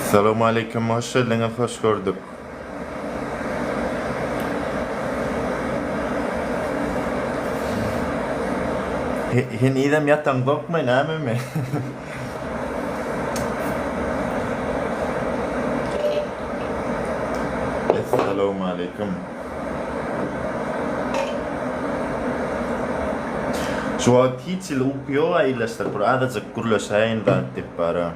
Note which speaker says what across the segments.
Speaker 1: Salowmaleýkim hoş geldiňiz hoş gördük. Henizem ýataňzokmy nämemi? Essalowmaleýkim. Şu wagt hiç hili uky ýoga ildeşler bir azajyk gürleşäýin zat diýip bara.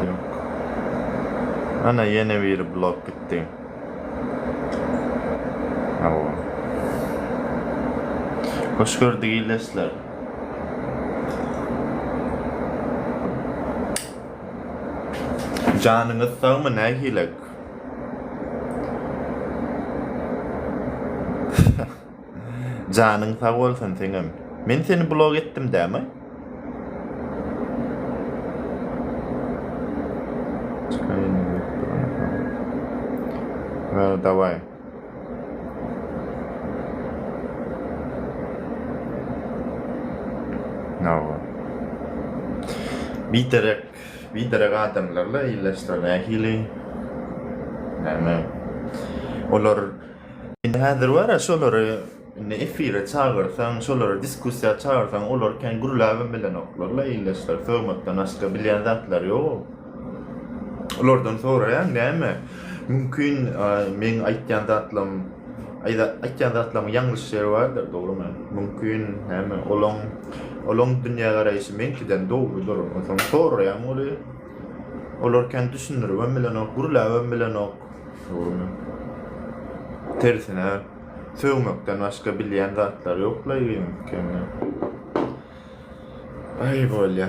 Speaker 1: Ýok. Ana ýene biri blok gitdi. Hawa. Hoş gördük ildeşler. Janyňyz sagmy nähilek? Janyň sag bolsun seňem. Men seni blok etdim dämi? Daway. Hawa. Biderek, biderek adamlarla illeşler nähili? Näme? Olar indi häzir bar-a şolary indi efire çagyrsaň, şolary diskussiýa çagyrsaň, olar kän gürläbem bilenoklar-la illeşler, sögmekden başga bilýän zatlary ýog-ow. Olardan soraýaň näme? Mümkin meň aýtýan zatlam aýtýan zatlamyň ýalňyş ýeri bardyr dogrymy? Mümkin näme olaň olaň dünýägaraýşy meňkiden dogrudyr. Onsoň soraýaň ony. Olar kän düşündiribem bilenok, gürläbem bilenok. Dogrymy? Tersine sögmekden başga bilýän zatlary ýok-la ýeňkende. Aý bolýa.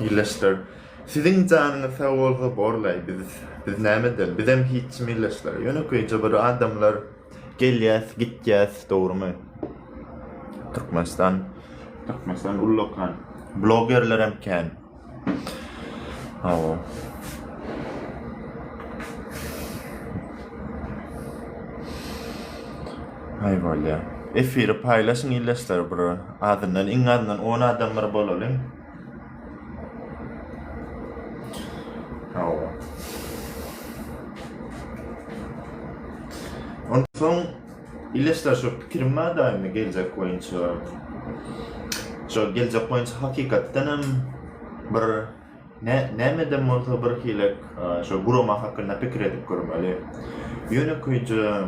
Speaker 1: Illeşler. Siziň janyňyz sag bolsa borlaý biz biz näme edeli bizem hiç milleşler ýönekeýje bir adamlar gelýäs gitýäs dogrymy Türkmenistan Türkmenistan ullakan blogerlerem kän hawa. Aý bolýa. Efiri paýlaşyň illeşler bir azyndan iň azyndan on adam bir bolalyň. Hawa. Onsoň illeşler şu pikirim bar da indi geljek boýunça. Şo geljek boýunça hakykatdan hem bir Nä, nämedem bolsa bir hilek şo gurama hakynda pikir edip görmeli. Ýönekeýje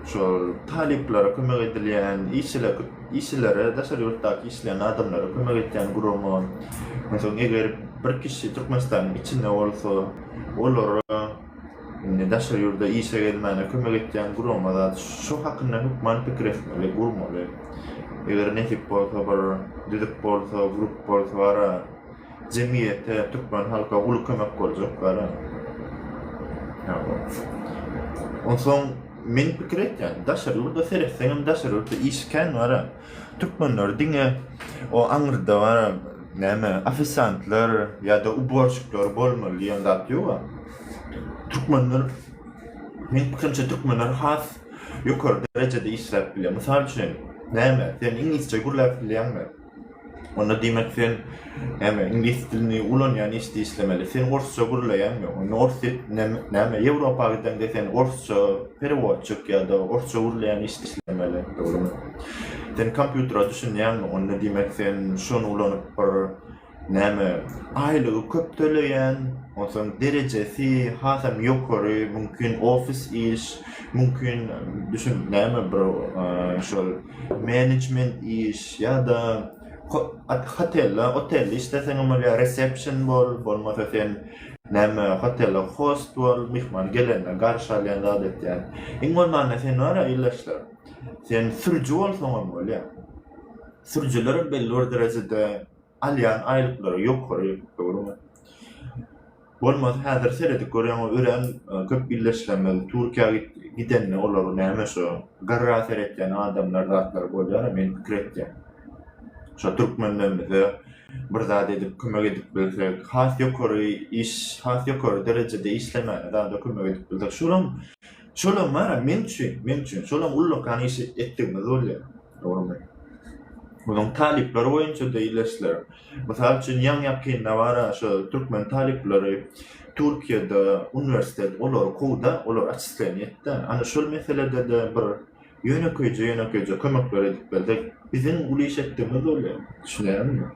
Speaker 1: şol talyplara kömek edilýän, işçiler, işçilere, daşary ýurtdaky işleýän adamlara kömek edýän gurama. Onsoň eger bir kişi Türkmenistanyň içinde bolsa, olara indi daşary ýurda işe gelmäne kömek edýän gurama zat. Şo hakynda hökman pikir etmeli, gurmaly. Eger nesip bolsa bir düzüp bolsa, gurup bolsa bara Jemgyýete, türkmen halka uly kömek boljak gara. Onsoň men pikir etýän, daşary ýurda seretseňem daşary ýurtda iş kän bara. Türkmenler diňe o aňyrda bara näme ofisiantlar ýa-da uborşikler bolmaly diýen zat ýoga. Türkmenler meň pikirimçe türkmenler has ýokary derejede işläp bilýär. Mysal üçin, näme sen iňlisçe gürläp bilýäňmi? Onda diýmek sen näme iňlis dilini ulanýan işde işlemeli. Sen orsça gürleýäňmi? Onda ors näme Ýewropa gideňde sen orsça perewodçik ýa-da orsça gürleýän işde işlemeli. Dogrymy? Sen kompýutere düşünýäňmi? Onda diýmek sen şony ulanyp bir näme aýlygy köp töleýän, onsoň derejesi hasam ýokary, mümkin ofis iş, mümkin düşün näme bir şol Menejment iş ýa-da hotelde, otelde işleseňem bolýar, resepşn bol, bolmasa sen näme hotelde host bol, myhman gelende garşy alýan zat etýän. Iň bolmanda sen bar-a ildeşler, sen sürüji bolsaňam bolýar. Sürüjilerem belli bir derejede alýan aýlyklary ýokary, dogrymy? Bolmasa häzir seredip görýäň örän köp illeşlemeli Türkiýä gidende olar näme şo garra seretýän adamlar zatlar bolýar men pikir etýän. Şo türkmenlerimize bir zat edip kömek edip bilsek, has ýokary iş, has ýokary derejede işlemäne zada kömek edip bilsek, şolam, şolam bar-a meň üçin, meň üçin şolam ullakan iş etdigimiz bolýar. Dogrumy? Onuň talyplar boýunça-da ildeşler. Mysal üçin, ýaňy-ýakynda bar-a şo türkmen talyplary Türkiýede uniwersitet olary kowda, olar atçisleniýa etdi. Ana şol meselede-de bir Ýönekeýje-ýönekeýje kömekler edip bersek, biziň uly iş etdigimiz bolýar. Düşünýäňmi?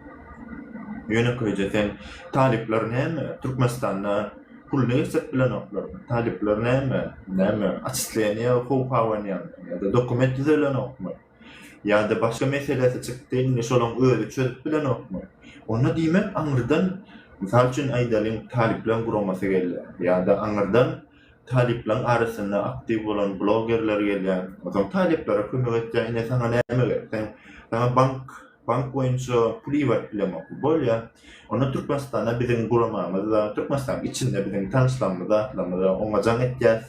Speaker 1: Ýönekeýje sen talyplar näme, Türkmenistanda puluny geçirip bilenoklarmy? Talyplar näme, näme, atçisleniýa howp abanýarmy ýa-da dokument düzelenokmy? Ýa-da başga meselesi çykdy, indi şolaň özi çözüp bilenokmy? Onda diýmek aňyrdan, mysal üçin aýdalyň, talyplaň guramasy gelýär ýa-da aňyrdan Talyplaryň arasynda aktiw bolan blogerler gelýär. Onsoň talyplara kömek etýär. Ine saňa näme gerek? Sen saňa bank bank boýunça pul iberip bilemokmy? Bolýar. Onda Türkmenistanda biziň guramamyzda, Türkmenistanyň içinde biziň tanyşlarymyz zatlarymyz bar. Oňa jaň etýäs.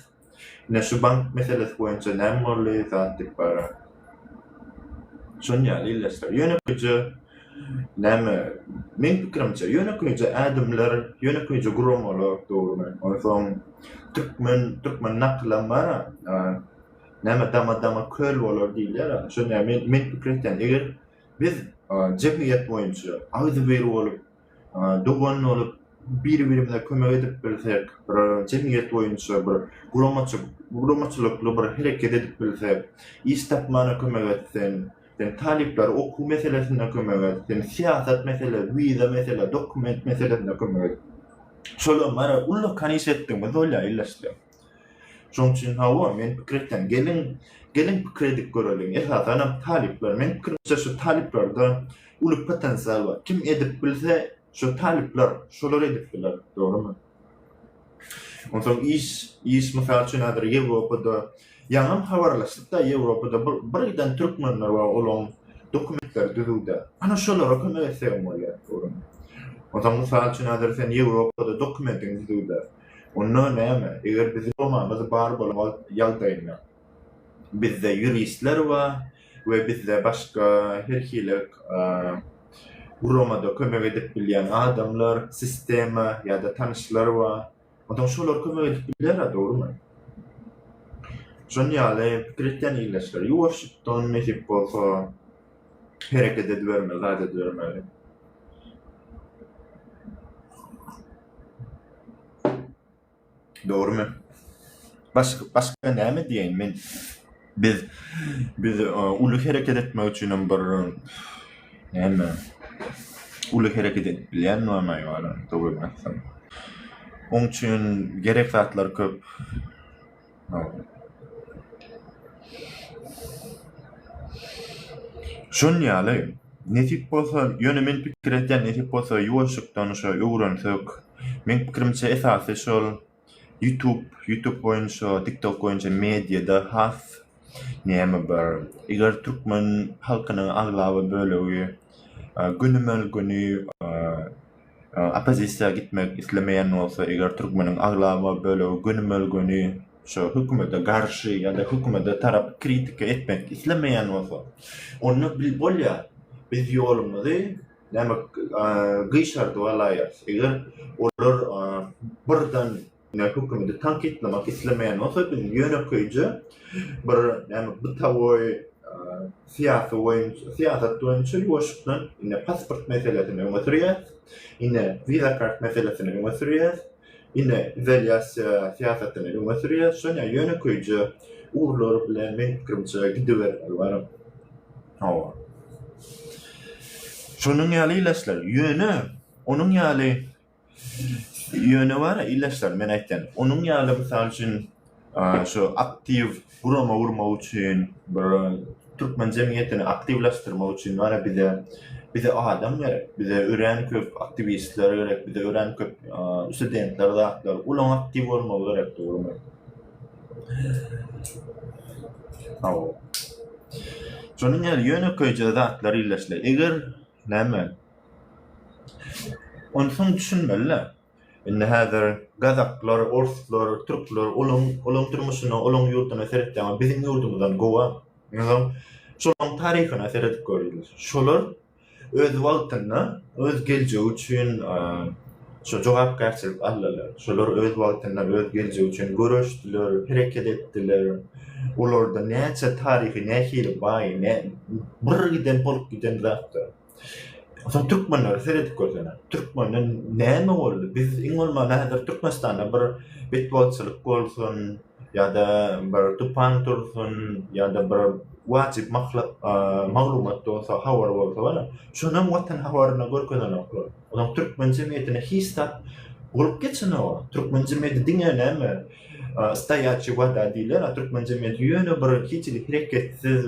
Speaker 1: Ine şu bank meselesi boýunça näme boldy zat diýip bara. Şon ýaly ildeşler. Ýönekeýje näme, meň pikirimçe, ýönekeýje ädimler, ýönekeýje guramalar dogrumy. Onsoň türkmen, türkmen nakylam bar-a, näme dama-dama köl bolar diýilýär-ä. Şon ýaly men, men pikir etýän, eger biz jemgyýet boýunça agzybir bolup, dogan bolup, biri-birimize kömek edip bilsek, bir jemgyýet boýunça bir guramaçy guramaçylykly bir hereket edip bilsek, iş tapmana kömek et sen, sen talyplara okuw meselesinde kömek et, sen syýasat mesele, wiza mesele, dokument meselesinde kömek et. Şolam bara ullakan iş etdigimiz bolýar ildeşler. Şonuň üçin hawa, men pikir etýän, geliň, geliň pikir edip göreliň. Esasanam talyplar, meň pikirimçe şu talyplarda uly potensial bar. Kim edip bilse, şu talyplar, şolar edip biler, dogrymy? Onsoň iş, iş mysal üçin häzir Ýewropada, ýaňam habarlaşdyk-da Ýewropada bir, bir giden türkmenler bar, olaň dokumentleri düzüw-dä. Ana şolara kömek etsegem bolýar, dogrymy? Onsoň mysal üçin häzir sen Ýewropada dokumentiň düzüw-dä. Onda näme, eger biziň guramamyz bar bolan wagt ýagdaýynda, bizde ýuristler bar we bizde başga her hili guramada kömek edip bilýän adamlar, sistema ýa-da tanyşlar bar. Onsoň şolar kömek edip biler-ä, dogrumy? Şonuň ýaly pikir etýän ildeşler, ýuwaşjykdan nesip bolsa hereket edibermeli, zat edibermeli. Dogrumy? Başga başga näme diýeýin men biz biz uly hereket etmek üçinem bir näme uly hereket edip bilýän bolmaý bar dogrymy aýtsam. Oň üçin gerek zatlar köp. Şon ýaly, nesip bolsa, ýöne men pikir edýän, nesip bolsa ýuwaşlykdan şo öwrensek, meň pikirimçe esasy şol YouTube, YouTube boýunça, TikTok boýunça mediada has näme bir, eger türkmen halkynyň aglaba bölegi gönümel-göni Oppozisiýa gitmek islemeýän bolsa, eger türkmeniň aglaba bölegi gönümel-göni şo hökümete garşy ýa-da hökümete tarap kritika etmek islemeýän bolsa, onda bil bolýar, biz ýolumyzy näme gyşardyp alaýarys. Eger olar birden Ine hökümeti tankytlamak islemeýän bolsa biz ýönekeýje bir näme bytawoý syýasy boýunça syýasat boýunça ýuwaşlykdan ine pasport meselesini öňe sürýäs, ine wiza kart meselesini öňe sürýäs, ine izolýasiýa syýasatyny öňe sürýäs. Şonýa ýönekeýje ugurlar bilen meň pikirimçe gidibermeli baram. Hawa. Şonuň ýaly ilaçlar. Ýöne onuň ýaly Ýöne bar-a ildeşler, men aýtýan, onuň ýaly mysal üçin şu aktiw gurama gurmak üçin, bir türkmen jemgyýetini aktiwleşdirmek üçin bar-a bize bize adam gerek, bize örän köp aktiwistler gerek, bize örän köp studentler zatlar, olaň aktiw bolmagy gerek dogrymy? Hawa. Şonuň ýaly ýönekeýje zatlar ildeşler. Eger näme Onsoň düşünmeli-dä. Indi häzir gazaklar, orslar, türkler olaň olaň durmuşyna, olaň ýurduna seretseň biziň ýurdumyzdan gowy. Onsoň şolaň taryhyna seredip göreli. Şolar. öz wagtynda öz geljegi üçin şo jogapkärçilik aldylar. Şolar öz wagtynda öz geljegi üçin göreşdiler, hereket etdiler. Olarda näçe taryhy nähili baý, bir giden bolup giden zatlar. Soň türkmenlere seredip görsene. Türkmenden näme boldy? Biz iň bolmanda häzir Türkmenistanda bir betbagtçylyk bolsun ýa-da bir tupan tursun ýa-da bir wajyp maglumat bolsa, habar bolsa bar, şonam Watan habarynda görkezenoklar. Onuň türkmen jemgyýetinde hiç zat bolup geçenok. Türkmen jemgyýeti diňe näme stoýaçiý woda diýler, türkmen jemgyýeti ýöne bir hiç hili hereketsiz,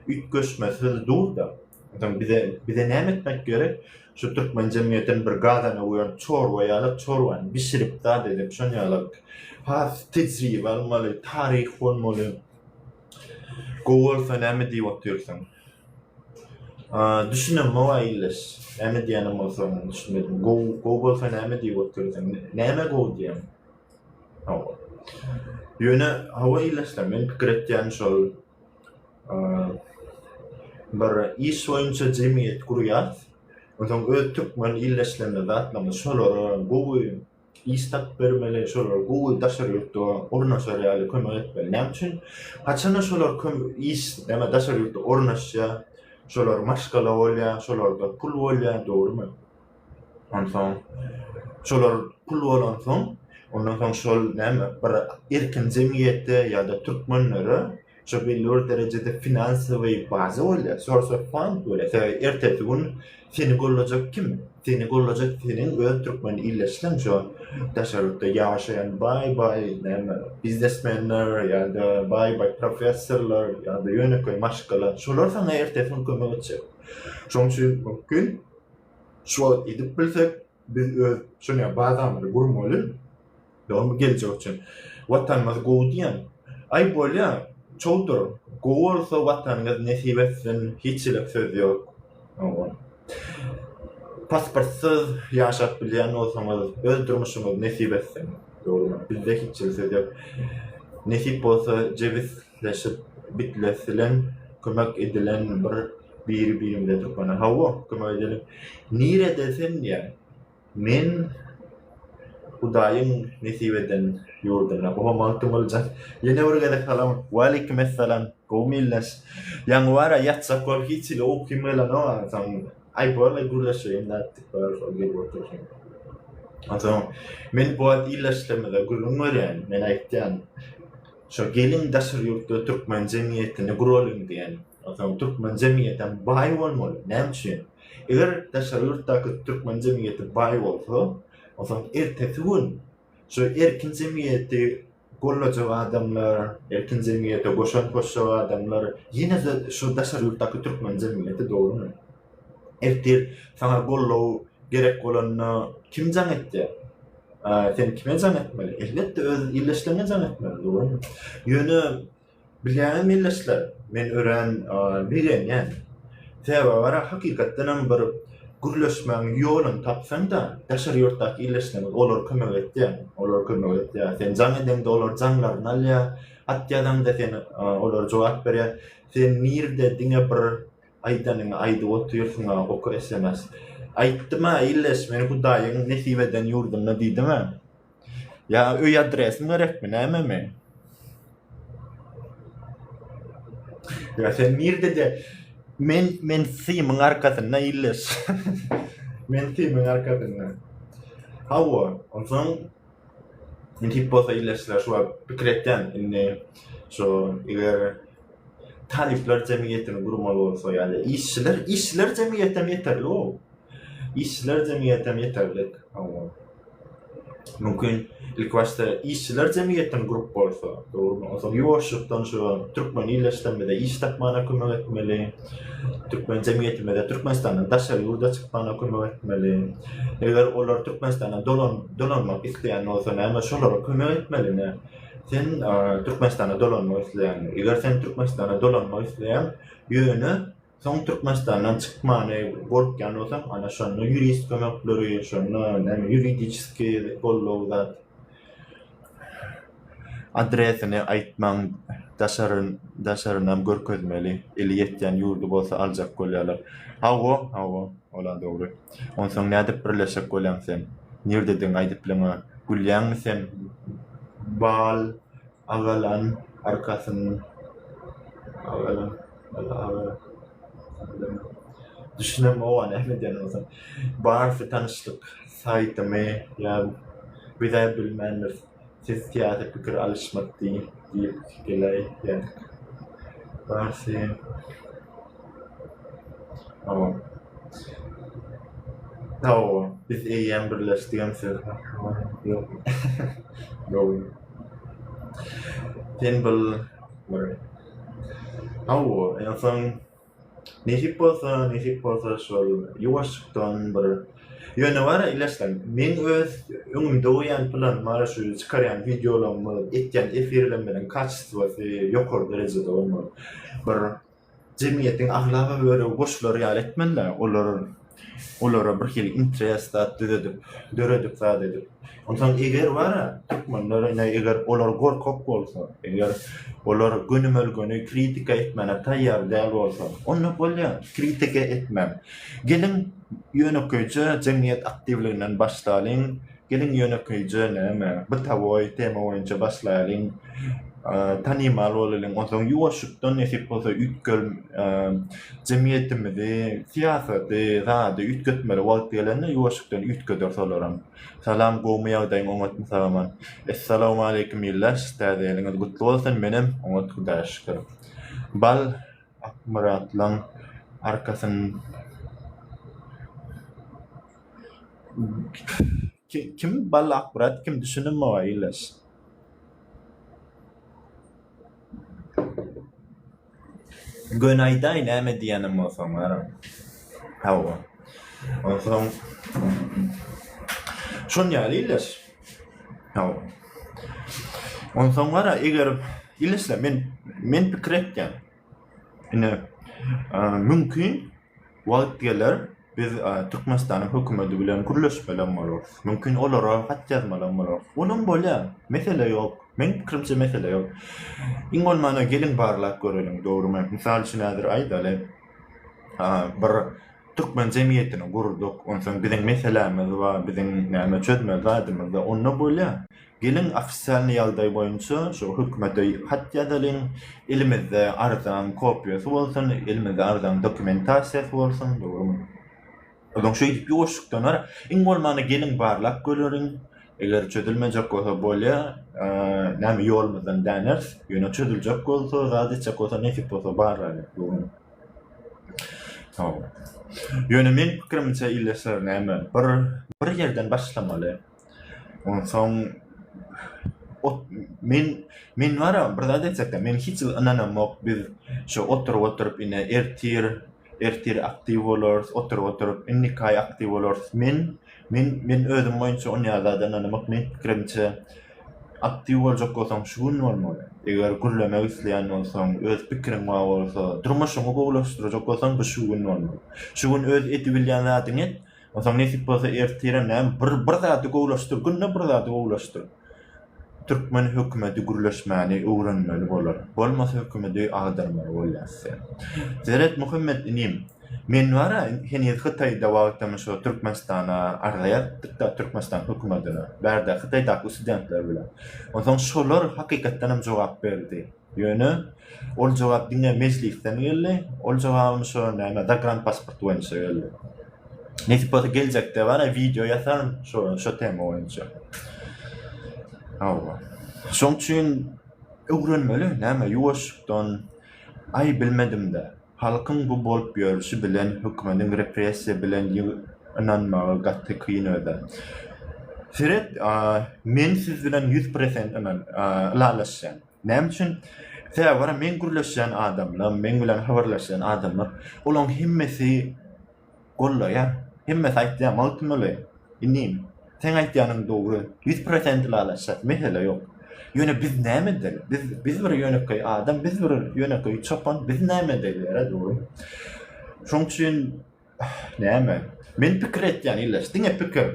Speaker 1: üýtgeşmesiz dur-da. Onsoň bize bize näme etmek gerek? Şu türkmen jemgyýetini bir gazana guýan çorba ýaly çorbany bişirip zat edip şon ýaly has tejribe almaly, taryh bolmaly. Gowy bolsa näme diýip otyrsyň? Düşünemok-a ildeş. Näme diýýänem bolsaň düşünmedim. Gowy gowy bolsa näme diýip otyrsyň? Näme gowy diýýäň? Hawa. Ýöne hawa ildeşler men pikir etýän şol Bir iş boýunça jemgyýet gurýas. Onsoň öz türkmen ildeşlerimiz zatlarymyz şolara gowy iş tapyp bermeli, şolara gowy daşary ýurtda ornaşar ýaly kömek etmeli. Näme üçin? Haçanda şolar iş näme daşary ýurtda ornaşýar, şolar maşgala bolýar, şolarda pul bolýar, dogrumy? Onsoň şolar pul bolansoň, ondan soň şol näme bir erkin jemgyýetde ýa-da türkmenlere Şo belli bir derejede finansowy baza bolýar, source of fund bolýar. Sebäbi ertesi gün seni gollajak kim? Seni gollajak seniň öz türkmen ildeşleň şo daşary ýurtda ýaşaýan baý-baý näme biznesmenler ýa-da baý-baý professorlar ýa-da ýönekeý maşgala. Şolar saňa ertesi gün kömek etjek. Şonuň üçin mümkin şu wagt edip bilsek biz öz şonýa bazamyzy gurmaly. Dogrymy geljek üçin. Watanymyz gowy diýen. Aý bolýa çowdur gowy bolsa watanyňyz nesip etsin hiç hili söz ýok. Hawa. Pasportsyz ýaşap bilýän bolsaňyz öz durmuşyňyz nesip etsin. Dogrymy bizde hiç hili söz ýok. Nesip bolsa jebisleşip bitlesilen kömek edilen bir biri birimize türkmenler. Hawa kömek edeliň. Nirede sen diýýän. Men Hudaýyň nesip eden ýurdunda. Oho Magtymguly jan. Ýene bir gezek salam. Waleýkim essalam. Gowumy ildeş? Ýaňy bara ýatjak bolup hiç hili ukym gelenok onsoň aý borla gürleşeýin zat diýip bar şol gelip oturyşym. Onsoň men bu wagt ildeşlerimize gürrüň berýän. Men aýtýan. Şo geliň daşary ýurtda türkmen jemgyýetini guralyň diýen. Onsoň türkmen jemgyýetem baý bolmaly. Näme üçin? Eger daşary ýurtdaky türkmen jemgyýeti baý bolsa, onsoň ertesi gün şu erkin jemgyýeti gollajak adamlar, erkin jemgyýete goşant goşjak adamlar ýene-de şu daşary ýurtdaky türkmen jemgyýeti, dogrumy? Ertir saňa goldaw gerek bolanda kim jaň etýär? Sen kime jaň etmeli? Elbetde öz ildeşleriňe jaň etmeli, dogrumy? Ýöne Bilýäňizmi ildeşler, men örän begenýän. Sebäbi gara hakykatdanam bir gürleşmegiň ýoluny tapsaň-da, daşary ýurtdaky ildeşleriňiz olar kömek etýär. Olar kömek etýär. Sen jaň edeňde olar jaňlaryny alýar. Hat ýazaňda sen olar jogap berýär. Sen nirde diňe bir aýdanyňy aýdyp otyrsyň-a oka sms. Aýtdym-a ildeş, men Hudaýyň nesip eden ýurdunda diýdim-ä. Ýa öý adresim gerekmi, nämemi? Ýa sen nirdede? Men men symyň arkasynda illeş. Men symyň arkasynda. Hawa, onsoň nesip bolsa illeşler şu wagt pikir etýän indi şu eger talyplar jemgyýetini gurmaly bolsa ýa-da işçiler, işçiler jemgyýetem ýeterli o. Işçiler jemgyýetem ýeterlik. Hawa. Mümkin, ilkibaşda işçiler jemgyýetini gurup bolsa, dogrumy? Onsoň ýuwaşlykdan şu türkmen ildeşlerimize iş tapmana kömek etmeli. Türkmen jemgyýetimize Türkmenistandan daşary ýurda çykmana kömek etmeli. Eger olar Türkmenistana dolan dolanmak isleýän bolsa näme şolara kömek etmeli ne? Sen Türkmenistana dolanmak isleýäňmi? Eger sen Türkmenistana dolanmak isleýäň, ýöne Soň Türkmenistandan çykmany gorkýan bolsaň, ana şonda ýurist kömekleri, şonda näme ýuridiçeskiý goldaw zat. Adresini aýtmaň. Daşary daşarynam görkezmeli. Eli ýetýän ýurdy bolsa aljak bolýarlar. Hawa, hawa, ola dogry. Onsoň nädip birleşjek bolýaň sen? Nirdedigiňi aýdyp bileňä. Gülýäňmi sen? Bal agalan arkasyn agalan bal agalan Düşünemok-a näme diýen bolsaň. Barysy tanyşlyk saýtymy ýa biz-ä bilmändiris. Siz syýasy pikir alyşmak diýip geläýýädik. Barysy Hawa. Hawa, biz eýýäm birleşdigem siz Ýok. Dogry. Sen bul bir Hawa, onsoň Nesip bolsa, nesip bolsa şol ýuwaşjykdan bir Ýöne bar-a ilaçlar, meň öz öňümde goýýan planym bar şu çykarýan wideolarymyz, etýän efirlerimiziň kaçestwosy ýokary derejede bolmaly. Bir jemgyýetiň aglaba bölegi goşular ýaly etmeli-dä, olar Olara bir hili interes zat düzedip, döredip zat edip. Onsoň eger bar-a, türkmenler ine eger olar gorkak bolsa, eger olar gönümel-göni kritika etmäne taýýar däl bolsa, onda bolýar, kritika etmäň. Geliň ýönekeýje jemgyýet aktiwliginden başlalyň, Geliň ýönekeýje näme, bytawoý tema boýunça başlaýalyň. Tanymal bolalyň. Onsoň ýuwaşlykdan nesip bolsa üýtgel jemgyýetimizi, syýasaty, zady üýtgetmeli wagt gelende ýuwaşlykdan üýtgederis olaram. Salam gowmy ýagdaýyň oňatmy sagaman. Essalawmaleýkim iller täze ýylyňyz gutly bolsun menem oňat hudaýa şükür. Bal Akmyratlaň arkasyn Kim Bally Akmyrat kim düşünemok illeş. Göni aýdaý näme diýýänem bolsaň gara. Hawa. Onsoň şon ýaly illeş. Hawa. Onsoň gara eger illeşle men men pikir etýän. Ine mümkin Wagt geler, biz Türkmenistanyň hökümeti bilen gürleşmelem bolarys. Mümkin olara hat ýazmalam bolarys. Olam bolýar. Mesele ýok. Meň pikirimçe mesele ýok. Iň bolmanda geliň barlap göreliň, dogrymy? Mysal üçin häzir aýdaly, bir türkmen jemgyýetini gurduk, onsoň biziň meselämiz bar, biziň näme çözmeli zadymyz bar. Onda bolýar. Geliň ofisialnyý ýagdaý boýunça şu hökümete hat ýazalyň, elimizde arzaň kopiýasy bolsun, elimizde arzaň dokumentasiýasy bolsun, dogrymy? Onsoň şeýdip ýuwaşlykdan bar, iň bolmanda geliň barlap göreliň, eger çözülmejek bolsa bolýa, näme ýolumyzdan däneris, ýöne çözüljek bolsa, zat etjek bolsa nesip bolsa barlalyň, dogrymy? Hawa. Ýöne meň pikirimçe ildeşler näme, bir bir ýerden başlamaly. Onsoň ot men men bara bir zat aýtjakda men hiç hili ynanamok biz şu oturyp oturyp ine ertir ertir aktiw bolarys oturyp oturyp indiki aý aktiw bolarys men men men özüm boýunça onýa zada ynanamok meň pikirimçe aktiw boljak bolsaň şu gün bolmaly eger gürlemek isleýän bolsaň öz pikiriň bar bolsa durmuşyňy gowulaşdyrjak bolsaň bu şu gün bolmaly şu gün öz edibilýän zadyňy et Onsoň nesip bolsa ertirem näme bir bir zady gowulaşdyr, günde bir zady gowulaşdyr. Türkmen hökümedi gürleşmäni öwrenmeli bolar. Bolmasa hökümedi agdarmaly bolýas. Seret Muhammet inim, men bara heniz Hytaýda wagtym şo Türkmenistana arza ýazypdykda Türkmenistan hökümedine. Bärde Hytaýdaky studentler bilen. Onsoň şolar hakykatdanam jogap berdi. Ýöne ol jogap diňe mejlisden geldi. Ol jogabym şo näme zagranpasport boýunça geldi. Nesip bolsa geljekde bar wideo ýasaryn şo şo tema boýunça. Hawa. Şoň üçin öwrenmeli näme ýuwaşlykdan aý bilmedimdä. Halkyň bu bolup ýörüşi bilen hökümediň repressiýa bilen ynanmagy gaty kyn özä. Seret men siz bilen 100% ynan ylalaşýan. Näme üçin? Sebäbi gara meň gürleşýän adamlam, meň bilen habarlaşýan adamlar olaň hemmesi Gollaýar. Hemmesi aýtýar, Magtymguly, inim, seň aýtýanyň dogry, 100% ylalaşýas, mesele ýok. Ýöne biz näme edeli? Biz, biz bir ýönekeý adam, biz bir ýönekeý çopan, biz näme edeli ýa, dogrymy? Şoň üçin näme? Men pikir etýän ildeş, diňe pikir.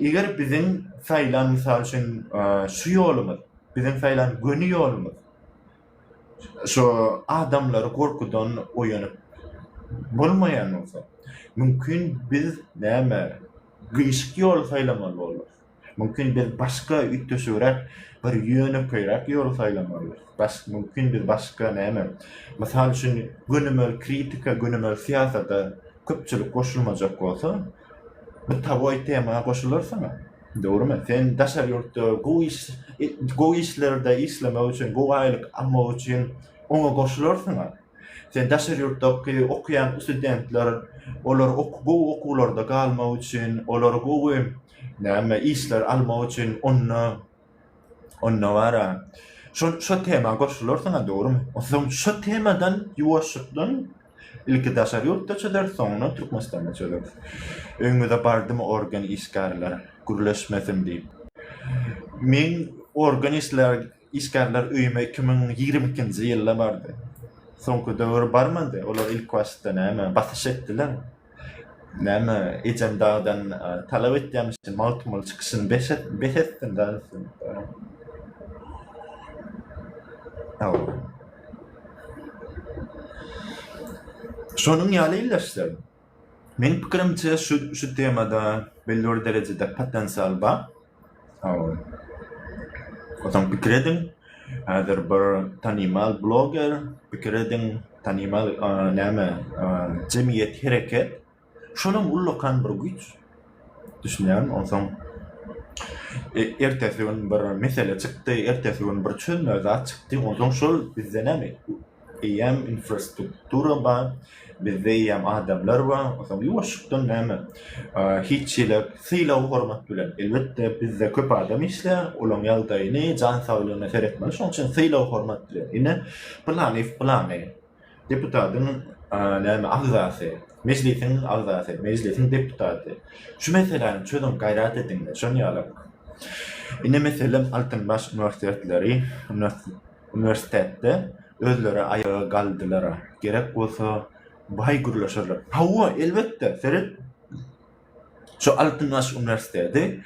Speaker 1: Eger biziň saýlan, mysal üçin, şu ýolumyz, biziň saýlan göni ýolumyz. Şo adamlary gorkudan oýanyp bolmaýan bolsa, mümkin biz näme gyşyk ýoly saýlamaly bolarys. Mümkin biz başga üýtgeşigräk bir ýönekeýräk ýoly saýlamalydyrys. Baş mümkin biz başga näme, mysal üçin gönümel kritika, gönümel syýasata köpçülik goşulmajak bolsa, bytawoý tema goşularsyň-a. Dogrumy? Sen daşary ýurtda gowy iş gowy işlerde işlemek üçin, gowy aýlyk almak üçin oňa goşularsyň-a. Sen daşary ýurtdaky okaýan studentler, olar gowy okuwlarda galmak üçin, olar gowy näme işler almak üçin onda onda bara şo şo tema goşularsyň-a dogrumy? Onsoň şo temadan ýuwaşlykdan ilki daşary ýurtda çözeris, soňundan Türkmenistanda çözeris. Öýüňize bardymy organ işgärler gürleşmesin diýip. Meň organ işler Işgärler öýüme 2022-nji ýylda bardy. Soňky döwür barmady. Olar ilk başda näme, basyş etdiler. Näme, ejem dagdan talap etýärmişin, Magtymguly çykyşyny bes et, bes etsin dagy. Hawa. Şonuň ýaly ildeşler. Meň pikirimçe şu şu temada belli bir derejede potensial bar. Hawa. Onsoň pikir ediň, häzir bir tanymal bloger, pikir ediň, tanymal näme, jemgyýet hereket, şolam ullakan bir güýç. Düşünýäňmi? Onsoň ertesi gün bir mesele çykdy, ertesi gün bir çözmeli zat çykdy, onsoň şol bizde näme? Eýýäm infrastruktura bar, bizde eýýäm adamlar bar, onsoň ýuwaşlykdan näme, hiç hili sylag-hormat bilen, elbetde, bizde köp adam işleýär, olaryň ýagdaýyny, jan saglygyna seretmeli, şonuň üçin sylag-hormat bilen, ine, pylany, pylany, deputatyň näme, agzasy, mejlisiň agzasy, mejlisiň deputaty, şu meseläni çözüň, gaýrat ediň, şon ýaly. Ine, meselem, Altynbaş uniwersitetleri, Uniwersitetde özleri aýaga galdylar-a. Gerek bolsa, baý gürleşerler. Hawa, elbetde, seret, şu Altynbaş uniwersiteti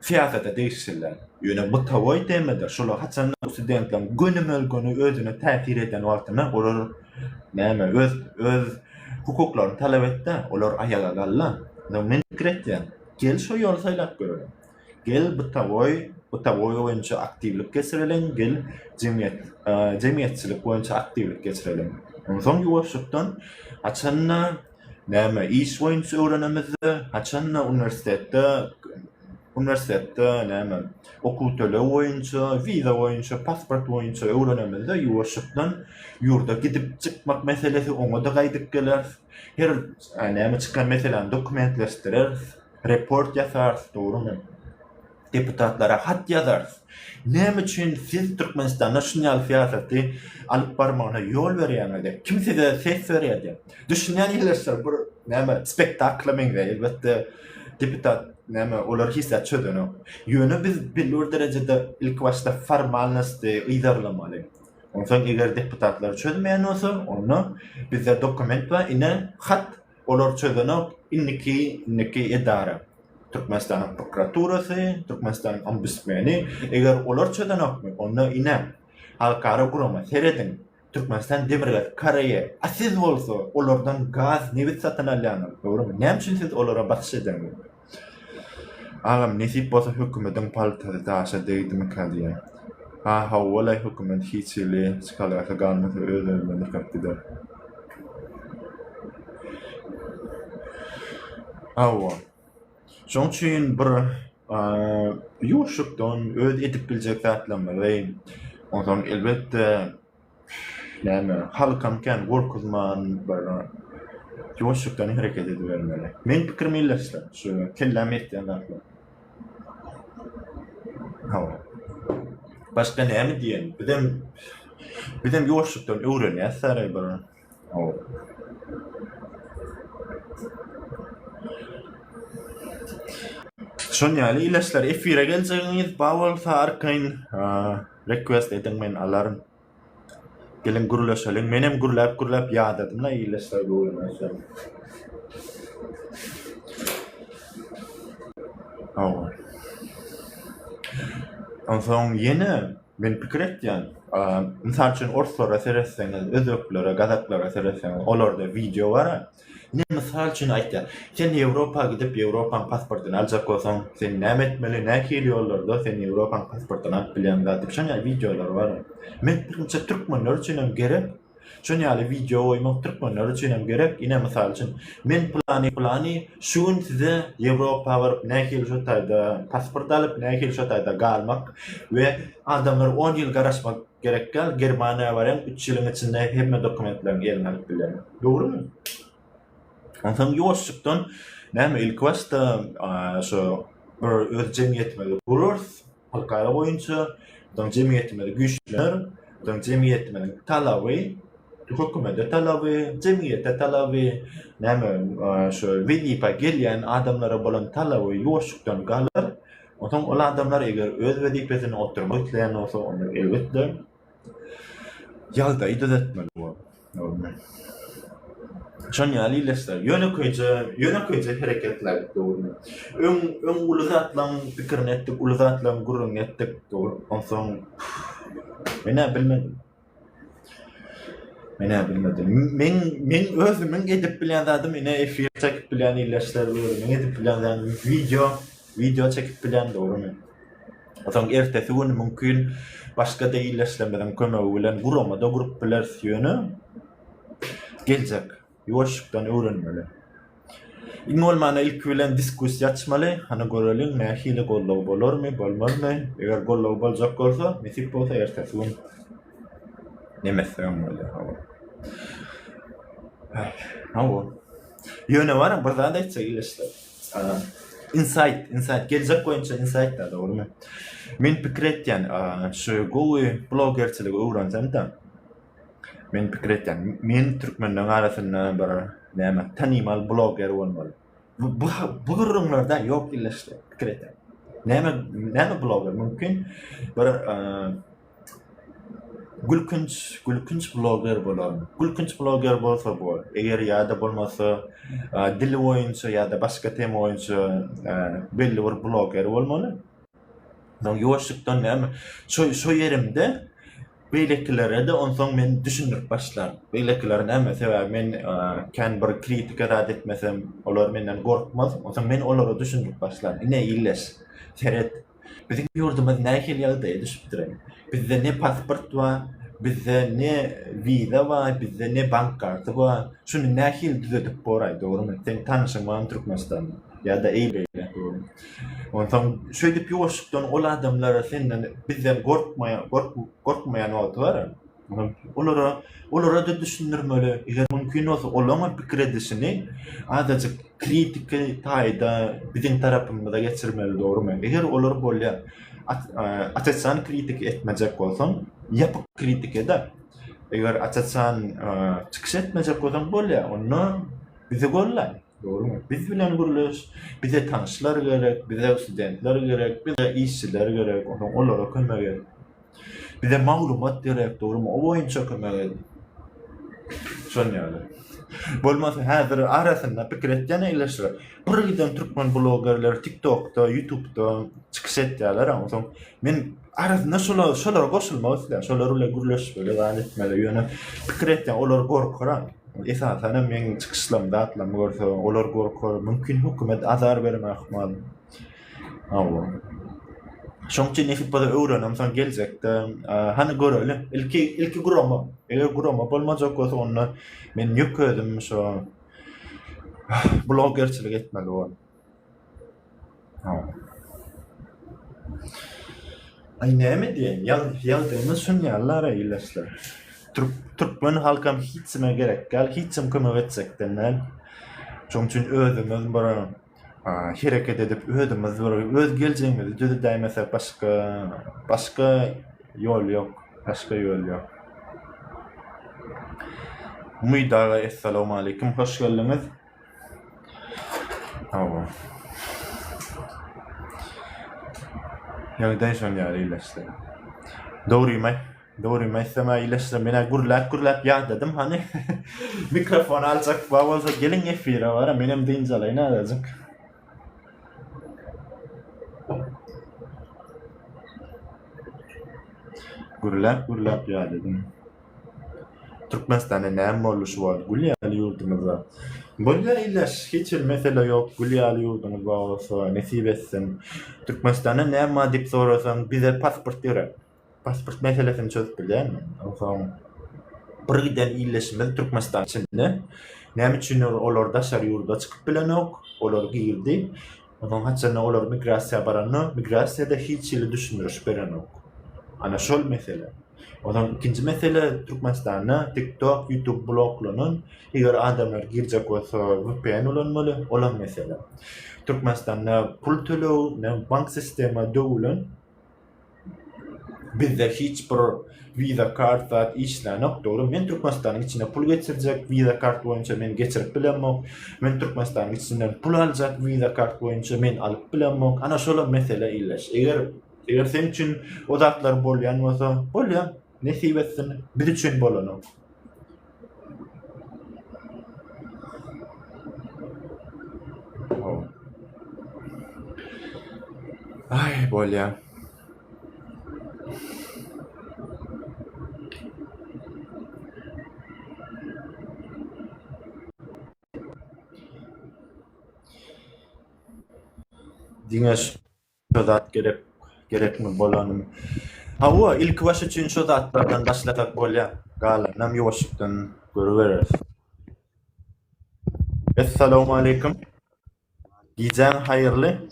Speaker 1: syýasata degişliler. Ýöne bytawoý temada şolar haçanda studentleriň gönümel-göni özüne täsir eden wagtynda olar näme, öz öz hukuklaryny talap etdi, olar aýaga galdy. Men pikir etýän, gel şo ýoly saýlap göreliň. Gel bytawoý, bytawoý boýunça aktiwlik geçireliň, gel jemgyýet, jemgyýetçilik boýunça aktiwlik geçireliň. Onsoň ýuwaşlykdan haçanda näme iş boýunça öwrenemizde, haçanda uniwersitetde uniwersitetde näme okuw töleg boýunça, wiza boýunça, pasport boýunça öwrenemizde ýuwaşlykdan ýurda gidip çykmak meselesi oňa-da gaýdyp geleris. Her näme çykan meseläni dokumentleşdireris. Report ýasarys, dogrumy? Deputatlara hat ýazarys. Näme üçin siz Türkmenistanda şuny ýaly syýasaty alyp barmagyna ýol berýäňiz diýip. Kim size ses berýär diýip. Düşünýän ildeşler bir näme spektakla meňzeýär. Elbetde deputat näme olar hiç zat çözenok. Ýöne biz belli bir derejede ilki başda formalnosty yzarlamaly. Onsoň eger deputatlar çözmeýän bolsa, onda bizde dokument bar, ine hat Olar çözenok, indiki, indiki edara, Türkmenistanyň prokuraturasy, Türkmenistanyň ombudsmeni, eger olar çözenokmy, onda ine, halkara gurama, serediň, Türkmenistan Demirgazyk Koreýa, a siz bolsa olardan gaz, nebit satyn alýaňyz, dogrymy? Näme üçin siz olara basyş edeňiz? Agam, nesip bolsa hökümediň paltasy daşa degdimikä diýýän. Ha, hawa-laý hökümet hiç hili çykalgasy galmasa öz-özünden ýykylyp gider. Hawa. Şoň üçin bir ýuwaşlykdan öz edip biljek zatlarymyzy, onsoň elbetde näme halkam kän gorkuzman bir ýuwaşlykdan hereket edibermeli. Meň pikirim ildeşler, şu kelläm ýetýän zatlar. Hawa. Başga näme diýerin? Bizem bizem ýuwaşlykdan öwrenýäs sary bir. Hawa. Şon ýaly ildeşler efire geljegiňiz bar bolsa arkaýyn request ediň men alaryn. Geliň gürleşeliň. Menem gürläp gürläp ýadadym-la ildeşler göwrüme. Hawa. Onsoň ýene. Men pikir etýän, mysal üçin orslara seretseňiz, özbeklere, gazaklara seretseňiz, olarda wideo bar-a. Ine mysal üçin aýtýan, sen Ýewropa gidip Ýewropaň pasportyny aljak bolsaň, sen näme etmeli, nähili ýollarda sen Ýewropaň pasportyny alyp bilýäň zat diýip şon ýaly wideolar bar. Men pikirimçe türkmenler üçin hem gerek. Şon ýaly wideo goýmak türkmenler üçin hem gerek. Ine mysal üçin men pylany pylany şu gün size Ýewropa baryp nähili şo taýda pasport alyp nähili şo taýda galmak we adamlar on ýyl garaşmak gerek däl Germaniýa barýaň üç ýylyň içinde hemme dokumentleriňi eliňe alyp bilýäň. Dogrumy? Onsoň ýuwaşjykdan näme ilki başda şo bir öz jemgyýetimizi gurarys halkara boýunça, soň jemgyýetimizi güýçlener, soň jemgyýetimiziň talaby, hökümete talaby, jemgyýete talaby, näme şo wezipä gelýän adamlara bolan talaby ýuwaşjykdan galar. Onsoň ol adamlar eger öz wezipesini oturmak isleýän bolsa, onda elbetde Ýagdaýy düzetmeli bor. Dogrumy? Şon ýaly ildeşler, ýönekeýje, ýönekeýje hereketler, dogrumy? Öň, öň uly zatlaryň pikirini etdik, uly zatlaryň gürrüňini etdik, dogry. Onsoň men-ä bilmedim. Men-ä bilmedim. Meň, meň özümiň edip bilýän zadym ine efir çekip bilýän ildeşler, özümiň edip bilýän zadym wideo, wideo çekip bilýän, dogrumy? Soň ertesi gün mümkin başga-da ildeşlerimiziň kömegi bilen gurama-da gurup bileris, ýöne geljek ýuwaşlykdan öwrenmeli. Iň bolmanda ilki bilen diskussiýa açmaly, hany göreliň nähili goldaw bolarmy, bolmazmy? Eger goldaw boljak bolsa, nesip bolsa ertesi gün neme etsegem bolýar, hawa. Hawa. Ýöne baram bir zat aýtjak ildeşler. Insight, insight, geljek boýunça insight da dogrymy? Men pikir etýän, şu gowy blogerçiligi öwrensem-de, men pikir etýän, men türkmenleriň arasynda bir näme, tanymal bloger bolmaly. Bu bu bu gürrüňlerde ýok ildeşler, pikir etýän. Näme näme bloger mümkin bir Gülkünç, gülkünç bloger bolaryn. Gülkünç bloger bolsa bor. Eger ýa-da bolmasa dil boýunça ýa-da başga tema boýunça belli bir bloger bolmaly. Soň ýuwaşlykdan näme şo şo ýerimde beýlekilere-de onsoň men düşündirip başlaryn. Beýlekiler näme sebäbi men kän bir kritika zat etmesem olar menden gorkmaz. Onsoň men olara düşündirip başlaryn. Ine illeş, seret. Biziň ýurdumyz nähili ýagdaýa düşüpdir? Bizde ne pasport bar, bizde ne wiza bar, bizde ne bank karty bar. Şuny nähili düzedip boraý, dogrumy? Seň tanşyň barmy Türkmenistanda? Ýa-da eýle-beýle, dogrumy? Onsoň şeýdip ýuwaşlykdan ol adamlar senden, bizden gorkmaýan, gorkmaýan wagty bar. Olara olara-da düşündirmeli. Eger mümkin bolsa olaňam pikir edişini azajyk kritiki taýda biziň tarapymyza geçirmeli dogrymy? Eger olar bolýar aç-açan kritika etmejek bolsaň, ýapyk kritika ede. Eger aç-açan çykyş etmejek bolsaň bolýar, onda bizi gollaý. Dogrymy? Biz bilen gürleş, bize tanyşlar gerek, bize studentler gerek, bize işçiler gerek, onsoň olara kömek et. Bize maglumat gerek, dogrymy? O boýunça kömek et. Şon ýaly. Bolmasa häzir arasynda pikir etýän eýleşir. Bir giden türkmen blogerleri TikTokda, YouTube'da çykyş etýärler, onsoň men arasynda şolar şolara goşulmak isleýän, şolar bilen gürleşmeli, zat etmeli. Ýöne pikir etýän, olar gorkar. Esasan hem meň çykyşlarymy, zatlarymy görse, olar gorkar. Mümkin hökümet azar bermegi ahmal. Hawa. Şoň üçin nesip bolsa öwrenemsoň geljekde hany göreli. Ilki ilki gurama. Eger gurama bolmajak bolsa onda men ýük özüm şo blogerçilik etmeli bolar. Hawa. Aý näme diýeýin, ýagdaýymyz şun ýaly-la ildeşler. Türkmen halkam hiç kime gerek däl, hiç kim kömek etjekden däl. Şoň üçin özümiz bir hereket edip özümiz bir öz geljegimizi düzedäýmesek başga başga ýol ýok, başga ýol ýok. Umyt aga essalawmaleýkim hoş geldiňiz. Hawa. Ýagdaý şon ýaly ildeşler. Dogrymy dogrymy aýtsam-a ildeşler men-ä gürläp-gürläp ýadadym hany. Mikrofon aljak bar bolsa geliň efire bara menem dynç alaýyn azajyk. Gürläp gürläp ýadadym. Türkmenistanda näme boldy şu wagt gül ýaly ýurdumyzda. Bolýa illeş hiç hili mesele ýok gül ýaly ýurduňyz bar bolsa nesip etsin. Türkmenistanda näme bar diýip sorasaň bize pasport gerek. Pasport meselesini çözüp bilýärmi? Onsoň bir giden illeşimiz Türkmenistan içinde. Näme üçindir olar daşary ýurda çykyp bilenok, olar girdi. Onsoň haçanda olar migrasiýa baranda, migrasiýada hiç hili düşündiriş berenok. Ana şol mesele. Onsoň ikinji mesele Türkmenistanda TikTok, YouTube bloklanan, eger adamlar girjek bolsa VPN ulanmaly, olam mesele. Türkmenistanda pul töleg, bank sistema döwülen. Bizde hiç bir wiza kart zat işlänok dogry men Türkmenistanyň içine pul geçirjek wiza kart boýunça men geçirip bilemok men Türkmenistanyň içinden pul aljak wiza kart boýunça men alyp bilemok ana şolam mesele illeş eger eger seň üçin o zatlar bolýan bolsa bolýa nesip etsin biz üçin bolanok. Aý bolýa. Diňe Şo zat gerek gerekmi bolanymy. Hawa, ilkibaş üçin şo zatlardan başlasak bolýar. Galanynam ýuwaşlykdan görübereris. Essalawmaleýkim. Gijäň haýyrly.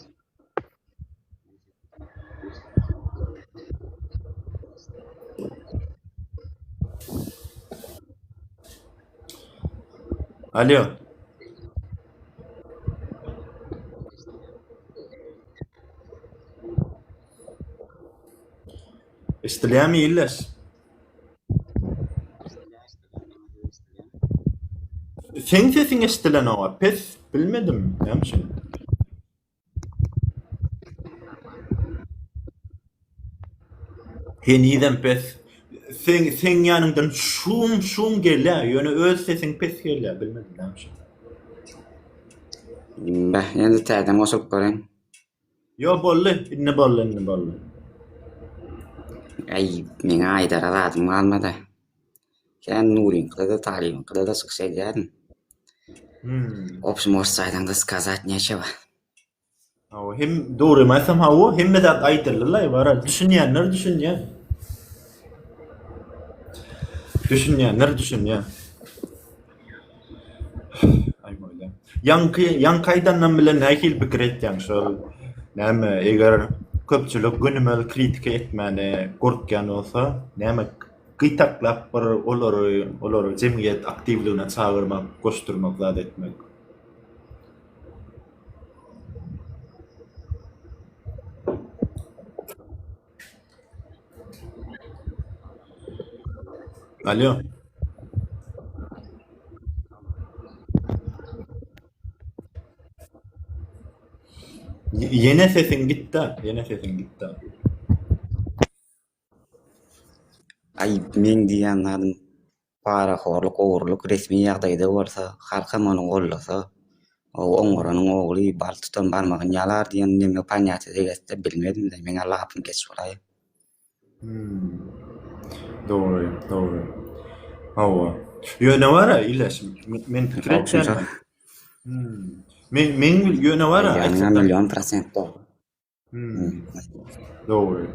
Speaker 1: Alýo. Eşidilýärmi illeş? Seň sesiň eşidilenok-a, pes, bilmedim, näme üçin. Henizem pes. Seň seň ýanyňdan şum şum gelýär, ýöne öz sesiň pes gelýär, bilmedim näme üçin.
Speaker 2: Beh, indi täzeden goşulyp göreýin.
Speaker 1: Ýo boldy, indi boldy, indi boldy.
Speaker 2: Äý, meň aýdara zadym galmady. Kän Nuryňkyda-da, Talybyňkyda-da çykyş edýärdim.
Speaker 1: Hmm.
Speaker 2: Opşum orsça aýdaňda skazat neçewa.
Speaker 1: Hawa, hem dogrymy aýtsam hawa, hemme zat aýdyldy-laý, bara düşünýänler düşünýär. Düşünýänler düşünýär. Aý bolýa. Ýaňky, ýaňky aýdandan bilen nähili pikir etýäň şol näme eger köpçülik gönümel kritika etmäne gorkýan bolsa, näme gytaklap bir olary olary jemgyýet aktiwligine çagyrmak, goşdurmak zat etmek. Alýo. Ýene sesiň gitdi, ýene sesiň gitdi.
Speaker 2: Aý, meň diýýän zadym parahorluk, ogurlyk resmi ýagdaýda bolsa, halkam ony goldasa, oňaranyň ogly bal tutan barmagyny ýalar diýen neme ponýatiýa gelse bilmedim-de, meň-ä lapym keç bolaýýa.
Speaker 1: Hmm. Dogry, dogry. Hawa. Ýöne bar-a, Ileş, men pikir etýän. Hmm. Men men ýöne bar-a,
Speaker 2: aýtsaň million prosent dogry.
Speaker 1: Hmm. Dogry.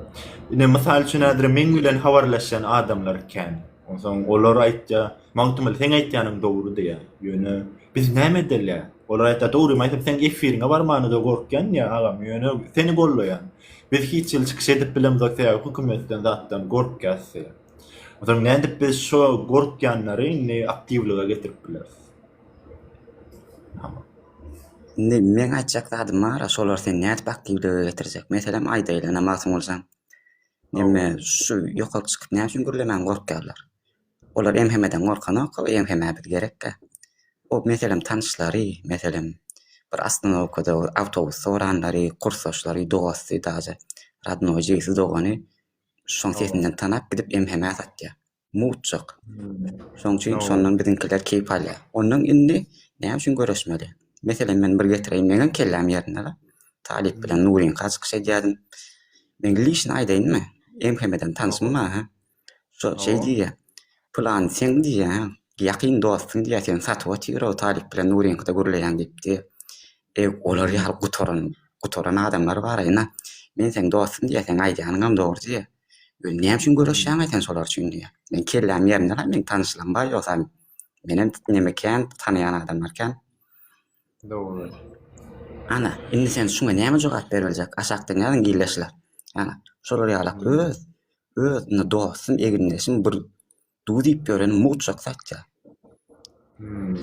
Speaker 1: Ine mysal üçin häzir meň bilen habarlaşýan adamlar kän. Onsoň olar aýtýar, Magtymguly seň aýtýanyň dogry diýýär. Ýöne biz näme edeli? Olar aýtýar, dogrymy aýtsam seň efiriňe barmana-da gorkýan diýýär agam, ýöne seni gollaýan. Biz hiç hili çykyş edip bilemzok sebäbi hökümetden zatdan gorkýas diýýär. Onsoň nädip biz şo gorkýanlary indi aktiwlige getirip bileris?
Speaker 2: Indi meň aýtjak zadym bar-a, şolary sen nädip aktiwlige getirjek? Meselem, aýdaýly, ine, Magtymgulyjan, neme, şu ýokaryk çykyp näme üçin gürlemäge gorkýarlar? Olar MHM-den gorkanok, MHM-ä biz gerekkä. O, meselem, tanyşlary, meselem, bir ostanowkada awtobus soranlary, kursdaşlary, dosty daže, rodnoý jigisi, dogany şoň sesinden tanap gidip MHM-ä satýar. Mugtjak. Şoň üçin şondan biziňkiler keýp alýar. Ondan indi näme üçin göreşmeli? Meselem, men bir getireýin, meňem kelläm ýerinde-le. Talyp bilen Nuryňka çykyş edýärdim. Men lişni aýdaýynmy? MHM-den tanşym bar, hä? Şo şeý diýýä. Pylany seň diýýä, ýakyn dostuň diýýä, seni satyp otyr-ow Talyp bilen Nuryňkyda gürleýäň diýip diýýä. E, olar ýaly gutaran, gutaran adamlar bar-a, ynha, men seň dostuň diýýä, seň aýdýanyňam dogry diýýä. Ýöne näme üçin göreşýäň-aý sen şolar üçin diýýä. Meň kelläm ýerinde-la, meň tanyşlygym bar ýogsa menem neme kän tanaýan adamlar kän.
Speaker 1: Dogry.
Speaker 2: Ana, indi sen şuňa näme jogap beribiljek? Aşakdan ýazyň ildeşler. Ana, şolar ýalak öz öz indi dostum, egindeşim bir duz iýip ýörenim mugtjak satýar.
Speaker 1: Hmm.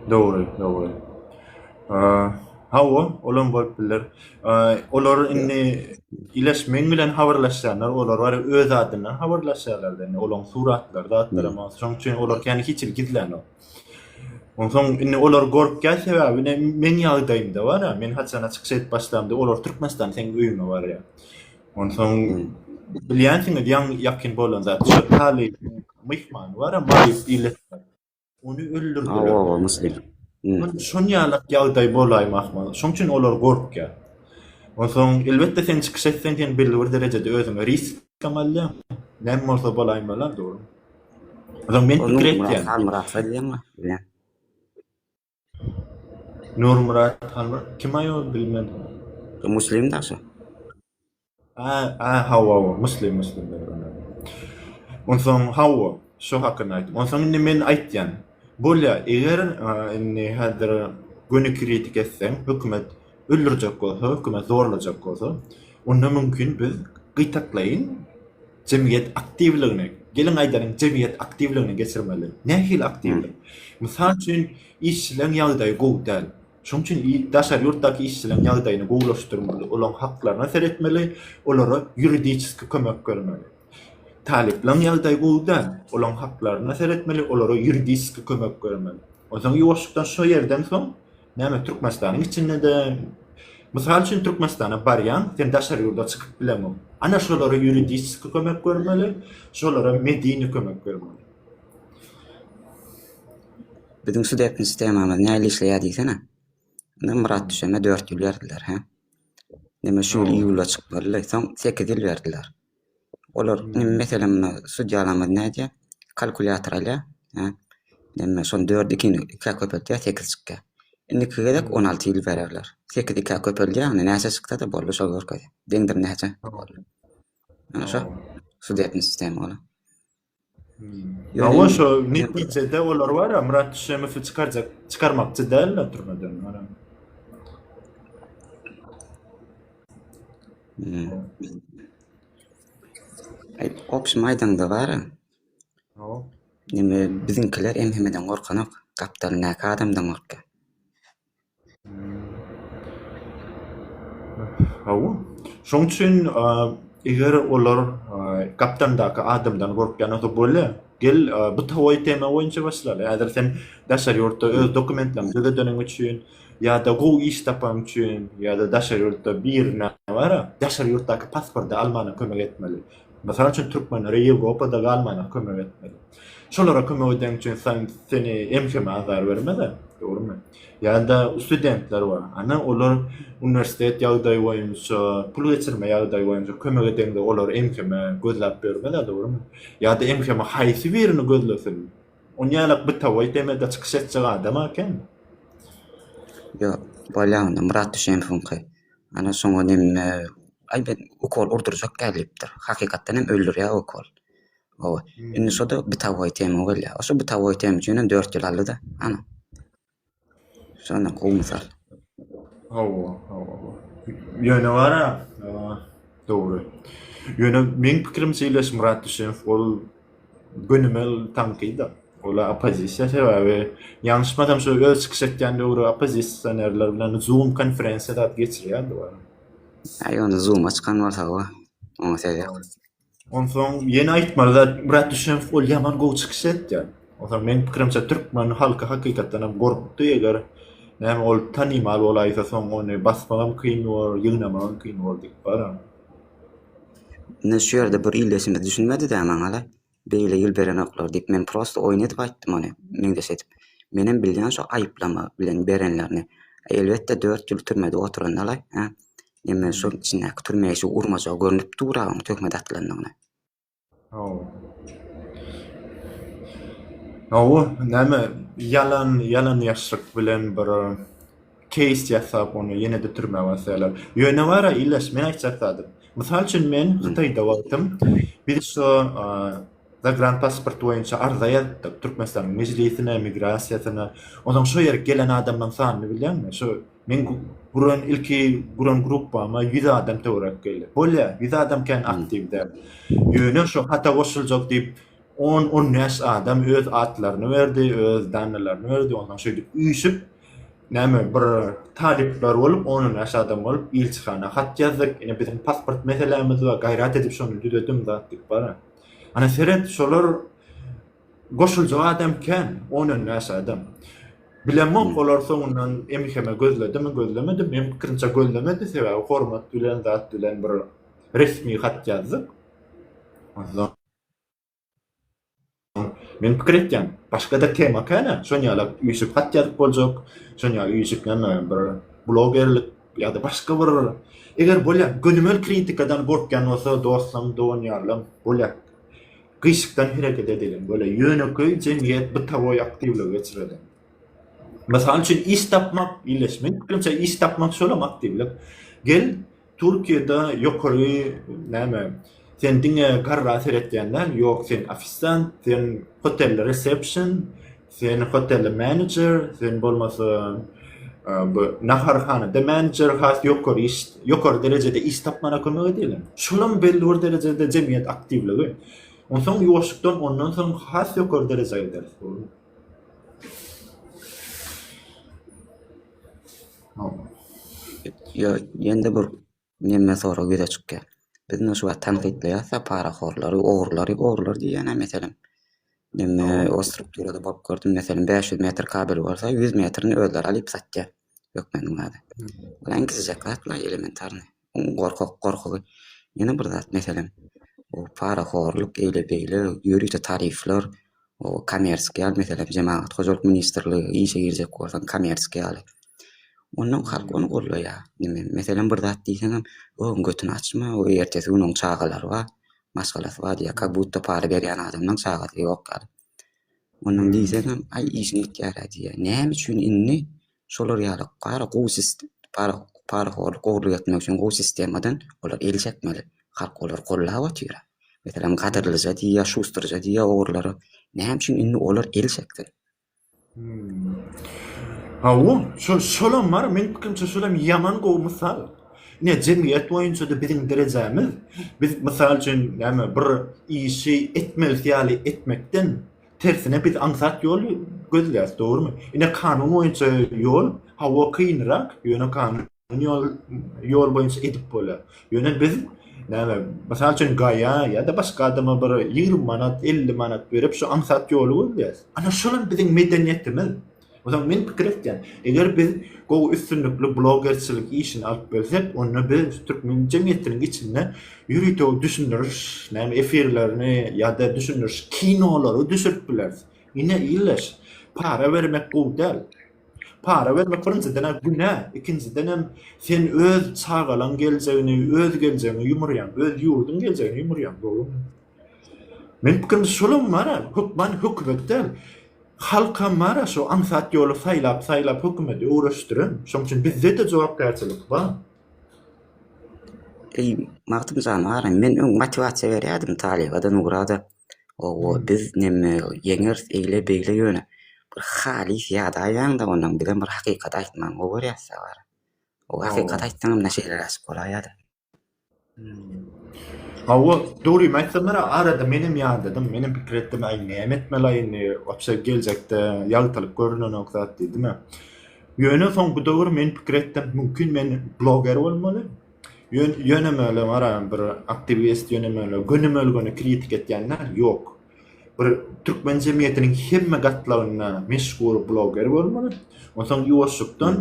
Speaker 1: Dogry, dogry. Hawa, olam bolup biler. Olar indi ileş meň bilen habarlaşýanlar, olar bar öz adyndan habarlaşýarlar indi olaň suratlary zatlaram bar. Şonuň üçin olar kän hiç hili gizlänok. Onsoň indi olar gorkýar sebäbi ine meň ýagdaýymda bar-a, men haçana çykyş edip başlamda olar Türkmenistan seň öýüňe barýar. Onsoň bilýänsiňiz ýaňy ýakyn bolan zat şo talyp myhmany bar-a maýyp ildeşler. Ony öldürdiler.
Speaker 2: Hawa, hawa, muslim.
Speaker 1: Hmm. Şon ýalak ýagdaý bolaýmakmy? Şoň üçin olar gorkýar. Onsoň elbetde sen çykyş etseň sen belli bir derejede özüňe riskam alýaň. Näme bolsa bolaýmaly dogry. Onsoň men pikir etýän.
Speaker 2: Halmyrat diýýäňmi? Bilýän.
Speaker 1: Nurmyrat Halmyrat kim aý ol bilmedim.
Speaker 2: Muslim da şo.
Speaker 1: A, a, hawa, hawa, muslim, muslim Onsoň hawa, şo hakynda aýtdym. Onsoň indi men aýtýan. Bolýa, eger indi häzir göni kritik etseň, hökümet öldürjek bolsa, hökümet zorlajak bolsa, onda mümkin biz gytaklaýyn Jemgyýet aktiwligini, geliň aýdalyň, jemgyýet aktiwligini geçirmeli. Nähili aktiwlik? Mysal üçin, işçileriň ýagdaýy gowy däl. Şonuň üçin daşary ýurtdaky işçileriň ýagdaýyny gowulaşdyrmaly, olaryň haklaryna seretmeli, olara ýuridiçeski kömek bermeli. Talyplaryň ýagdaýy gowy däl, olaryň haklaryna seretmeli, olara ýuridiçeski kömek bermeli. Onsoň ýuwaşlykdan şo ýerden soň Näme Türkmenistanyň içinde-de mysal üçin Türkmenistana barýaň, sen daşary ýurda çykyp bileňok. Ana şolara ýuridiçeski kömek bermeli, şolara medeni kömek bermeli.
Speaker 2: Biziň sudebny sistemamyz nähili işleýär diýsene. Indi Myrat düşeme 4 ýyl berdiler, hä? Neme şu ýyl iýulda çykmalydy, soň 8 ýyl berdiler. Olar indi meselem muna sudýalarymyz nädýär? Kalkulýator alýar, hä? Näme şony dördi ikini ikä köpeldýär, sekiz çykýar. Indiki gezek 16 ýyl bererler. Sekizi ikä köpeldýär, indi näçe çyksa-da boldy şol görkezýär. Deňdir näçe? Boldy. Ana şo sudebny sistema olar.
Speaker 1: Hawa şo netijede olar bar ya Murat Düşemowy çykarjak çykarmakçy däller türmeden.
Speaker 2: Hmm. Aý, opşum aýdaňda bar.
Speaker 1: Hawa.
Speaker 2: Neme biziňkiler MHM-den gorkanok, gapdalyndaky adamdan gorkýar.
Speaker 1: Hawa. Şoň üçin eger olar gapdalyndaky adamdan gorkýan bolsa bolýa. Gel bytowoý tema boýunça başlaly. Häzir sen daşary ýurtda öz dokumentleriňi düzedeniň üçin ýa-da gowy iş tapanyň üçin ýa-da daşary ýurtda birine bar-a, daşary ýurtdaky pasporty almana kömek etmeli. Mysal üçin türkmenlere Ýewropada galmana kömek etmeli. Şolara kömek edeniň üçin sen seni MHM azar bermez-ä, dogrumy? Ýa-da studentler bar. Ana olar uniwersitet ýagdaýy boýunça, pul geçirme ýagdaýy boýunça kömek edeňde olar MHM gözläp ýörmez-ä, dogrumy? Ýa-da MHM haýsy birini gözlesin? Onýalak bytawoý temada çykyş etjek adam-a eken.
Speaker 2: Ýok, bolýa onda Myrat Düşenowyňky. Ana şoňa neme, aý men ukol urdurjak däl diýipdir. Hakykatdan hem öldürýär ukol. Hawa. Indi şo-da bytawoý tema bolýar. Şo bytawoý tema üçin hem 4 ýyl aldy-da. Ana. Şonda gowy mysal.
Speaker 1: Hawa, hawa. Ýöne bar-a, dogry. Ýöne meň pikirimçe Ileş Myrat Düşenow ol gönümel tankyda. Ol oppozisiýa sebäbi ýalňyşmasam şo öz çykyş etýän döwri oppozisionerler bilen Zoom konferensiýa zat geçirýärdi bar.
Speaker 2: Aý onda Zoom-a çykan bolsa hawa. Oňa söz ýok.
Speaker 1: Onsoň ýene aýtmaly zat Myrat Düşemow ol ýaman gowy çykyş etýär. Onsoň meň pikirimçe türkmen halky hakykatdan hem gorkdy eger näme ol tanymal bolaýsa soň ony basmagam kyn bor, ýygnamagam kyn bor diýip baram.
Speaker 2: Indi şu ýerde bir ildeşimiz düşünmedi-dä maňa-la. Beýle ýyl berenoklar diýip men prosto oýun edip aýtdym ony meňzeş edip. Menem bilýän şo aýyplama bilen berenlerini. Elbetde dört ýyl türmede oturanda-laý, hä? Neme şol içindäki türme işi urmajagy görnüp dur-a oň töhmet atylandygyna.
Speaker 1: Hawa. Hawa, näme ýalan, ýalan ýaşryk bilen bir keýs ýasap ony ýene-de türmä basýarlar. Ýöne bar-a ildeş, men aýtjak zadym. Mysal üçin men Hytaýda wagtym biz şo zagranpasport boýunça arza ýazypdyk Türkmenistanyň mejlisine, migrasiýasyna. Onsoň şo ýere gelen adamlaryň sanyny bilýäňmi? Şo Men guran ilki guran gruppama 100 adam töwerek geldi. Bolýa, 100 adam kän aktiw däl. Ýöne şo hata goşuljak diýip 10-15 adam öz atlaryny berdi, öz dannylaryny berdi. Ondan şeýdip üýşüp näme bir talyplar bolup 10-15 adam bolup ilçihana hat ýazdyk. Ine biziň pasport meselämiz bar, gaýrat edip şony düzediň zat diýip bara. Ana seret şolar Goşuljak adam kän, on-on bäş adam. Bilemok, olar soňundan MHM gözledimi, gözlemedimi, meň pikirimçe gözlemedi, sebäbi hormat bilen, zat bilen bir resmi hat ýazdyk. Onsoň men pikir etýän, başga-da tema kän-ä, şon ýalak üýşüp hat ýazyp boljak, şon ýaly üýşüp näme bir blogerlik ýa-da başga bir, eger bolýa, gönümel kritikadan gorkýan bolsa dostlam, dogan-ýarlam, bolýa. Gyşykdan hereket edeliň, böyle ýönekeý jemgyýet bytawoý aktiwligi geçireliň. Mysal üçin iş tapmak, illeş, meň pikirimçe iş tapmak şolam aktiwlik. Gel Türkiýede ýokary näme, sen diňe garra seretýän däl, ýok sen ofisiant, sen hotelde resepşn, sen hotelde menejer, sen bolmasa bu naharhanada menejer has ýokary iş, ýokary derejede iş tapmana kömek edýärler. Şolam belli bir derejede jemgyýet aktiwligi. Onsoň ýuwaşlykdan ondan soň has ýokary derejä gideris.
Speaker 2: Ýo, ýene-de bir neme sorag ýüze çykýar. Biz ine şu wagt tankytlaýarys-a parahorlary, ogrulary, ogrular diýýän-ä meselem. Neme o strukturada bolup gördüm, meselem 500 metr kabel bolsa 100 metrini özleri alyp satýar. Hökmeniň zady. Ol iň kiçijek zat-la elementarnyý. Gorkak gorkugy. Ýene bir zat meselem, o parahorluk eýle-beýle ýörite tarifler, o kommerskiý ýaly meselem jemagat hojalyk ministrligi işe girjek bolsaň kommerskiý ýaly. Ondan halk ony gollaýar. Neme meselem bir zat diýseňem, oň götüni açma, o ertesi gün oň çagalary bar, maşgalasy bar diýýär. Kak budda para berýän adamlaň çagasy ýok ýaly. Ondan diýseňem, aý işiň bitýär-ä diýýär. Näme üçin indi Şolar ýaly gara gowy para parahorluk ogurlyk etmek üçin gowy sistemadan olar el çekmeli. Halk olary gollap otyra. Meselem gadyrlyja diýýär, şustrja diýýär ogrulara. Näme üçin indi olar el çeksin?
Speaker 1: Hawa, şol şolam bar, meň pikirimçe şolam ýaman gowy mysal. Ine jemgyýet boýunça-da biziň derejämiz, biz mysal üçin näme bir işi etmelisi ýaly etmekden Tersine biz aňsat ýol gözleýäris, dogrumy? Ine kanun boýunça ýol, hawa kynrak, ýöne kanun ýol ýol boýunça edip bolýar. Ýöne biz näme, mysal üçin gaýa ýa-da başga adama bir 20 manat, 50 manat berip şu aňsat ýoly gözleýäris. Ana şolam biziň medeniýetimiz. Onsoň men pikir etýän, eger biz gowy üstünlikli blogerçilik işini alyp bilsek, onda biz türkmen jemgyýetiniň içinde ýörite düşündiriş näme efirlerini ýa-da düşündiriş kinolary düşürip bileris. Ine illeş, para bermek gowy däl. Para bermek birinjiden-ä günä, ikinjidenem sen öz çagalaň geljegini, öz geljegiňi ýumurýaň, öz ýurduň geljegini ýumurýaň, dogrumy? Meniň pikirimçe şolam bar-a, hökman hökümet däl. Halkam bar-a şo aňsat ýoly saýlap saýlap hökümeti öwreşdiren. Şoň üçin bizde-de jogapkärçilik bar.
Speaker 2: Eý, Magtymjan aga, men öň motiwasiýa berýärdim talyba-da, Nura-da. Hawa, biz neme ýeňeris eýle-beýle ýöne bir halys ýadaýýaň-da onnoň bizem bir hakykaty aýtmagy gowy görýäs-dä bara. O hakykaty aýtsaňam ine şeýleräjik bolaýýa-da.
Speaker 1: Hawa, dogrymy aýtsam bir arada menem ýadadym, menem pikir etdim, aý näme etmeli indi, wapşe geljekde ýaltalyk görünenok zat diýdim-ä. Ýöne soňky döwür men pikir etdim, mümkin men bloger bolmaly. Ýöne möle bar bir aktiwist, ýöne möle gönümel-göni kritik etýän däl, ýok. Bir türkmen jemgyýetiniň hemme gatlagynda meşhur bloger bolmaly. Onsoň ýuwaşlykdan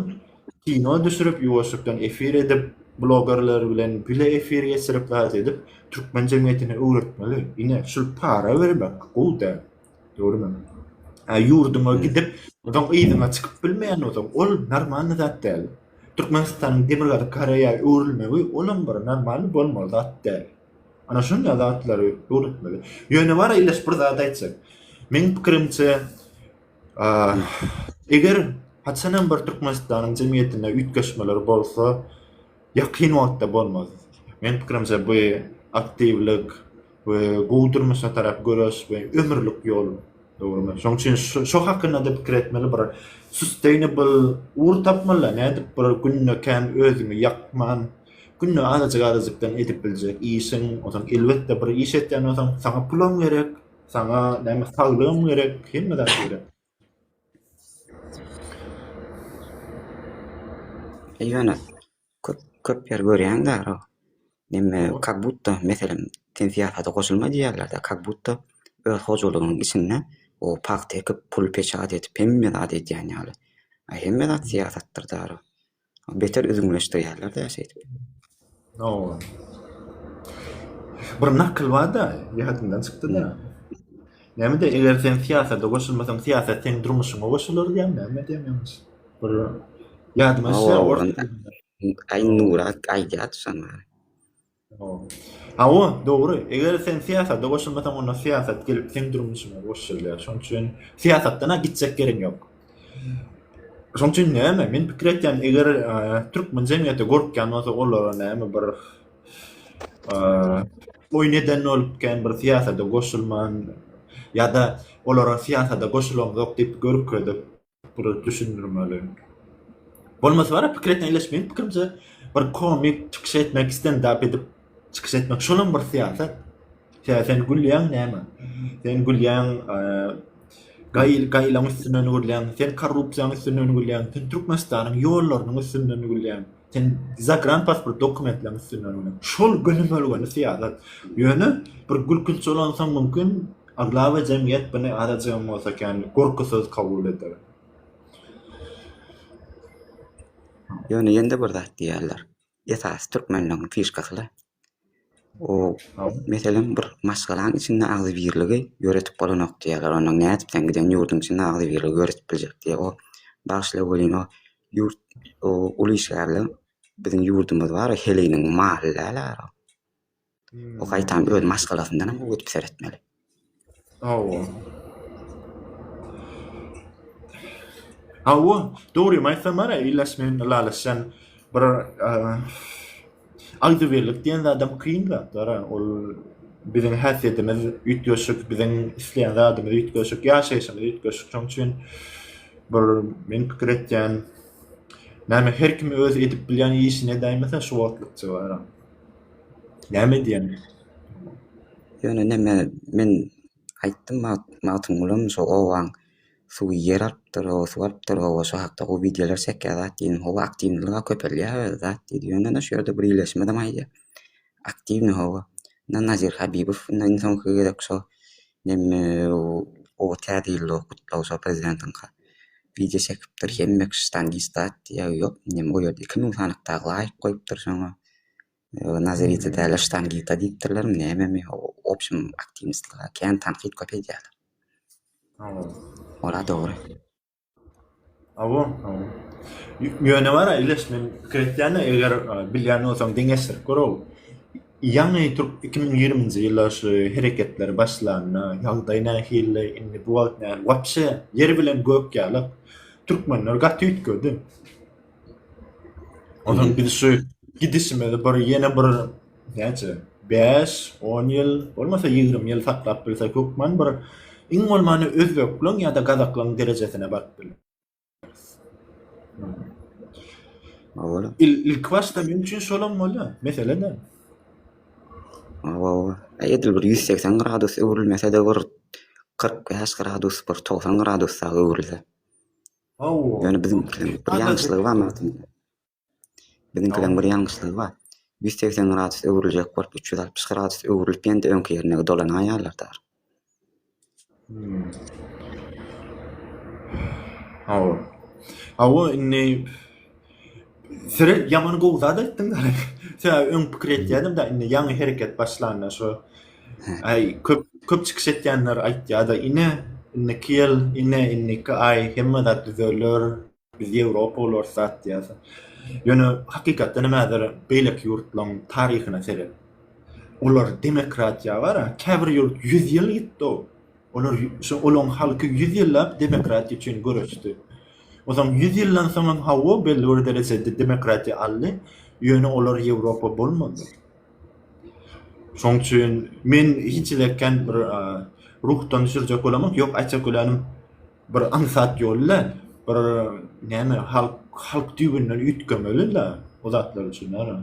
Speaker 1: Kino düşürip, ýuwaşlykdan efir edip, blogerler bilen bile efir geçirip zat edip, türkmen jemgyýetine öwretmeli. Ine, şul para bermek gowy däl. Dogrymy? Hä, ýurduňa gidip, onsoň yzyňa çykyp bilmeýän bolsaň, ol normalny zat däl. Türkmenistanyň Demirgazyk Koreýa öwrülmegi, olam bir normalny bolmaly zat däl. Ana şunday zatlary öwretmeli. Ýöne bar illeş bir zat aýtjak. Meň pikirimçe eger haçanam bir Türkmenistanyň jemgyýetinde üýtgeşmeler bolsa, ýakyn wagtda bolmaz. Meň pikirimçe bu aktiwlik we gowy durmuşa tarap göreş we ömürlik ýol. Dogrymy? Şonuň üçin şo hakynda-da pikir etmeli bir sustainable ugur tapmaly. Nädip bir günde kän özüňi ýakman, günde azajyk-azajykdan edip biljek işiň, onsoň elbetde bir iş etýän bolsaň, saňa pulam gerek, saňa näme saglygam gerek, hemme zat gerek.
Speaker 2: Ýöne köp köp ýer görýäň däro. Neme kak budda meselem sen syýasata goşulma diýýärlerde kak budda öz hojalygynyň içinde o pagta ekip pul peçat edip hemme zat edýän ýaly. A hemme zat syýasatdyr däro. Beter üzňleşdirýärler-dä şeýdip.
Speaker 1: Hawa. Bir nakyl bar-da, ýadymdan çykdy-da. Näme-de, eger sen syýasata goşulmasaň, syýasat seň durmuşyňa goşular diýýän, näme diýýän ýalňyş. Bir ýadyma düşýär,
Speaker 2: Hawa,
Speaker 1: ors
Speaker 2: aý Nurak aýdýardy şony.
Speaker 1: Hawa, dogry. Eger sen syýasata goşulmasaň, onda syýasat gelip seň durmuşyňa goşulýar. Şonuň üçin syýasatdan-a gitjek ýeriň ýok. Şonuň üçin näme, men pikir etýän, eger türkmen jemgyýeti gorkýan bolsa, olara näme bir oýun eden bolup kän bir syýasata goşulman ýa-da olara syýasata goşulamzok diýip görkezip, Bir düşündirmeli. Bolmasa bara pikir etme ileş meň pikirimçe bir komik çykyş etmek stendap edip çykyş etmek şolam bir syýasat. Sebäbi sen gülýäň näme? Sen gülýäň gaýyl gaýylaň üstünden gülýäň, sen korrupsiýaň üstünden gülýäň, sen Türkmenistanyň ýollarynyň üstünden gülýäň, sen zagran pasport dokumentleň üstünden gülýäň. Şol gönümel-göni syýasat. Ýöne bir gülkünç bolansoň mümkin Aglaba jemgyýet buny azajygam bolsa kän gorkusyz kabul eder.
Speaker 2: Ýöne ýene-de bir zat diýýärler. Esasy türkmenleriň fişkasy-la. O, meselem, bir maşgalaň içinde agzybirligi ýöretip bolanok diýýärler. Onnoň nädip sen giden ýurduň içinde agzybirligi ýöretip biljek diýýär. O, bagyşla welin, o ýurt, o uly işgärler biziň ýurdumyz bar-a heleýiniň maly däl-ä. O gaýtam öz maşgalasyndanam gowy edip seretmeli.
Speaker 1: Hawa. Hawa, dogrymy aýtsam bar-a, Ilýas men ylalaşýan bir agzybirlik diýen zadam kyn zat bar-a. Ol biziň häsiýetimiz üýtgeşik, biziň isleýän zadymyz üýtgeşik, ýaşaýşymyz üýtgeşik. Şonuň üçin bir men pikir etýän, näme her kim öz edip bilýän işini edäýmese şu wagtlykça bar-a. Näme diýen?
Speaker 2: Ýöne neme, men aýtdym Magtymgulam şo obaň suwy ýer alypdyr, o suw alypdyr, oba şo hakda gowy wideolar çekýär zat diýdim. Hawa aktiwnylyga köpelýär özi zat diýdi. Ýöne ine şu ýerde bir ileşmedem aýdýar. Aktiwnyý hawa. Ine Nazir Habibow ine iň soňky gezek şo neme oba täze ýylda gutlag şo prezidentiňka wideo çekipdir. Hemme kişi ştangist zat diýýär. Ýok neme o ýerde 2000 sanyk dagy laýk goýupdyr şoňa. Nazarita däl-de ştangita diýipdirlermi nämemi, opşim aktiwistler kän tankyt köp edýärler. Ola dogry.
Speaker 1: Hawa, hawa. Ýöne bar-a Ileş men pikir etýän-de eger bilýän bolsaň deňeşdirip gör-ow. Ýaňy türk 2020-nji ýylda şu hereketler başlanda ýagdaý nähili, indi bu wagt nähili, wapşe ýer bilen gök ýaly. Türkmenler gaty üýtgedi. Ondan biz şu gidişimizi bir ýene bir näçe 5, 10 ýyl, bolmasa 20 ýyl saklap bilsek hökman bir iň bolmanda özbekleň ýa-da gazaklaň derejesine baryp bileris.
Speaker 2: Hawa.
Speaker 1: Il, ilki başda meň üçin şolam bolýar. Mesele däl.
Speaker 2: Hawa. Edil bir 180 gradus öwrülmese-de bir 45 gradus, bir 90 gradus dagy öwrülse.
Speaker 1: Hawa.
Speaker 2: Ýöne biziňkileriň bir ýalňyşlygy bar Magtymguly. Biziňkileriň bir ýalňyşlygy bar. 180 gradus öwrüljek bolup, 360 gradus öwrülip ýene-de öňki ýerine dolanaýýarlar da.
Speaker 1: Hmm. Hawa. Hawa, indi Seret ýaman gowy zat aýtdyň da. Sebäbi öň pikir etýärdim-de, indi ýaňy hereket başlanda şo aý köp köp çykyş etýänler aýtýar-da, ine, indiki ýyl, ine, indiki aý hemme zat düzeler, biz Ýewropa bolarys zat diýýärsiň. Ýöne hakykatdan hem häzir beýleki ýurtlaryň taryhyna seret. Olar demokratiýa bar-a, käbir ýurt 100 ýyl gitdi-ow. Olar şo olaň halky 100 ýyllap demokratiýa üçin göreşdi. Onsoň 100 ýyldan soňam hawa belli bir derejede demokratiýa aldy, ýöne olar Ýewropa bolmady. Şoň üçin men hiç hili kän bir ruhdan düşürjek bolamok, ýok aýtjak bolýanym bir aňsat ýol däl. Bir näme halk halk düýbünden üýtgemeli-le o zatlar üçin ara.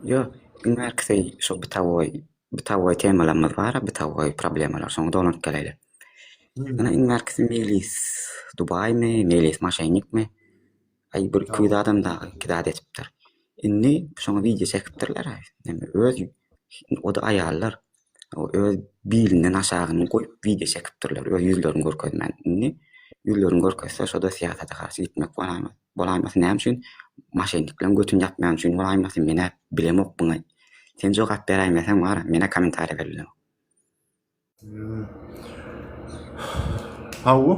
Speaker 2: Ýok, iň bärkisi şo bitawoý bitawoý temalarymyz bar-a, bitawoý problemalar, şoňa dolanyp geleýli. Ine iň bärkisi Meýlis Dubaýmy, Meýlis moşennikmi? Aý bir 200 adam dagy iki zat edipdir. Indi şoňa wideo çekipdirler-ä. Neme öz o-da aýallar öz bilinden aşagyny goýup wideo çekipdirler, öz ýüzlerini görkezmän. Indi ýüzlerini görkezse şo-da syýasata garşy gitmek bolaýmaz. Bolaýmasyn näme üçin? Moşennikleriň götüni ýapmaýan üçin bolaýmasyn? Men-ä bilemok muňa. Sen jogap beräýmeseň bar-a, men-ä kommentariýa berip bilemok.
Speaker 1: Hawa,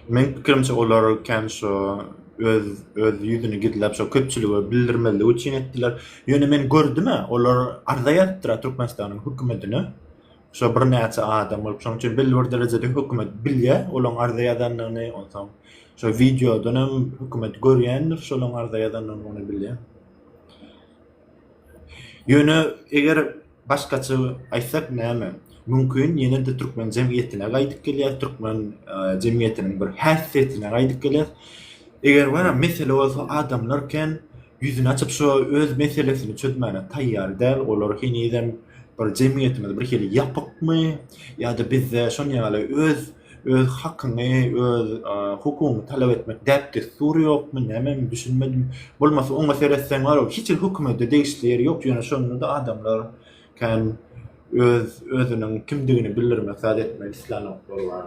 Speaker 1: meň pikirimçe olar kän şo öz öz ýüzüni gizläp şo köpçülige bildirmezlik üçin etdiler. Ýöne men gördüm-ä, olar arza ýazypdyr-a Türkmenistanyň hökümetine. Şo birnäçe adam bolup, şonuň üçin belli bir derejede hökümet bilýär olaň arza ýazandygyny, onsoň şo wideodan hem hökümet görýändir şolaň arza ýazandygyny ony bilýär. Ýöne eger başgaça aýtsak näme, mümkin ýene-de türkmen jemgyýetine gaýdyp gelýäs, türkmen jemgyýetiniň bir häsiýetine gaýdyp gelýäs. Eger bara mesele bolsa adamlar kän ýüzüni açyp şo öz meselesini çözmäne taýýar däl, olar henizem bir jemgyýetimiz bir hili ýapykmy ýa-da bizde şon ýaly öz öz hakyňy, öz hukugyňy talap etmek däp-dessury ýokmy, nämemi düşünmedim. Bolmasa oňa seretseň bar, hiç hili hökümete degişli ýeri ýok, ýöne şonda-da adamlar kän öz özüniň kimdigini bildirmek zat etmek islänoklar bar.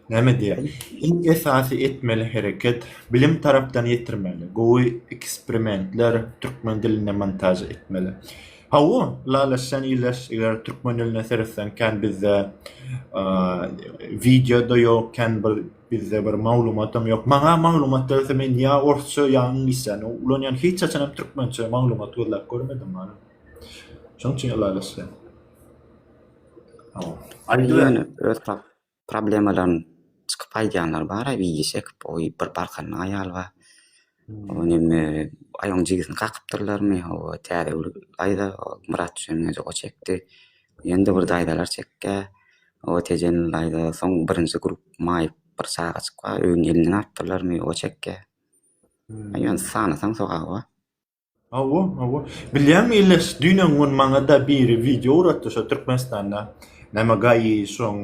Speaker 1: Näme diýýär? Iň esasy etmeli hereket, bilim tarapdan ýetirmeli. Gowy eksperimentler türkmen dilinde montaž etmeli. Hawa, ylalaşýan ildeş, eger türkmen diline seretseň kän bizde wideo-da ýok, kän bir bizde bir maglumatam ýok. Maňa maglumat berse men ýa orsça ýa iňlisçäni ulanýan, hiç haçanam türkmençe maglumat gözläp görmedim. Şonuň üçin ylalaşýan.
Speaker 2: Ýöne öz problemalaryny çykyp aýdýanlar bar-a, wideo çekip, oý bir Balkanyň aýaly bar. O neme aýagyň jigisini kakypdyrlarmy, hawa Täzegül daýza, Myrat düşen o çekdi. Ýene-de bir daýzalar çekýär. O Tejenli daýza, soň birinji grup maýyp bir çagajyk bar, öýüni elinden alypdyrlarmy, o çekýär. Ýöne sanasaň sogaby bar.
Speaker 1: Hawa, hawa. Bilýäňmi ildeş, düýn-öň gün maňa-da biri wideo ugratdy şo Türkmenistanda näme GAI şoň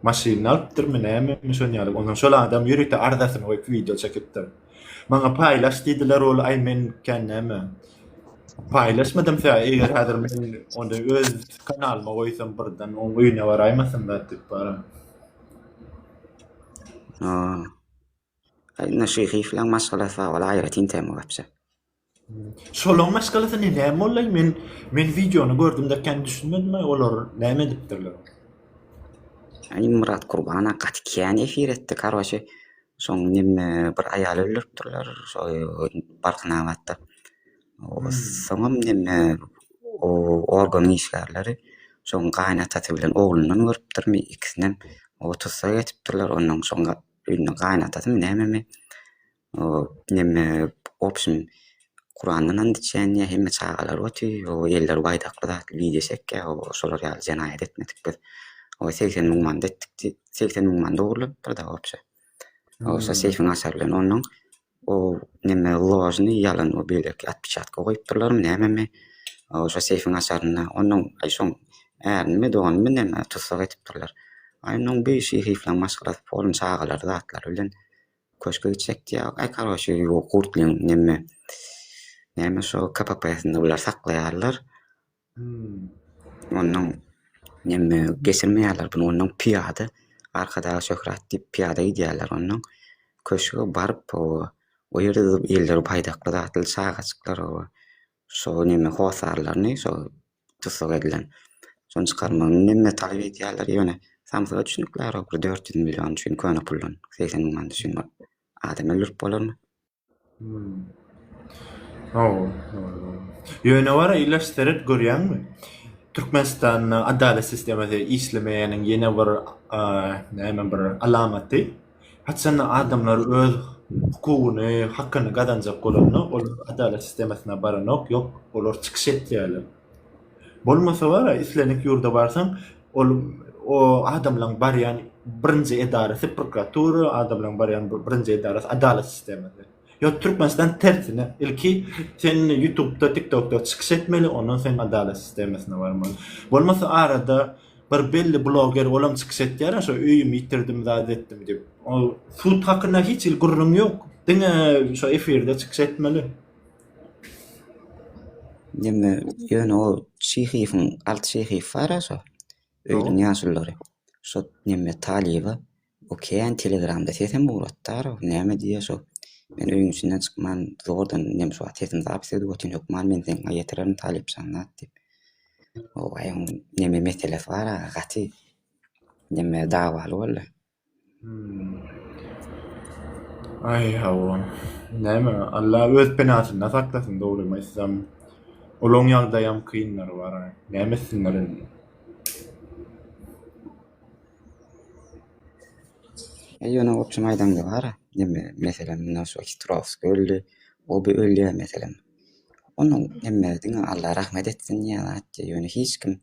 Speaker 1: maşynyny alypdyrmy nämemi şon ýaly. Ondan şol adam ýörite arzasyny goýup wideo çekipdir. Maňa paýlaş diýdiler ol aý men kän näme paýlaşmadym sebäbi eger häzir men ony öz kanalyma goýsam birden oň öýüne baraýmasyn zat diýip baram.
Speaker 2: Aa. Indi Şyhyýewleň maşgalasy bar, ol aýratyn tema wapşe.
Speaker 1: Şolaň maşgalasy ne näme boldy? Men men wideony gördüm-de kän düşünmedim olar näme edipdirler.
Speaker 2: Aý Myrat Kurbana gaty kän efir etdi karoçe. Şoň neme bir aýaly öldüripdirler şo Balkanabatda. Soňam neme o organyň işgärleri şoň gaýynatasy bilen oglundan görüpdirmi ikisinem o tussag edipdirler ondan şoň Öýünde gaýynatasymy nämemi o neme obşim Kurandan and içýän diýýär, hemme çagalary otyr, o elleri baýdakly zatly wideo çekýär, o şolar ýaly jenaýat etmedik biz. O 80 müň manat etdik diýip, 80 müň manat ogurlanypdyr-da wobşe. O şo seýfiň açary bilen onnoň o neme ložny ýalan o beýleki otpeçatka goýupdyrlarmy nämemi o şo seýfiň açarynda onnoň aý şoň ärinimi doganymy neme tussag edipdirler. Aý onnoň bu Şyhyýewleň maşgalasy polny çagalary zatlary bilen köşge gitjek diýýär. Aý karoçe Gurtlyň neme näme şo KPP-sinde bular saklaýarlar. Onnoň neme geçirmeýärler buny onnoň pyýada Arkadaga şöhrat diýip pyýada gidýärler onnoň köşge baryp hawa o ýerde elleri baýdakly zatly çagajyklar hawa şo neme hossarlaryny şo tussag edilen şony çykarmagyny neme talap edýärler ýöne. Samsyga düşünikli-ä bir 400 million üçin köne puldan 80 müň manat üçin bir adam öldürip bolarmy?
Speaker 1: Hmm. Hawa, hawa. Ýöne bar ilaç seret görýäňmi? Türkmenistanda adalat sistemasy işlemeýäniň ýene bir näme bir alamaty. Haçanda adamlar öz hukugyny, hakyny gazanjak bolanda, olar adalat sistemasyna baranok, ýok, olar çykyş etýärler. Bolmasa bar-a, islendik ýurda barsaň, ol o adamlaryň barýan birinji edarasy prokuratura, adamlaryň barýan birinji edarasy adalat sistemasy. Ýok, Türkmenistan tersine, ilki sen YouTube'da, TikTok'da çykyş etmeli, ondan sen adalat sistemasyna barmaly. Bolmasa arada bir belli bloger olam çykyş etýär, şo öýümi ýitirdim, zat etdim diýip. Ol sud hakynda hiç hili gürrüň ýok. Diňe şo efirde çykyş etmeli.
Speaker 2: Neme, ýöne o Şyhyýewiň, Alty Şyhyýew bar-a şo, öýüniň ýaşululary. Şo neme Talyba o kän telegramda sesem ugratdy-ara, näme diýýär şo, men öýüň içinden çykman zordan neme şu wagt sesimi zapis edip otyryn, hökman men seňňe ýetirerin Talypjan zat diýip. Owaý oň neme meselesi bar-a gaty neme dawaly boldy.
Speaker 1: Aý hawa. Näme, Alla öz penasynda saklasyn dogrymy aýtsam. Olaň ýagdaýam kyndyr bar. Näme etsinler indi?
Speaker 2: E ýöne obşem aýdaňda bar-a, neme, meselem, muna şo Hitrowskiý öldi, o bi ölýär meselem. Onuň hemme diňe Alla rahmet etsin diýýän zat diýýär, ýöne hiç kim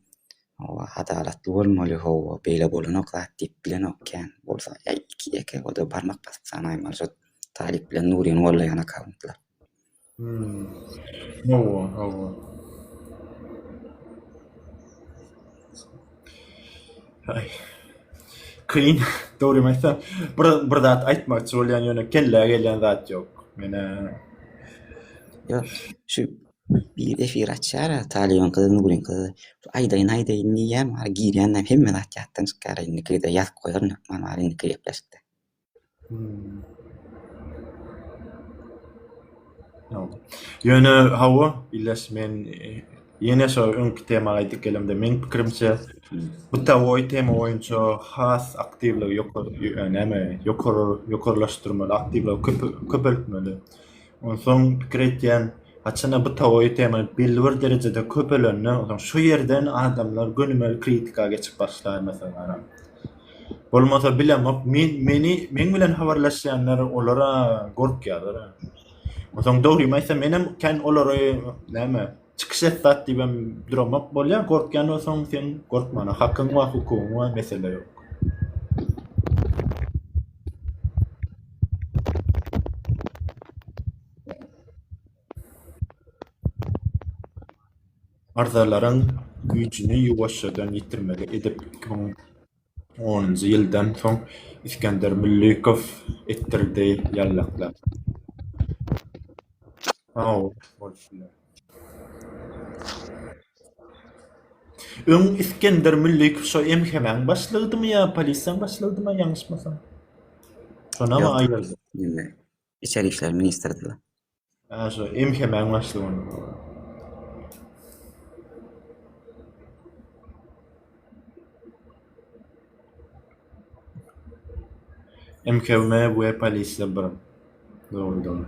Speaker 2: Hawa, adalatly bolmaly, hawa, beýle bolanok zat diýip bilenok kän. Bolsa, ýa iki-ýeke, o-da barmak basyp sanaýmaly şo Talyp bilen Nuryny gollaýan akkauntlar.
Speaker 1: Hmm. Hawa, hawa. Aý. Kyn, dogrymy aýtsam, bir bir zat aýtmakçy bolýan, ýöne kellä gelýän zat ýok. Menä
Speaker 2: Ýok, şu Bir efir açýar-a Talybyň gyzy, Nuryň gyzy. Şu aýdaýyn, aýdaýyn diýýän bar, girýänem hemme zat ýatdan çykýar. Indikide ýazyp goýaryn hökman bar indiki gepleşikde.
Speaker 1: Hmm. Ýöne hawa, illeş men ýene şo öňki tema gaýdyp gelemde meň pikirimçe bitawoý tema boýunça has aktiwligi ýokary näme ýokary ýokarlaşdyrmaly, aktiwligi köpeltmeli. Onsoň pikir etýän, haçanda bu tawoýy tema belli bir derejede köpelende, onsoň şu ýerden adamlar gönümel kritika geçip başlar meselem. Bolmasa bilemok, men meni meň bilen habarlaşýanlar olara gorkýarlar. Onsoň dogrymy aýtsam menem kän olary näme çykyş et zat diýibem duramok bolýar, gorkýan bolsaň sen gorkmana hakyň bar, hukugyň bar, mesele ýok. Arzalaryň güýjüni ýuwaşjadan ýitirmeli edip 2010-njy ýyldan soň Isgender Müllükow etdirdi ýallaklap. Hawa, bolup biler. Öň Isgender Müllükow şo MHM-iň başlygydymy ýa polisiýaň başlygydymy ýalňyşmasam? Şonam
Speaker 2: Ýok,
Speaker 1: aýyrdy.
Speaker 2: neme, içeri işler ministridi.
Speaker 1: Ha şo MHM-iň başlygy onda. MKM we polisiýa bir. Dogry dogry.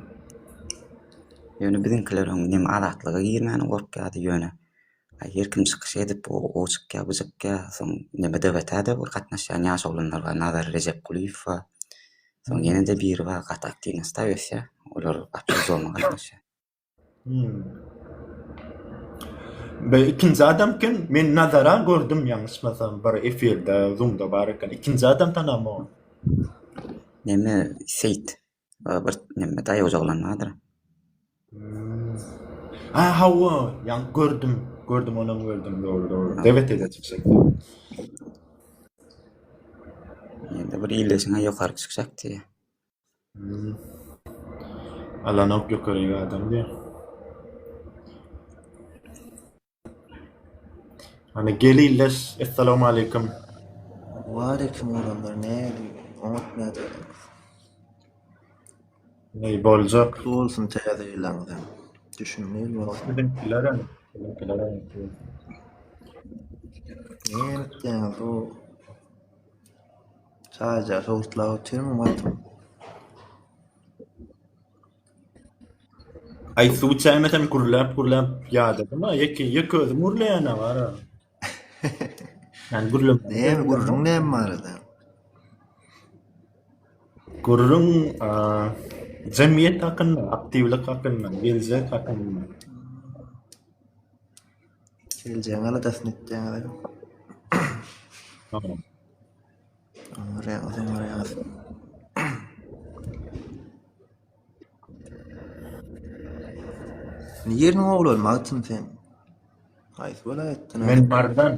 Speaker 2: Ýöne biziňkiler öň neme azatlyga girmäne gorkýardy ýöne aý her kim çykyş edip o çykýa bu çykýa soň neme DWT-de bir gatnaşýan ýaş oglanlar bar Nazar Rejepgulyýew bar soň ýene-de biri bar gaty aktiwnosda ösýär olar wapşe zona gatnaşýar.
Speaker 1: Hmm. Be ikinji adam kim? Men Nazara gördüm ýalňyşmasam bir efirde Zoomda bar eken. Ikinji adam tanamok.
Speaker 2: Neme Seýit bir neme daýawja oglan bardyr.
Speaker 1: Hmm. Ha hawa, ýa gördüm. Gördüm onam gördüm. Dogry dogry. DWT-de çykyş etdi.
Speaker 2: Ýene bir ildeşiňe ýokary çykjak diýýär.
Speaker 1: Alanok ýokaryk adam diýýär. Hany gel ildeş, Essalawmaleýkim.
Speaker 3: Waleýkim oglanlar näli oňat nädýäňiz?
Speaker 1: Eý boljak.
Speaker 3: Gutly bolsun täze ýylyňyz hem. Düşümli ýyl bolsun.
Speaker 1: Siziňkilerem, siziňkilerem.
Speaker 3: Näme etýäňiz bu? Çaýja sowutlap otyrmyň Magtym?
Speaker 1: Aý suw içäýmesem gürläp gürläp ýadadym-a ýeke ýeke özüm gürleýän-ä bar-a. Yani gürlem.
Speaker 3: Näme gürrüň näme barada?
Speaker 1: Gürrüň jemgyýet hakynda, aktiwlik hakynda, geljek hakynda.
Speaker 3: Geljegiň aladasyny etýäňiz.
Speaker 1: Tamam.
Speaker 3: Oňarýaňyz, oňarýaňyz. Nirniň oglany Magtym sen? Haýsy welaýatdan?
Speaker 1: Men Marydan.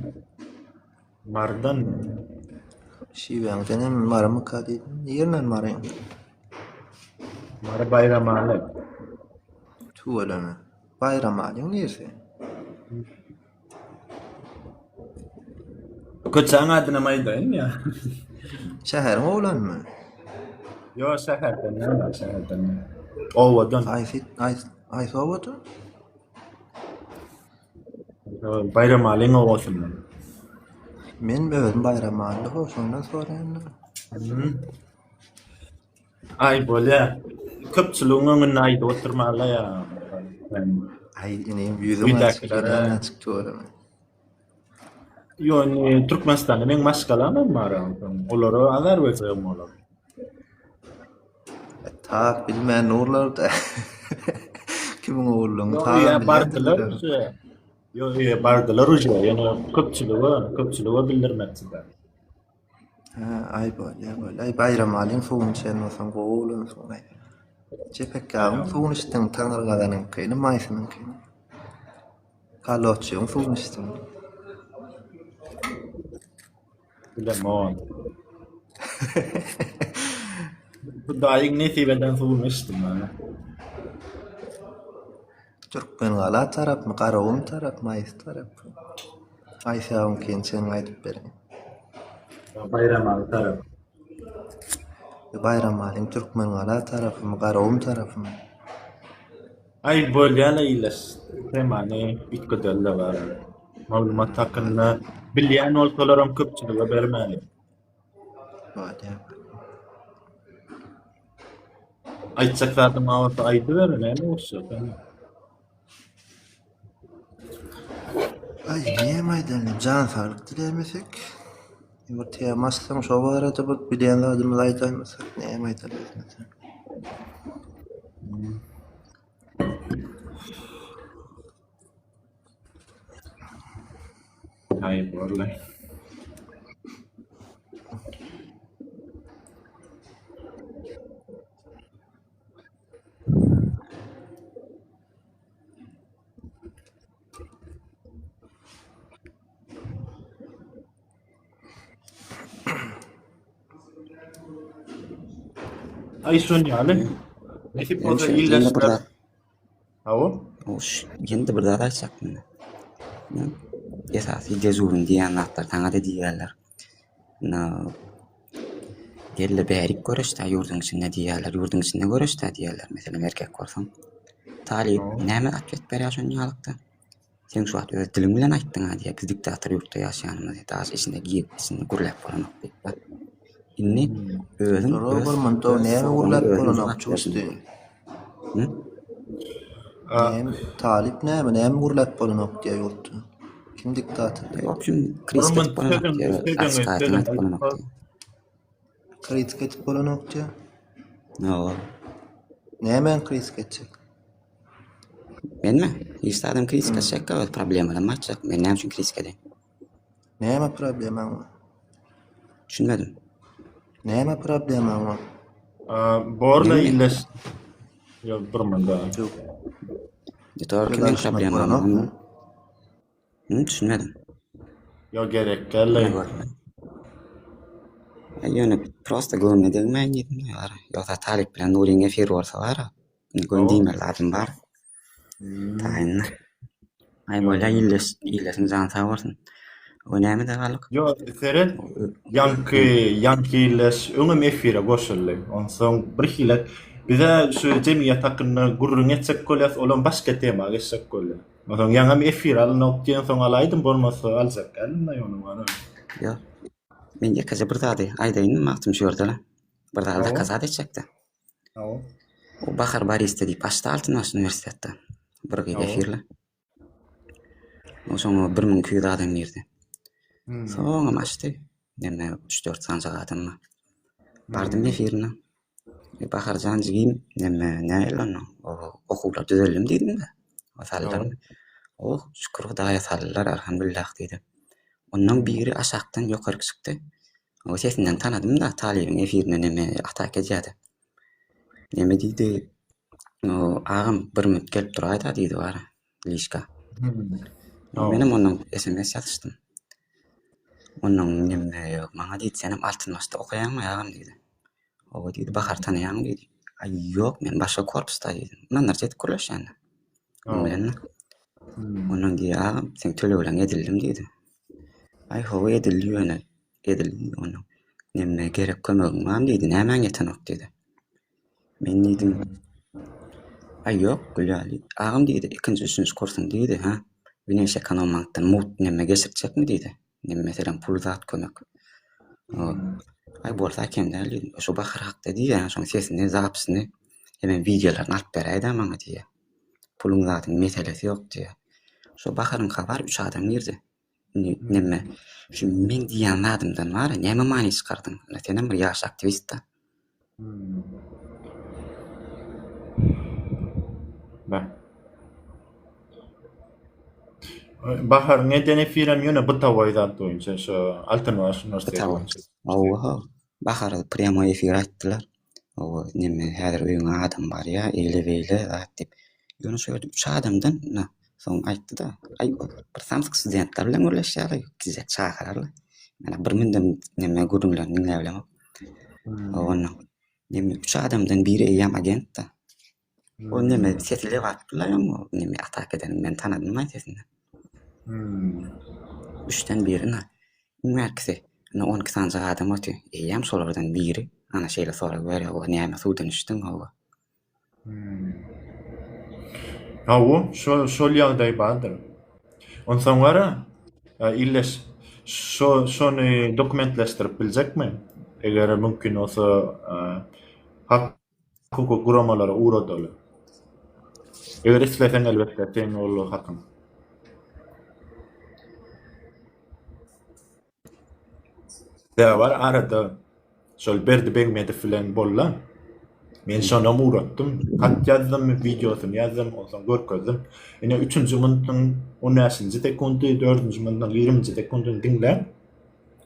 Speaker 1: Marydan.
Speaker 3: Şiweňden hem Marymyka diýdim. Nirden Maryň?
Speaker 1: Mary Baýramaly.
Speaker 3: Tüweleme. Baýramalyň nirsi?
Speaker 1: Köçäň adynam aýdaýyn ýa.
Speaker 3: Şäheriň oglanymy?
Speaker 1: Ýok, şäherden däl, şäherden däl. Obadan.
Speaker 3: Haýsy, haýsy, haýsy obadan?
Speaker 1: Baýramalyň obasyndan.
Speaker 3: Men özüm Baýramaly, ho, şondan soraýan.
Speaker 1: Hmm. Aý bolýa. Köpçüligiň öňünde aýdyp oturmaly ýa.
Speaker 3: Aý inim ýüzüň açyk, ýüzüň açyk tüweleme.
Speaker 1: Ýok, indi Türkmenistanda meň maşgalam hem bar onsoň. Olara azar berjegim bolar.
Speaker 3: Tak bilmän nurlar-da. Kimiň ogullygyny
Speaker 1: Ýok,
Speaker 3: tagam
Speaker 1: öýe
Speaker 3: bilýändirler.
Speaker 1: bardylar uje. Ýok, öýe bardylar uje. Ýöne köpçülige, köpçülige bildirmekçiler.
Speaker 3: Hä, aý bolýa, bolýa. Aý Baýramalyň suwuny içen bolsaň gowy bolansoň aý. Çepekgabyň suwuny içdiň, Taňyrgazanyňkyny, Maýsynyňkyny. Kaloçjygyň suwuny içdiň.
Speaker 1: Bilemok. Hudaýyň nesip eden suwuny içdim ana.
Speaker 3: Türkmengala tarapmy, Garagum tarapmy, haýsy tarap? Haýsy çenini aýdyp beriň.
Speaker 1: Baýramaly tarap.
Speaker 3: Baýramalyň Türkmengala tarapymy, Garagum tarapymy?
Speaker 1: Aý bolýala illeş temany üýtgedeli bar. Maglumat hakynda bilýän bolsalaram köpçülige bermäli.
Speaker 3: Bolýar.
Speaker 1: Aýtjak zadyň bar bolsa aýdyber, näme uruşýaň sen?
Speaker 3: Aý, näme aýdaly, jan saglyk diläýmesek. Bir tema açsaň şo barada bir bilýän zadymyzy aýdaýmasak, näme aýdaly özümize.
Speaker 1: Aý, borlaý. Aý şon ýaly. Nesip bolsa
Speaker 2: Ýene bir
Speaker 1: illeşler.
Speaker 2: zat,
Speaker 1: Hawa.
Speaker 2: Hoş, ýene-de bir zat aýtjakdym. Esasy dežurny diýýän zatlar saňa-da diýýärler. Na, Gel-de bärik göreş-dä ýurduň içinde diýýärler, ýurduň içinde göreş-dä diýýärler, meselem erkek bolsaň. Talyp näme otwet berýär şonuň ýalykda? Sen şu wagt öz diliň bilen aýtdyň-a diýýär, biz diktator ýurtda ýaşaýanymyzy, daş içinde girip içinde gürläp bolanok diýip. Indi özüň
Speaker 3: Sorag
Speaker 2: öz
Speaker 3: bir munda
Speaker 2: öz
Speaker 3: näme
Speaker 2: soragyňa
Speaker 3: gürläp
Speaker 2: özüň
Speaker 3: bolanok
Speaker 2: jogap berdiň.
Speaker 3: çuçdy.
Speaker 2: Hı?
Speaker 3: Näme talyp näme näme gürläp bolanok diýýär ýurtda. Kim diktator
Speaker 2: W
Speaker 3: diýýär.
Speaker 2: obşem kritika edip bolanok diýýär, açyk aýdyň aýdyp bolanok diýýär.
Speaker 3: Kritika edip bolanok diýýär.
Speaker 2: Hawa.
Speaker 3: Nämäni kritika etjek?
Speaker 2: Menmi? Hiç zadam kritika etjek öz problemalarymy aýtjak. Men näme üçin kritika edeýin?
Speaker 3: Näme problemaň bar?
Speaker 2: Düşünmedim.
Speaker 3: Näme problemaň bar?
Speaker 1: Borla
Speaker 2: Menmi?
Speaker 1: illeş. Ýok, durmanda.
Speaker 3: Ýok.
Speaker 2: Ne toýr
Speaker 3: Söz
Speaker 2: kimin
Speaker 3: alyşmak
Speaker 2: problemam
Speaker 3: bolanokmy?
Speaker 2: Hı, düşünmedim.
Speaker 1: Ýok, gerek däl.
Speaker 2: Näme görme? Ýöne prosta göwnüne degmäýin diýdim ýa. Ýogsa Talyp bilen Nuryň efiri bolsa bar. Göni diýmeli zadym bar. Taýynda. Aý bolýa illeş, illeşiň jany sag bolsun. O nämede galdyk?
Speaker 1: Ýok, seret, ýaňky, ýaňky illeş öňem efire goşuldy. Onsoň bir hili bize şu jemgyýet hakynda gürrüň etjek bolýas, olam başga tema geçjek bolýar. Onsoň ýaňam efir alynok diýensoň alaýdym, bolmasa aljak däldim-de ýöne.
Speaker 2: Ýok. Men ýekeje bir zady aýdaýynmy Magtym şu ýerde-le? Bir zady dokazat etjekde.
Speaker 1: Hawa.
Speaker 2: O Bahar barista diýip açdy Altynbaş uniwersitetde. Bir gyz efirle. O şoňa 1200 adam girdi. Soňam açdy. Neme 3-4 sanjak adam bar. Bardym efirine. E, Baharjan jigim, neme nähili onda? O okuwlar düzeldimi diýdim-de. O saldylar. Oh, şükür Hudaýa saldylar, alhamdulillah diýdi. Ondan biri aşakdan ýokaryk çykdy. O sesinden tanadym-da, talybyň efirine neme ataka edýärdi. Neme diýdi, o agam bir minut gelip duraýda diýdi bara, lişka. Menem ondan SMS ýazyşdym. Ondan neme maňa diýdi, senem Altynbaşda okaýaňmy agam diýdi. Hawa diýdi, Bahary tanaýaňmy diýdi. Aý ýok, men başga korpusda diýdim. Ynandyryjy edip gürleşýän-de. Oň bilen. Ondan diýýär, agam, seň tölegleň edildimi diýdi. Aý hawa edildi ýöne edildi diýdi ondan. Neme gerek kömegiň barmy diýdi, nämäň ýetenok diýdi. Men diýdim, aý ýok Gülýaly agam diýdi, ikinji, üçünji kursuň diýdi, hä, Wneşekonombankdan mugt neme geçirtjekmi diýdi. Neme meselem pul zat kömek. Aý bolsa kem däl diýdim. Şo Bahar hakda diýýär, şoň sesini, zapisini hemem wideolaryny alyp beräýdä maňa diýýär. Puluň zadyň meselesi ýok diýýär. Şo Baharyňka bar üç adam girdi. Indi neme şu meň diýýän zadymdan bar-a näme many çykardyň? Ine senem bir ýaş aktiwist-dä.
Speaker 1: Beh. Baharyň eden efirem ýöne bytawoý zat boýunça şo Altynbaş uniwersiteti boýunça.
Speaker 2: Hawa, Bahar prýamoý efir aýtdylar. Hawa, neme häzir öýüňe adam barýa, eýle-beýle zat diýip. Ýöne şo ýerde üç adamdan ine soň aýtdy-da, aý bir samsyk studentler bilen gürleşýärler, gijek çagyrarlar. Menä bir mündem neme gürrüňlerini diňläp bilemok. Onda neme üç adamdan biri eýýäm agent-de. O neme sesi lebaplylar ýa neme ataka edeni men tanadym aý sesinden. Üçden biri ine iň bärkisi ine 12 sanjak adam otyr. Eýýäm şolardan biri ana şeýle sorag berýär, o näme suwdan içdiň hawa.
Speaker 1: Hawa, şo şol ýagdaý bardyr. Onsoň gara, illeş şo şony dokumentleşdirip biljekmi? Eger mümkin bolsa, hak hukuk guramalara ugradaly. Eger isleseň elbetde, seň ol hakyň. Sebäbi bar arada şol Berdi Begmedow bilen boldy. Men şonam ugratdym. Hat ýazdym, wideosyny ýazdym, onsoň görkezdim. Ine üçünji minutnyň on bäşinji sekundy, dördünji minutnyň ýigriminji sekundyny diňläp,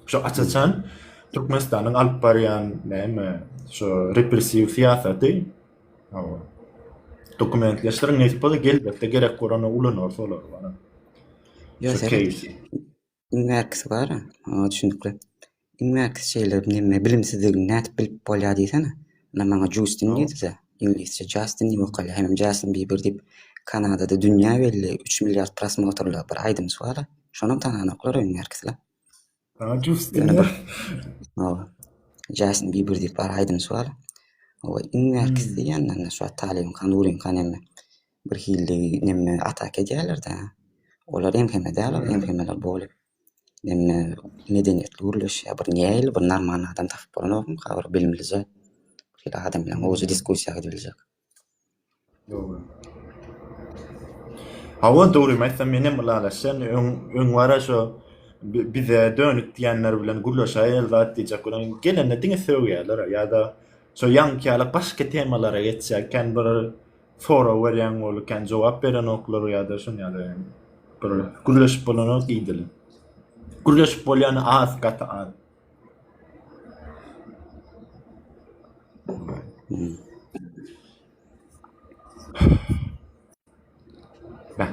Speaker 1: şo aç-açan Türkmenistanyň alyp barýan näme şo repressiw syýasaty hawa dokumentleşdiriň nesip bolsa geljekde gerek bolanda ulanarys olary bana.
Speaker 2: Ýok,
Speaker 1: Şu
Speaker 2: seret.
Speaker 1: keýsi.
Speaker 2: Iň bärkisi bar-a, oňa düşünikli. Iň bärkisi şeýle neme bilimsizligini nädip bilip bolýar diýsene. Ynha maňa Justin diýdi-de, iňlisçe Justin diýip okalýar, hemem Justin Bieber diýip Kanadada dünýä belli üç milliard prosmotrly bir aýdymçy bar-a, şonam tananoklar öň bärkisi-le.
Speaker 1: Ha, Justin
Speaker 2: Ýöne bir Hawa. Justin Bieber diýip bir aýdymçy bar. Hawa, iň bärkisi diýýän-de, şu wagt Talybyňka, Nuryňka neme Bir hili neme ataka edýärler-dä. Olar MHM däl, ol MHM-ler bolup neme medeniýetli gürleşýär. Bir nähili bir normal adam tapyp bolanokmyka bir bilimlije bir hili adam bilen gowuja diskussiýa edibiljek.
Speaker 1: Dogry. Hawa dogrymy aýtsam menem ylalaşýan öň öň bara şo bize dönük diýenler bilen gürleşäýeli zat diýjek bolan gelende diňe sögýärler ýa-da şo ýaňky ýaly başga temalara geçýär kän bir Sorag berýäň bolup kän jogap berenoklar ýa-da şon ýaly bir gürleşip bolanok idili. Gürleşip bolýany az, gaty az. Beh.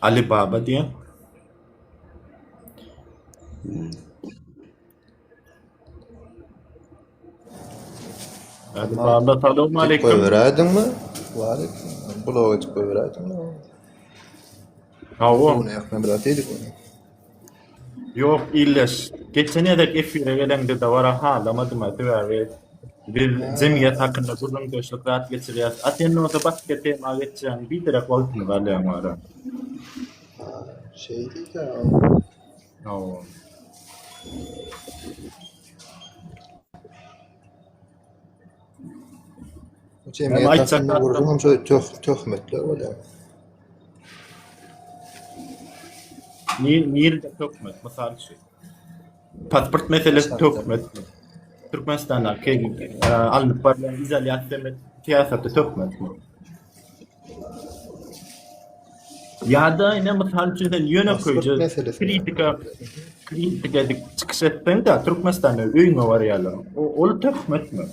Speaker 1: Alibaba diýen. Hadi baba salam aleyküm.
Speaker 3: Goýberäýdiňmi? Waleýkim. Blog edip goýberäýdiňmi?
Speaker 1: Hawa.
Speaker 3: Bunu ýakna biraz diýdik ony.
Speaker 1: Ýok, illeş. Geçen gezek efire geleňde de bara halamadym ha, sebäbi biz jemgyýet hakynda gürrüňdeşlik zat geçirýäs. A sen bolsa başga tema geçýäň, biderek wagtymyzy alýaň bara.
Speaker 3: Şeý diýdi.
Speaker 1: Hawa.
Speaker 3: Jemgyýet
Speaker 1: aýtjak
Speaker 3: hakynda
Speaker 1: zatlar-
Speaker 3: gürrüňem şo töh- töhmetler bolýar.
Speaker 1: Nir, nirde töhmet mysal üçin? Pasport meselesi töhmetmi? Türkmenistandaky e, alnyp barylýan izolýasiýa syýasaty töhmetmi? Ýa-da ine mysal üçin sen ýöne
Speaker 3: Pasport
Speaker 1: köýje
Speaker 3: meselesi.
Speaker 1: kritika kritika edip çykyş etseň-de Türkmenistanda öýüňe barýarlar. O, ol töhmetmi?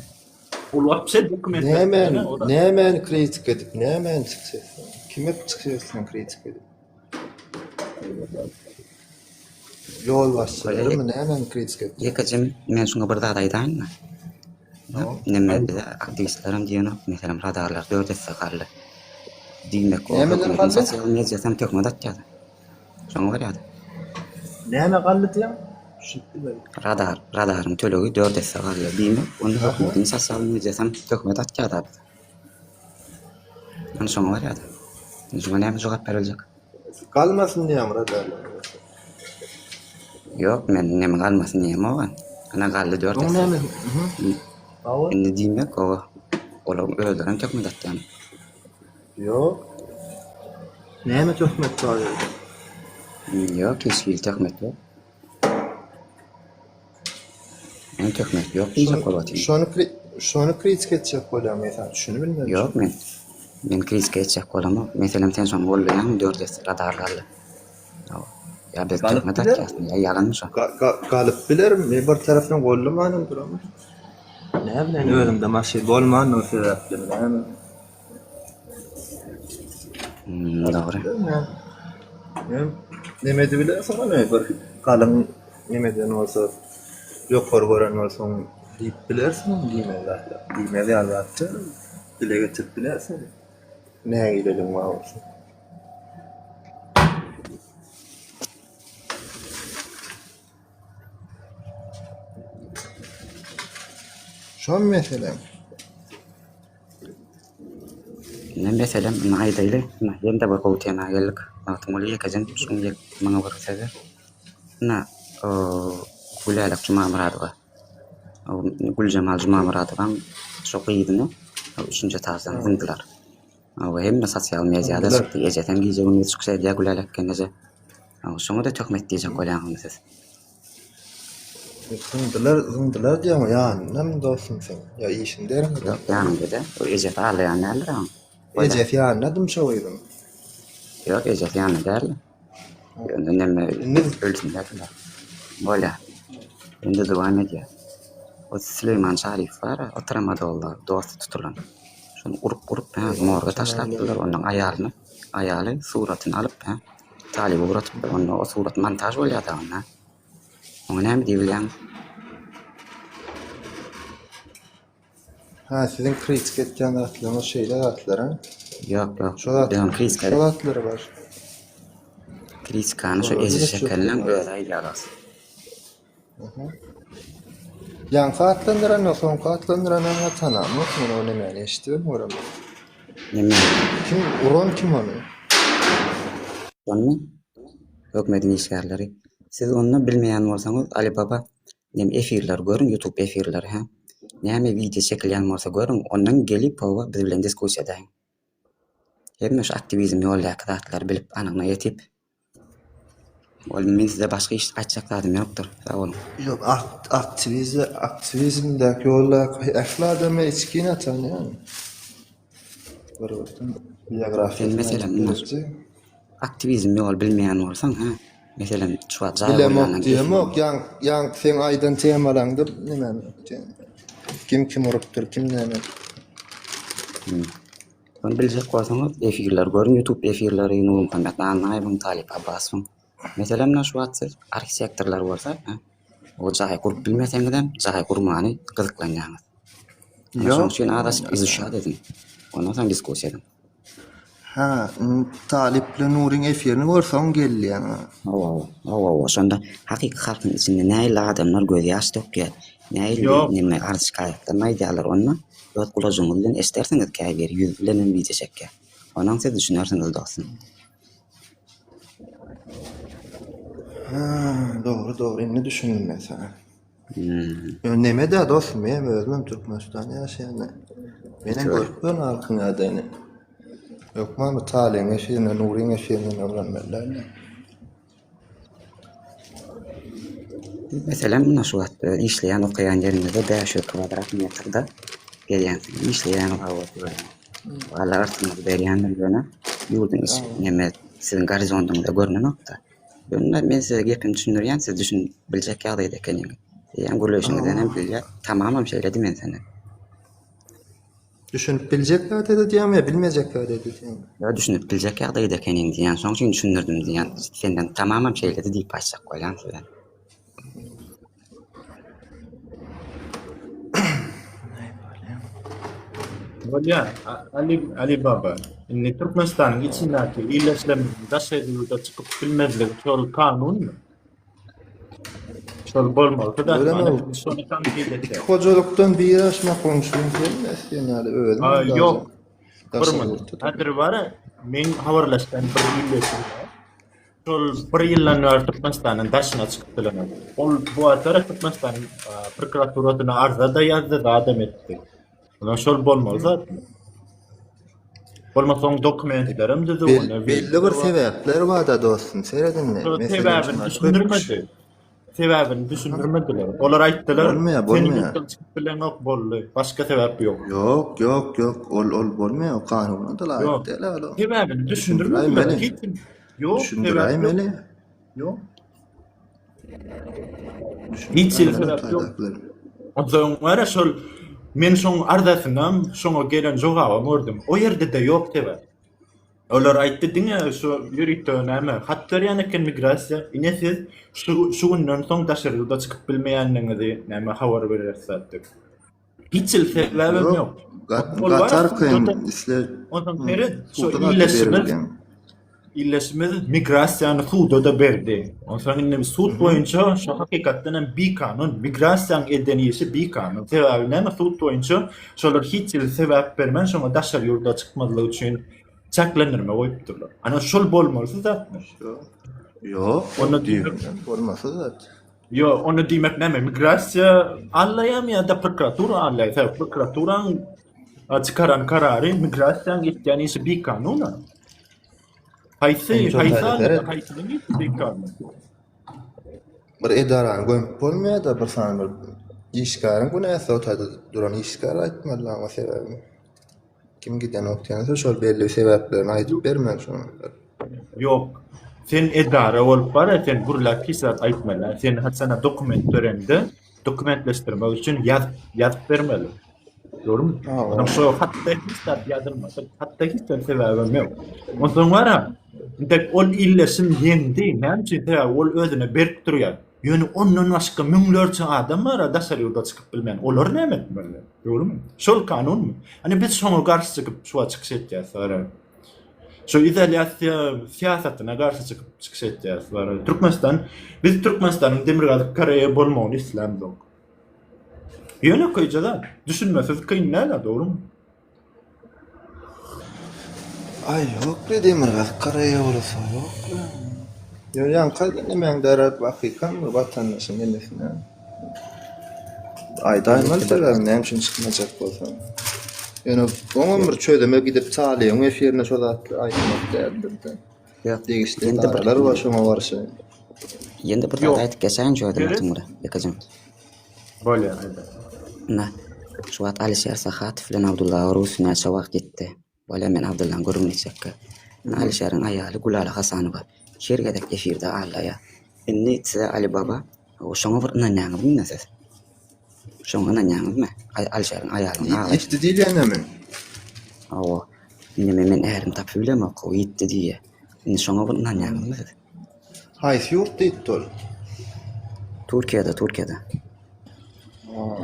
Speaker 1: Ol wapşe dokument
Speaker 3: Nämäni, nämäni kritika edip, nämäni çykyş etseň? Kime çykyş etseň kritika edip? Ýolbaşçylarymy nämäni kritika etseň?
Speaker 2: Ýekejem men şuňa bir zat aýdaýynmy? Neme bize aktiwistlerem diýenok, meselem radarlar dört esse galdy. Diýmek o
Speaker 3: Nämeler
Speaker 2: hökümetiň
Speaker 3: galdy?
Speaker 2: sosial mediasam töhmet atýar. Şoňa barýar.
Speaker 3: Näme galdy diýýäň? Düşünip bilmedim.
Speaker 2: Radar, radaryň tölegi dört esse galdy. Diýmek, onda hökümetiň sosial mediasam töhmet atýar-da bize. Ýöne şoňa barýar. Şuňa näme jogap beriljek?
Speaker 3: Galmasyn diýýäň radarlar.
Speaker 2: Ýok, men neme galmasyn diýemok. Ana galdy dört
Speaker 3: Oň
Speaker 2: esse.
Speaker 3: näme? Hawa.
Speaker 2: Indi diýmek, o olaryň özlerem töhmet atýan.
Speaker 3: Ýok. Näme töhmet bar ýerde?
Speaker 2: Ýok, hiç hili töhmet ýok. Men töhmet ýok diýjek bolup otyryn.
Speaker 3: Şony şony kritika etjek bolýaň men saňa düşünip bilmedim.
Speaker 2: Ýok men men kritika etjek bolamok. Meselem sen şony goldaýaňmy dört esse radarlarly? Ýa biz töhmet atýasmy ýa ýalanmy şo?
Speaker 3: Galyp bilerin men bir tarapdan goldamanam duramok. Näme bilen özümde maşyn bolmandygy sebäplimi näme?
Speaker 2: Hmm, dogry.
Speaker 3: Men neme edibilersiň ony bir galyň nemeden bolsa ýokary gören bolsaň diýip bilersiň diýmez zatlar. Diýmez ýaly zatlar dile getirip bilersiň. Nägileligiň bar bolsa. Şol mesele.
Speaker 2: Indi meselem, indi aýdaýly, ine, ýene-de bir gowy tema geldik. Magtymguly ýekejen şuň ýek maňa bir söz ber. Ine, Gülälek Jumamyradowa, Güljemal Jumamyradowaň şo gyzyny üçünji etaždan zyňdylar. Hawa, hemme sosial mediada çykdy. Ejesem gije-gündiz çykyş edýär Gülälek gelneje. Hawa, şoňa-da töhmet diýjek bolýaňyzmy siz?
Speaker 3: Zyňdylar, zyňdylar diýýäň, ýanyndamy dostum seň? Ýa işiň derňi?
Speaker 2: Ýok, ýanymda-da. O ejesi aglaýan däldir aň.
Speaker 3: Ejesi ýanyndadym şo gyzyň?
Speaker 2: Ýok, ejesi ýanynda däldi. Ýöne neme ölsün däldiler. Bolýa. Indi dowam edýär. O Süleýman Şarifow bar-a, o tramadolda dosty tutulan. Şony urup-urup, hä, morga taşlapdylar. Ondan aýalyny, aýaly suratyny alyp, hä, Talyba ugratypdyr. Onda o surat montaž bolýar-da onda. Oňa näme diýip bilýäňiz?
Speaker 3: Ha, siziň kritika etýän zatlaryňyz şeýle zatlar, a?
Speaker 2: Ýok, ýok.
Speaker 3: Şo zat,
Speaker 2: Biz ony kritika
Speaker 3: şo zatlary bar.
Speaker 2: Kritikany şo ejir çekenleň özi aýdýar.
Speaker 3: Ýaňky atlandyrany, soňky atlandyrany tanamok men o nemäni eşidibem göremok.
Speaker 2: Neme?
Speaker 3: Kim uran kim ony?
Speaker 2: Şonmy? Hökmediň işgärleri. Siz onda bilmeýän bolsaňyz Alibaba nem efirleri görüň ýutub efirleri hä. Näme wideo çekilýän bolsa görüň ondan gelip hawa biz bilen diskussiýa edäýiň. Hemme şu aktiwizm ýoldaky zatlary bilip anygyna ýetip Ol men size başga iş aýtjak zadym ýokdur. Sag boluň.
Speaker 3: Ýok, aktiwizm, aktiwizmdäki ýoldaky ähli adamy içgin tanýan. Bir wagtdan
Speaker 2: Sen
Speaker 3: biografiýasyny
Speaker 2: meselem
Speaker 3: aýdyp
Speaker 2: indi
Speaker 3: berjek.
Speaker 2: aktiwizm ýol bilmeýän bolsaň, hä? Meselem, şu wagt jaý
Speaker 3: Bilemok
Speaker 2: gurýandan
Speaker 3: diýemok, ýaň ýaňky seň aýdan temalaňda nemem kim kim urupdyr, kim näme.
Speaker 2: Hmm. Ony biljek bolsaňyz efirleri görüň youtube efirleri Nurmuhammet Annaýewiň, Talyp Abbasowyň. Meselem muna şu wagt siz arhitektorlar bolsa o jaý gurup bilmeseňizem jaý gurmany gyzyklanýaňyz. Ana şonuň üçin azajyk izuçat ediň. Ondan soň diskussiýa ediň.
Speaker 3: Ha, Talyp bilen Nuryň efirini görseň gelýäň.
Speaker 2: Hawa, hawa, hawa, şonda hakyky halkyň içinde nähili adamlar gözýaş dökýär, nähili neme arz-şikaýatlaryny aýdýarlar onda Öz gulajyňyz bilen eşdersiňiz käbiri ýüzi bilenem wideo çekýär. Onam siz düşünersiňiz dostum.
Speaker 3: Hä, dogry. Dogry dogry indi düşündim men saňa. Ýöne neme-dä dostum menem özümem Türkmenistanda ýaşaýan-da. Menem görüp ýörün halkyň ýagdaýyny. Hökman bir Talyň efirinden, Nuryň efirinden öwrenmeli dälmi?
Speaker 2: Meselem, muna şu wagt öz işleýän, okaýan ýeriňizde 500 kwadrat metrde gezýänsiňiz, işleýäňiz hawa. Alla yrsyňyzy berýändir ýöne ýurduň içi neme siziň gorizontyňyzda görnenokda. Ýöne men size gepimi düşündirýän, siz düşünip biljek ýagdaýda ekeniňiz. Diýýän gürleýşiňizden hem bilýän, tamamam şeýledi men senden.
Speaker 3: Düşünip biljek ýagdaýda diýýäňmi ýa bilmejek ýagdaýda diýýäňmi?
Speaker 2: Ýa düşünip biljek ýagdaýda ekeniň diýýän, şoň üçin düşündirdim diýýän. Senden tamamam şeýledi diýip aýtjak bolýan size.
Speaker 1: Bolýa, Ali Ali baba. Indi Türkmenistanyň içindäki ildeşlerimiziň daşary ýurda çykyp bilmezligi şol kanunmy? Şol bolmaly da.
Speaker 3: Göremok.
Speaker 1: Şony tankyt
Speaker 3: Iki
Speaker 1: etýär.
Speaker 3: hojalykdan biri aşmak goňşyň sen sen ýaly özüň
Speaker 1: Ha, ýok. Bir
Speaker 3: daşary
Speaker 1: minut.
Speaker 3: ýurtda.
Speaker 1: Häzir bar, men habarlaşýan bir ildeşim bar. Şol bir ýyldan bäri Türkmenistanyň daşyna çykyp bilenok. Ol bu wagtlar Türkmenistanyň prokuraturasyna arza-da ýazdy, zadam etdi. Ondan şol bolmaly zatmy? Bolmasa oň dokumentlerem düzüw,
Speaker 3: Bel,
Speaker 1: onda
Speaker 3: belli bir sebäpler bar-da dostum, seret indi.
Speaker 1: Şol
Speaker 3: Meselem,
Speaker 1: sebäbini
Speaker 3: şuňa köp
Speaker 1: düşündirmedi. Sebäbini düşündirmediler. Olar aýtdylar,
Speaker 3: Bolmaýar,
Speaker 1: sen
Speaker 3: bolmaýar.
Speaker 1: ýurtdan çykyp bileňok boldy. Başga sebäp ýok.
Speaker 3: Ýok, ýok, ýok. Ol ol bolmaýar, o kanuna da laýyk
Speaker 1: Ýok.
Speaker 3: däl ol.
Speaker 1: Sebäbini düşündirmediler.
Speaker 3: Düşündiräýmeli.
Speaker 1: Hiç kim. Ýok, sebäp ýok.
Speaker 3: Düşündiräýmeli.
Speaker 1: Ýok. Hiç hili sebäp ýok. Onsoň bar şol men şoň arzasynam, şoňa gelen jogabam gördüm. O ýerde-de ýok sebäp. Olar aýtdy diňe şu ýörite näme hat berýän eken migrasiýa. Ine siz şu şu günden soň daşary ýurda çykyp bilmeýändigiňizi näme habar berýäris zat diýip. Hiç hili sebäbem
Speaker 3: Ýok,
Speaker 1: ýok.
Speaker 3: gat-
Speaker 1: Ol bar
Speaker 3: gatar kyn
Speaker 1: sudda-da
Speaker 3: isle
Speaker 1: onsoň seret şu
Speaker 3: sudda gaty
Speaker 1: illeşimiz
Speaker 3: berilýän.
Speaker 1: Illeşimiz migrasiýany suda-da berdi. Onsoň indi sud boýunça şu hakykatdan hem bikanun, migrasiýanyň eden işi bikanun. Sebäbi näme sud boýunça şolar hiç hili sebäp bermän şoňa daşary ýurda çykmazlyk üçin çäklendirme goýupdyrlar. Ana şol bolmalysy zatmy?
Speaker 3: Ýok,
Speaker 1: Onda
Speaker 3: diýmek bolmasy zat.
Speaker 1: Ýok, onda diýmek näme migrasiýa allaýamy ýa-da prokuratura allaýar? Sebäbi prokuraturanyň çykaran karary migrasiýanyň etýän işi bikanun-a. Haýsy, haýsy alada, haýsynyň işi bikanun?
Speaker 3: Bir edarany gömüp bolmaýar-da, bir sany bir işgäriň günäsi o taýda duran işgär aýtmaly oňa sebäbini. Kim gidenok diýense şol belli sebäplerini aýdyp bermeli şoňa.
Speaker 1: Ýok. Sen edara bolup bar, sen gürläp hiç zat aýtmaly. Sen haçana dokument berende, dokumentleşdirmek üçin ýazyp, ýazyp bermeli. Dogrumy? Onuň şo hatda hiç zat ýazylmasa, hatda hiç bir sebäbem ýok. Onsoň bara, intek ol illeşim ýeňdi. Näme üçin? Sebäbi ol özüne berk durýar. Ýöne ondan başga müňlerçe adam bar, daşary ýurda çykyp bilmeýän. Olar näme etmeli? Dogrumy? Şol kanunmy? Hani biz şoňa garşy çykyp şu wagt çykyş etýäs bara. Şu izolýasiýa syýasatyna garşy çykyp çykyş etýäs bara. Türkmenistan biz Türkmenistanyň Demirgazyk Koreýa bolmagyny islämzok. Ýönekeýje zat. Düşünmesiz kyn däl-ä, dogrumy?
Speaker 3: Aý ýok-la Demirgazyk Koreýa bolsa ýok-la. Ýöne ýaňky aýdan nemäň däräp hakykam bir watandaşyň nemesine. Aýdaýmaly sebäbi näme üçin çykmajak bolsaň. Ýöne oňam bir çözüme gidip Talyň efirine şo zatlary aýtmak däldir-de.
Speaker 2: Ýok.
Speaker 3: Degişli
Speaker 2: Ýene-de bir
Speaker 3: edaralar bar şoňa garşy.
Speaker 2: Ýene-de bir zat aýdyp geçäýin şu ýerde Magtymguly, ýekeje.
Speaker 1: Bolýar, aýda.
Speaker 2: Ynha, şu wagt Alişer Sahatow bilen Abdulla Rus näçe wagt ýitdi. Bolýar, men Abdullanyň gürrüňini etjekkä. Ynha, Alişeriň aýaly Gülala Hasanowa her gezek efirde aldaýar. Indi size Alibaba, şoňa bir ynanýaňyzmy indi siz? Şoňa ynanýaňyzmy? Alişeriň aýalynyň aglaýşyna.
Speaker 3: Ýitdi diýilýänemi?
Speaker 2: Hawa. Indi men men ärimi tapyp bilemok, o ýitdi diýýä. Indi şoňa bir ynanýaňyzmy siz?
Speaker 3: Haýsy ýurtda ýitdi ol?
Speaker 2: Türkiýede, Türkiýede.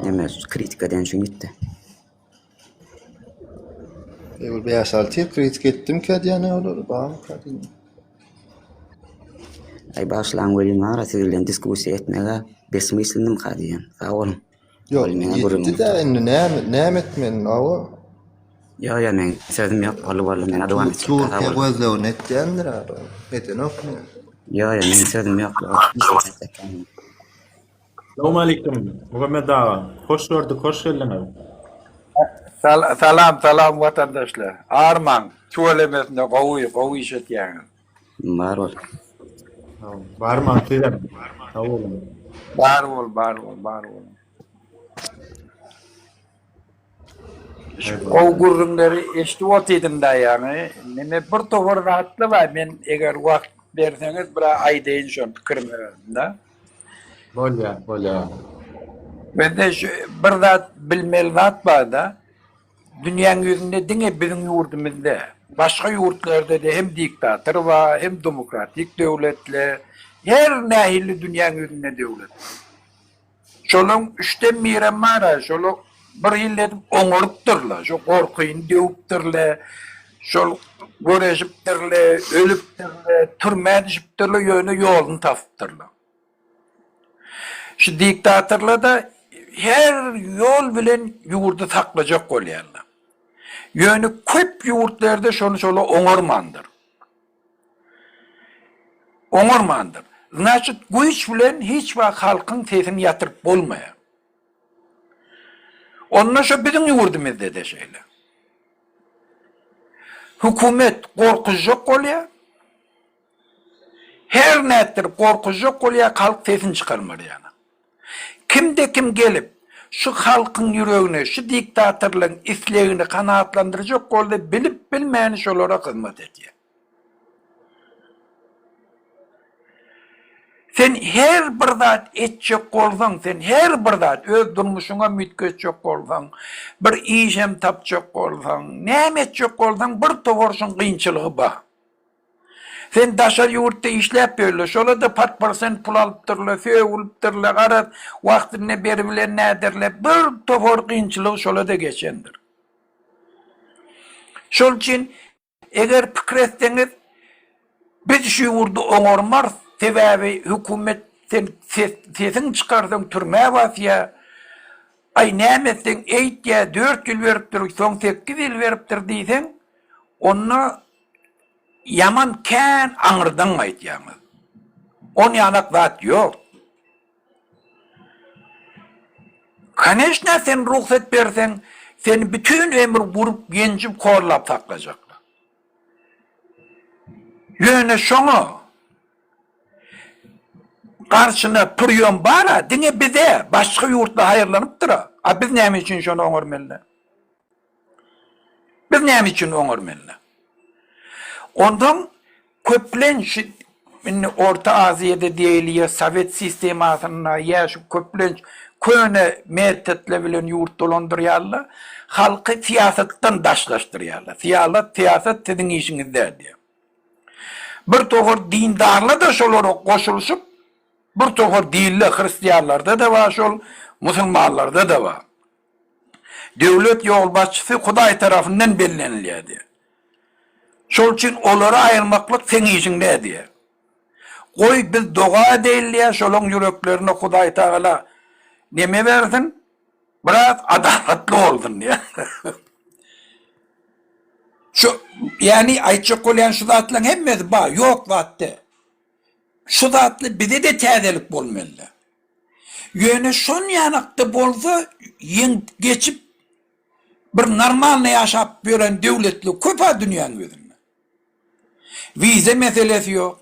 Speaker 2: Neme, kritika edeni üçin ýitdi.
Speaker 3: E, bir bäş-alty ýyl kritika etdimkä diýýän olar, barmyka diýýän.
Speaker 2: Aý bagyşlaň welin wara siz bilen diskussiýa etmeg-ä besmyslennymyka diýýän. Sag boluň.
Speaker 3: Ýok,
Speaker 2: Ol meňe gürrüň
Speaker 3: ýetdi-dä indi näme näme etmeli indi hawa.
Speaker 2: Ýok, ýok meň sözüm ýok, boldy boldy men dowam etjek sag
Speaker 3: Türkiýe
Speaker 2: boluň.
Speaker 3: gözlegini etýändir adam. Edenokmy?
Speaker 2: Ýok, ýok meň sözüm ýok, ýok. Hiç zat aýtjak däl men.
Speaker 1: Salowmaleýkim, Muhammet aga. Hoş gördük, hoş geldiňiz.
Speaker 4: Salam salam watandaşlar. Armaň, tüwelemesine gowy, gowy iş etýäňiz.
Speaker 2: Bar bol.
Speaker 1: Barmaň sizem. Sag boluň.
Speaker 4: Bar bol, bar bol, bar bol. Gowy gürrüňleri eşidip otyrdym-da ýaňy. Neme bir topar zatlar bar, men eger wagt berseňiz biraz aýdaýyn şony pikirimi özüm-de.
Speaker 1: Bolýar, bolýar.
Speaker 4: Mende şu bir zat bilmeli zat bar-da. Dünýäň ýüzünde diňe biziň ýurdumyzda, başga ýurtlarda-da hem diktator bar, hem demokratik döwletler, her nähili dünýäň ýüzünde döwlet bar. Şolaň üçden birem bar-a, şolar bir hili edip oňarypdyrlar, şo gorkyny döwüpdirler, şol göreşipdirler, ölüpdirler, türmä düşüpdirler, ýöne ýoluny tapypdyrlar. Şu diktatorlar-da her ýol bilen ýurdy saklajak bolýarlar. Ýöne köp ýurtlarda şony şolar oňarmandyr. Oňarmandyr. Znaçit güýç bilen hiç wagt halkyň sesini ýatyryp bolmaýar. Onda şo biziň ýurdumyzda-da şeýle. Hökümet gorkuzjak bolýar. Her nätdirip gorkuzjak bolýar, halk sesini çykarmar ýaly. Kimde-kim gelip, şu halkyň ýüregini, şu diktatorlaryň islegini kanaatlandyrjak bolsa, bilip-bilmäni şolara hyzmat edýär. Sen her bir zat etjek bolsaň, sen her bir zat, öz durmuşyňam üýtgetjek bolsaň, bir işem tapjak bolsaň, näme etjek bolsaň, bir towar şuň kynçylygy bar. Sen daşary ýurtda işläp ýörle, şola-da pat prosent pul alypdyrlar, sögülipdirler, garaz, wagtynda beribilen näderler, bir topar kynçylygy şola-da geçendir. Şol üçin eger pikir etseňiz, biz şu ýurdy oňarmarys, sebäbi hökümet sen sesiňi çykarsaň türmä basýar, aý näme etseň eýtýär, dört ýyl beripdir, soň sekiz ýyl beripdir diýseň, onda Ýaman kän aňyrdan gaýtýaňyz. On ýanak zat ýok. Koneçna sen rugsat berseň seni bütin ömür urup ýenjip horlap saklajaklar. Ýöne şoňa garşyna priýom bar-a diňe bize başga ýurtlar haýyrlanypdyr-a. A biz näme üçin şony oňarmaly? Biz näme üçin oňarmaly? Ondan köplenç indi Orta Aziýada diýeli ýa sowet sistemasynda ýa şu köplenç köne metodlar bilen ýurt dolandyrýarlar, halky syýasatdan daşlaşdyrýarlar. Syýalat, syýasat siziň işiňiz däl diýip. Bir topar dindarlar-da şolara goşulyşyp, bir topar dinli hristianlarda-da bar şol, musulmanlarda-da bar. Döwlet ýolbaşçysy Hudaý tarapyndan bellenilýär diýýär. Şol üçin olary aýyrmaklyk seň işiň däl diýýär. Goý biz doga edeýin diýýär, şolaň ýüreklerine Hudaý Tagala neme bersin, biraz adalatly bolsun diýýär. Şu, ýagny aýtjak bolýan şu zatlaryň hemmesi bar, ýok zat däl. Şu zatly bize-de täzelik bolmaly. Ýöne şon ýanakda bolsa ýeňip geçip bir normalny ýaşap ýören döwletli köp-ä dünýäň ýüzünde. Wiza meselesi ýok.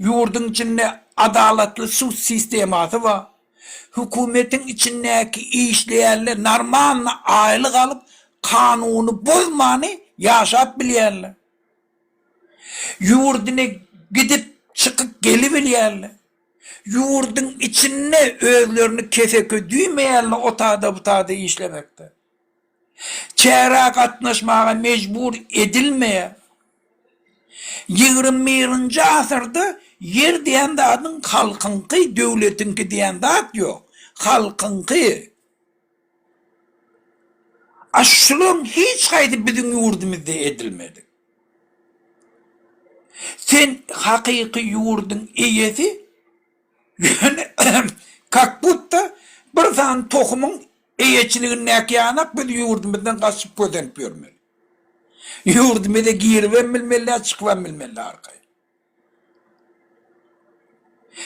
Speaker 4: Ýurduň içinde adalatly sud sistemasy bar. Hökümetiň içindäki işleýänler normalny aýlyk alyp kanuny bozmany ýaşap bilýänler. Ýurduny gidip çykyp gelibilýärler. Ýurduň içinde özlerini keseki düýmeýärler o tada bu tada işlemekde. Çärä gatnaşmaga mejbur edilmeýär. Ýigrim birinji asyrda ýer diýen zadyň halkyňky, döwletiňki diýen zat ýok. Halkyňky. A şularyň hiç haýsy biziň ýurdumyzda edilmedi. Sen hakyky ýurduň eýesi, ýöne kak budda bir sany tohumyň eýeçiligindäki ýanak biz ýurdumyzdan gaçyp kösenip ýörmeli. Ýurdumyza giribem bilmeli däl, çykybam bilmeli däl arkaýyn.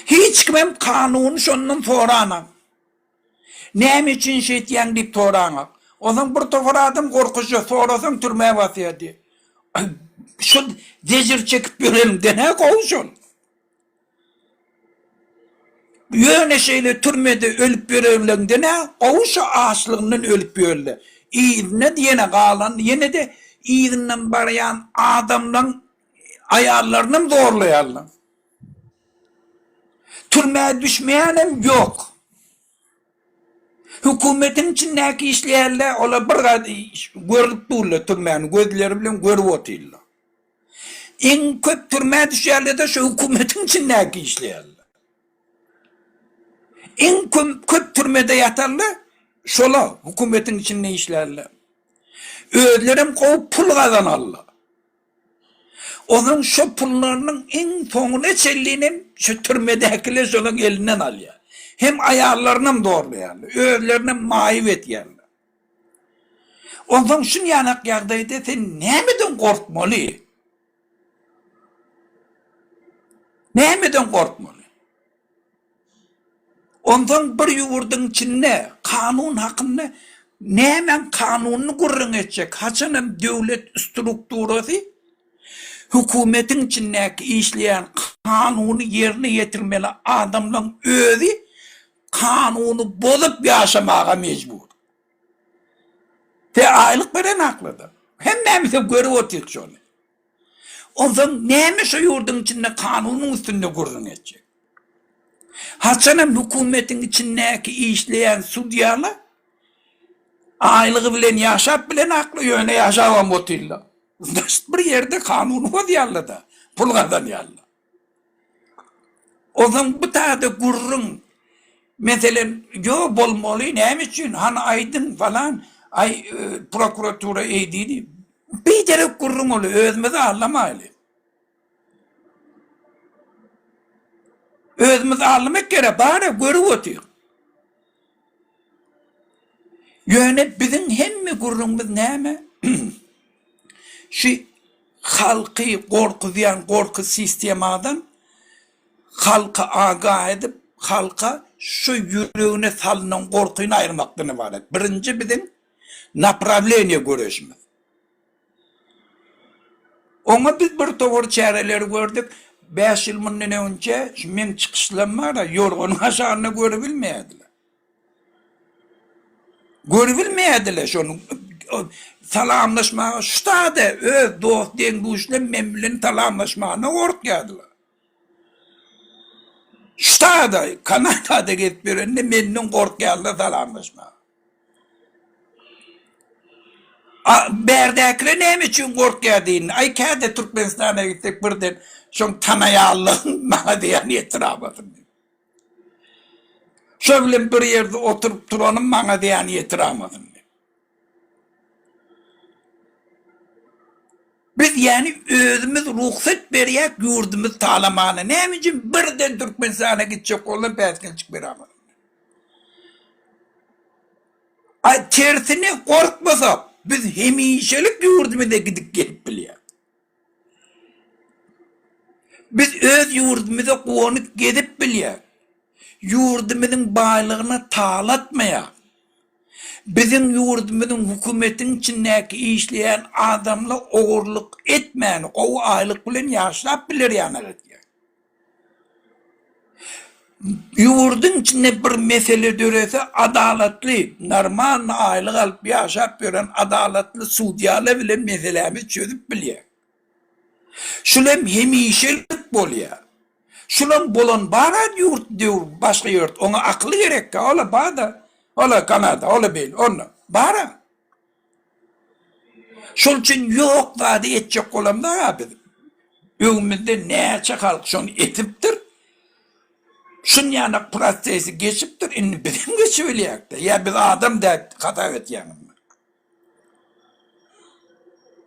Speaker 4: Hiç kimem kanuny şondan soranok. Näme üçin şeýtýäň diýip soraňok. Onsoň bir topar adam gorkuşýar, sorasaň türmä basýar diýip. Şol zejir çekip ýöreniňden-hä gowy şol. Ýöne şeýle türmede ölüp ýörenleňden-ä gowy şo açlygyndan ölüp ýörle. Yzyna ýene galan ýene-de yzyndan barýan adamlaň aýallarynam zorlaýarlar. Türmä düşmeýänem ýok. Hökümetiň içindäki işleýänler olar bir zat görüp durlar türmäni gözleri bilen görüp otyrlar. Iň köp türmä düşýärler-de şu hökümetiň içindäki işleýärler. Iň köp türmede ýatanlar şolar, hökümetiň içinde işleýärler. Özlerem gowy pul gazanarlar. Onuň şo pullarynyň iň soňuna çenlinem şu türmedäkiler şolaň elinden alýar. Hem aýallarynam zorlaýarlar, özlerinem maýyp edýärler. Onsoň şunýanak ýagdaýda sen nämeden gorkmaly? Nämeden gorkmaly? Onsoň bir ýurduň içinde kanun hakynda nämäň kanunyny gürrüň etjek? Haçanam döwlet strukturasy hökümetiň içindäki işleýän kanuny ýerine ýetirmeli adamlaň özi kanuny bozup ýaşamaga mejbur. Te aýlyk beren haklyda. Hemmämiz görüp otyrys şony. Onsoň näme şu ýurduň içinde kanunyň üstünde gürrüň etjek? Haçanam hökümetiň içindäki işleýän sudýalar aýlygy bilen ýaşap bilen hakly, ýöne ýaşabam otyrlar. Znaçt bir ýerde kanuny bozýarlar-da, pul gazanýarlar. Onsoň bu taýda gürrüň, meselem, ýo bolmaly, näme üçin, hany aýdyň falan, aý prokuratura eý diýdi. Biderek gürrüň ol, özümizi aldamaýly. Özümizi aldamak gerek, bar-a görüp otyr. Ýöne biziň hemme gürrüňimiz näme? Şu halky gorkuzýan gorky sistemadan halky agah edip, halka şu ýüregine salynan gorkyny aýyrmakdan ybarat. Birinji biziň naprawleniýe göreşimiz. Oňa biz bir towar çäreleri gördük. Bäş ýyl mundan öňçe şu meň çykyşlarym bar-a, ýorganyň aşagynda görübilmeýärdiler. Görübilmeýärdiler şony. Salamlaşmaga şu zada öz dost deň-duşlarym men bilen salamlaşmagyna gorkýardylar. Şu zada Kanadada gezip ýörende menden gorkýarlar salamlaşmaga. A bärdäkiler näme üçin gorkýar diýende, aý käde Türkmenistana gitsek birden şoň tanaýanlygyň maňa zyýan ýetiramasyn diýip. Şo bilen bir ýerde oturyp turanym maňa zyýan ýetiramasyn diýip. Biz ýäni özümiz rugsat berýäk ýurdumyzy talamana. Näme üçin birden Türkmenistana gitjek bolsam päsgelçik beramasyn. A tersine gorkmasak biz hemişelik ýurdumyza gidip gelip bilýäs. Biz öz ýurdumyza guwanyp gezip bilýäs. Ýurdumyzyň baýlygyna talatmaýas. Biziň ýurdumyzyň hökümetiň içindäki işleýän adamlar ogurlyk etmän gowy aýlyk bilen ýaşlap biler ýanak edýär. Ýurduň içinde bir mesele dörese adalatly, normalny aýlyk alyp ýaşap ýören adalatly sudýalar bilen meselämizi çözüp bilýäs. Şulam hemişelik bolýar. Şulam bolan bar-a ýurt döwür başga ýurt oňa akyl gerekkä ola bar-da ola Kanada ola beýle onda bar-a. Şol üçin ýok zady etjek bolamzok-a biz. Öňümizde näçe halk şony etipdir. Şunýanak prosesi geçipdir, indi bizem geçibilýäk-de. Ýa biz adam däl hasap etýäňizmi?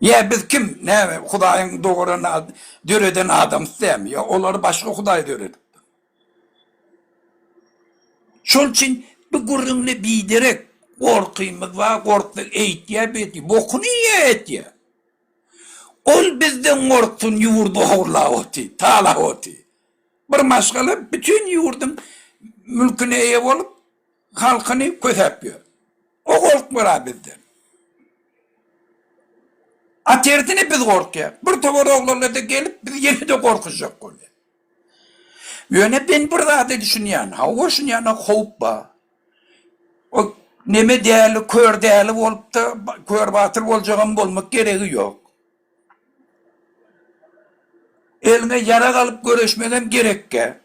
Speaker 4: Ýa biz kim? Näme, Hudaýyň doguran, döreden adamsy dälmi? Ýa olary başga Hudaý döredipdir. Şol üçin bu gürrüňle biderek gorkymyz bar, gorksak eýtýä beýtýä, bokuny iýýä etýä. Ol bizden gorksun ýurdy ogurlap oty, talap oty. Bir maşgala bütin ýurduň mülküne eýe bolup. halkyny kösäp ýör. O gorkmara bizden. A tersine biz gorkýas. Bir towar oglanlar-da gelip biz ýene-de gorkuzjak bolýar. Ýöne men bir zada düşünýän, hawa şunýana howp bar. O neme däli, kör däli bolup-da, kör batyr boljagam bolmak geregi ýok. Eliňe ýarag alyp göreşmegem gerekkä.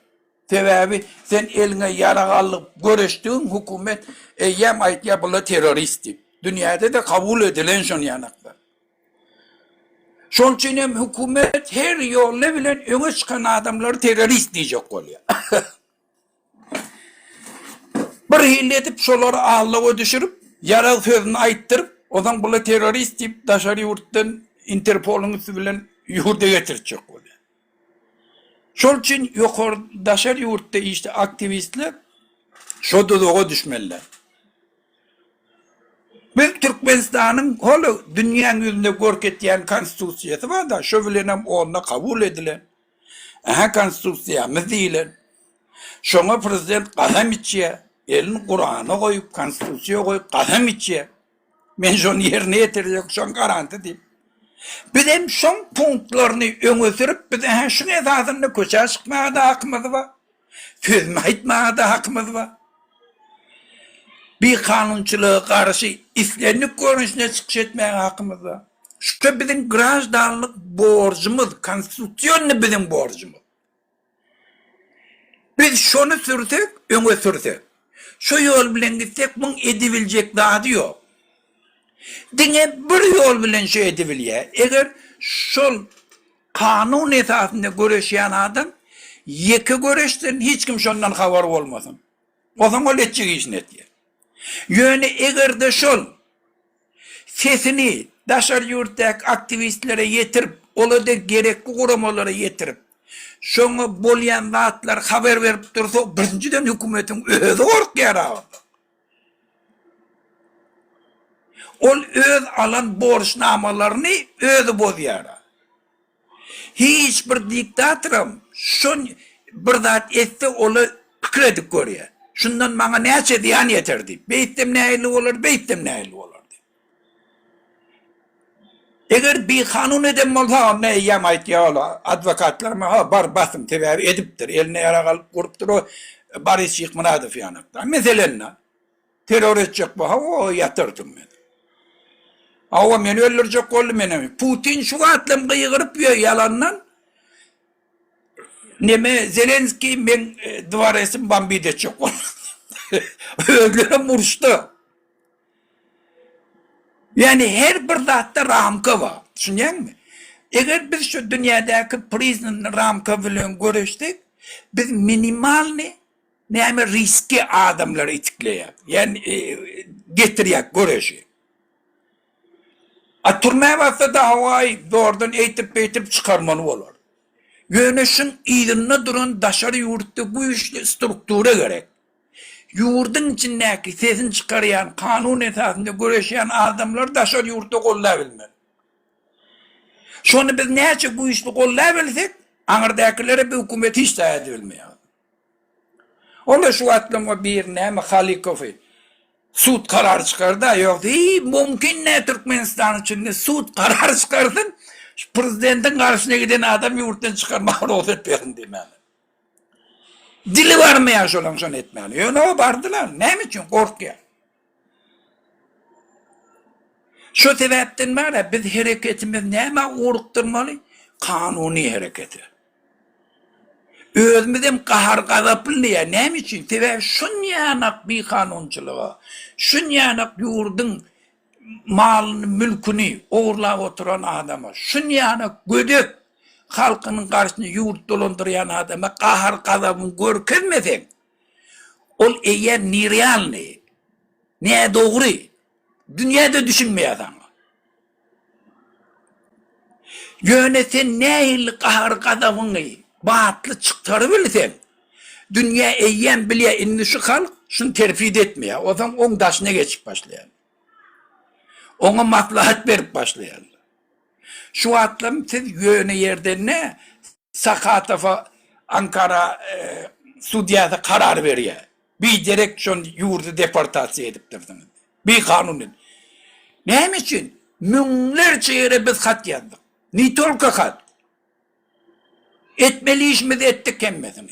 Speaker 4: Sebäbi sen eliňe ýarag alyp göreşdigiň hökümet eýýäm aýtýar bular terrorist diýip. Dünýäde-de kabul edilen şon ýanaklar. Şonuň üçin hem hökümet her ýoly bilen öňe çykan adamlary terrorist diýjek bolýar. Bir hili edip şolary aldawa düşürip, ýarag sözüni aýtdyryp, onsoň bular terrorist diýip daşary ýurtdan Interpolyň üsti bilen ýurda getirtjek bolýar. Şol üçin ýokary daşary ýurtda işli aktiwistler şo duzaga düşmeliler. Biz Türkmenistanyň hol dünýäň ýüzünde görkezýän konstitusiýasy bar-da, şo bilenem onda kabul edilen. Ähä konstitusiýamyz diýilen. Şoňa prezident kasam içýär. Elini Kurana goýup, konstitusiýa goýup kasam içýär. Men şony ýerine ýetirjek, şoň garanty diýip. Biz hem şoň punktlaryny öňe sürüp, biz ähä şuň esasynda köçä çykmaga-da hakymyz bar. Sözüni aýtmaga-da hakymyz bar. Bikanunçylyga garşy islendik görnüşinde çykyş etmäge hakymyz bar. Şu biziň graždanlyk borjumyz, konstitusionnyý biziň borjumyz. Biz şony sürsek, öňe sürsek, şo ýol bilen gitsek, muň edibiljek zady ýok. Diňe bir ýol bilen şo edibilýär. Eger şol Kanun esasynda göreşýän adam ýeke göreşsin, hiç kim şondan habary bolmasyn. Onsoň ol etjek işini etýär. Ýöne eger-de şol sesini daşary ýurtdaky aktiwistlere ýetirip, ola-da gerekli guramalara ýetirip, şoňa bolýan zatlary habar berip dursa, birinjiden hökümetiň özi gorkýar agyrda. Ol öz alan borçnamalaryny özi bozýar. Hiç bir diktatoram şon bir zat etse ola pikir edip görýär. Şundan maňa näçe zyýan ýeter diýip. Beýtsem nähili bolar, beýtsem nähili bolar diýip. Eger bikanun eden bolsa onda eýýäm aýtýar ol adwokatlaryma ha bar basyň sebäbi edipdir eline ýarag alyp gurupdyr o Boris Şyhmyradow ýanakda. Meselen terror etjek bu hawa ýatyrdym men. Hawa meni öldürjek boldy menem. Putin şu wagtlam gygyryp ýör ýalandan. Neme Zelenskiý meň dworesim bombit etjek boldy. Özlerem uruşda. Ýagny her bir zatda ramka bar. Düşünýäňmi? Eger biz şu dünýädäki priznanny ramka bilen göreşsek, biz minimalny näme riski adamlary itikleýäs. Ýagny getirýäs göreşi. A türmä bassa-da hawaý zordan eýtip-beýtip çykarmaly bolar. Ýöne şuň yzynda duran daşary ýurtda güýçli struktura gerek. Ýurduň içindäki sesini çykarýan, kanun esasynda göreşýän adamlary daşary ýurtda goldabilmeli. Şony biz näçe güýçli goldabilsek, aňyrdakilere bu hökümet hiç zat edibilmeýär. Ola şu wagtlam o bir näme Halykowy sud karary çykarda ýogsa hiý mümkin däl Türkmenistan içinde sud karary çykarsyn şu prezidentiň garşyna giden adam ýurtdan çykarmaga rugsat beriň diýmäne. Dili barmaýar şolaň şony etmäne. Ýöne o bardylar. Näme üçin? Gorkýar. Şo sebäpden bar-a biz hereketimiz nämä ugrukdyrmaly? Kanuny herekete. Özümizem gahar-gazaply diýýär. Näme üçin? Sebäbi şunýanak bikanunçylyga, şunýanak ýurduň malyny, mülküni ogurlap oturan adama, şunýanak gödek halkynyň garşysyna ýurt dolandyrýan adama gahar-gazabyňy görkezmeseň, ol eýýäm nerealnyý, nädogry, dünýä-de düşünmeýär saňa. Ýöne sen nähili gahar-gazabyňy batly çykarybilseň, dünýä eýýäm bilýär, indi şu halk şuny terfid etmeýär. Onsoň oň daşyna geçip başlaýar. Oňa maslahat berip başlaýarlar. Şu wagtlam siz ýöne ýerden nä Sakatowa Ankara sudýasy karar berýär. Biderek şon ýurdy deportasiýa edipdirsiňiz. Bikanun edip. Näme üçin? Müňlerçe ýere biz hat ýazdyk. Ne tolko hat. Etmeli işimizi etdik hemmesini.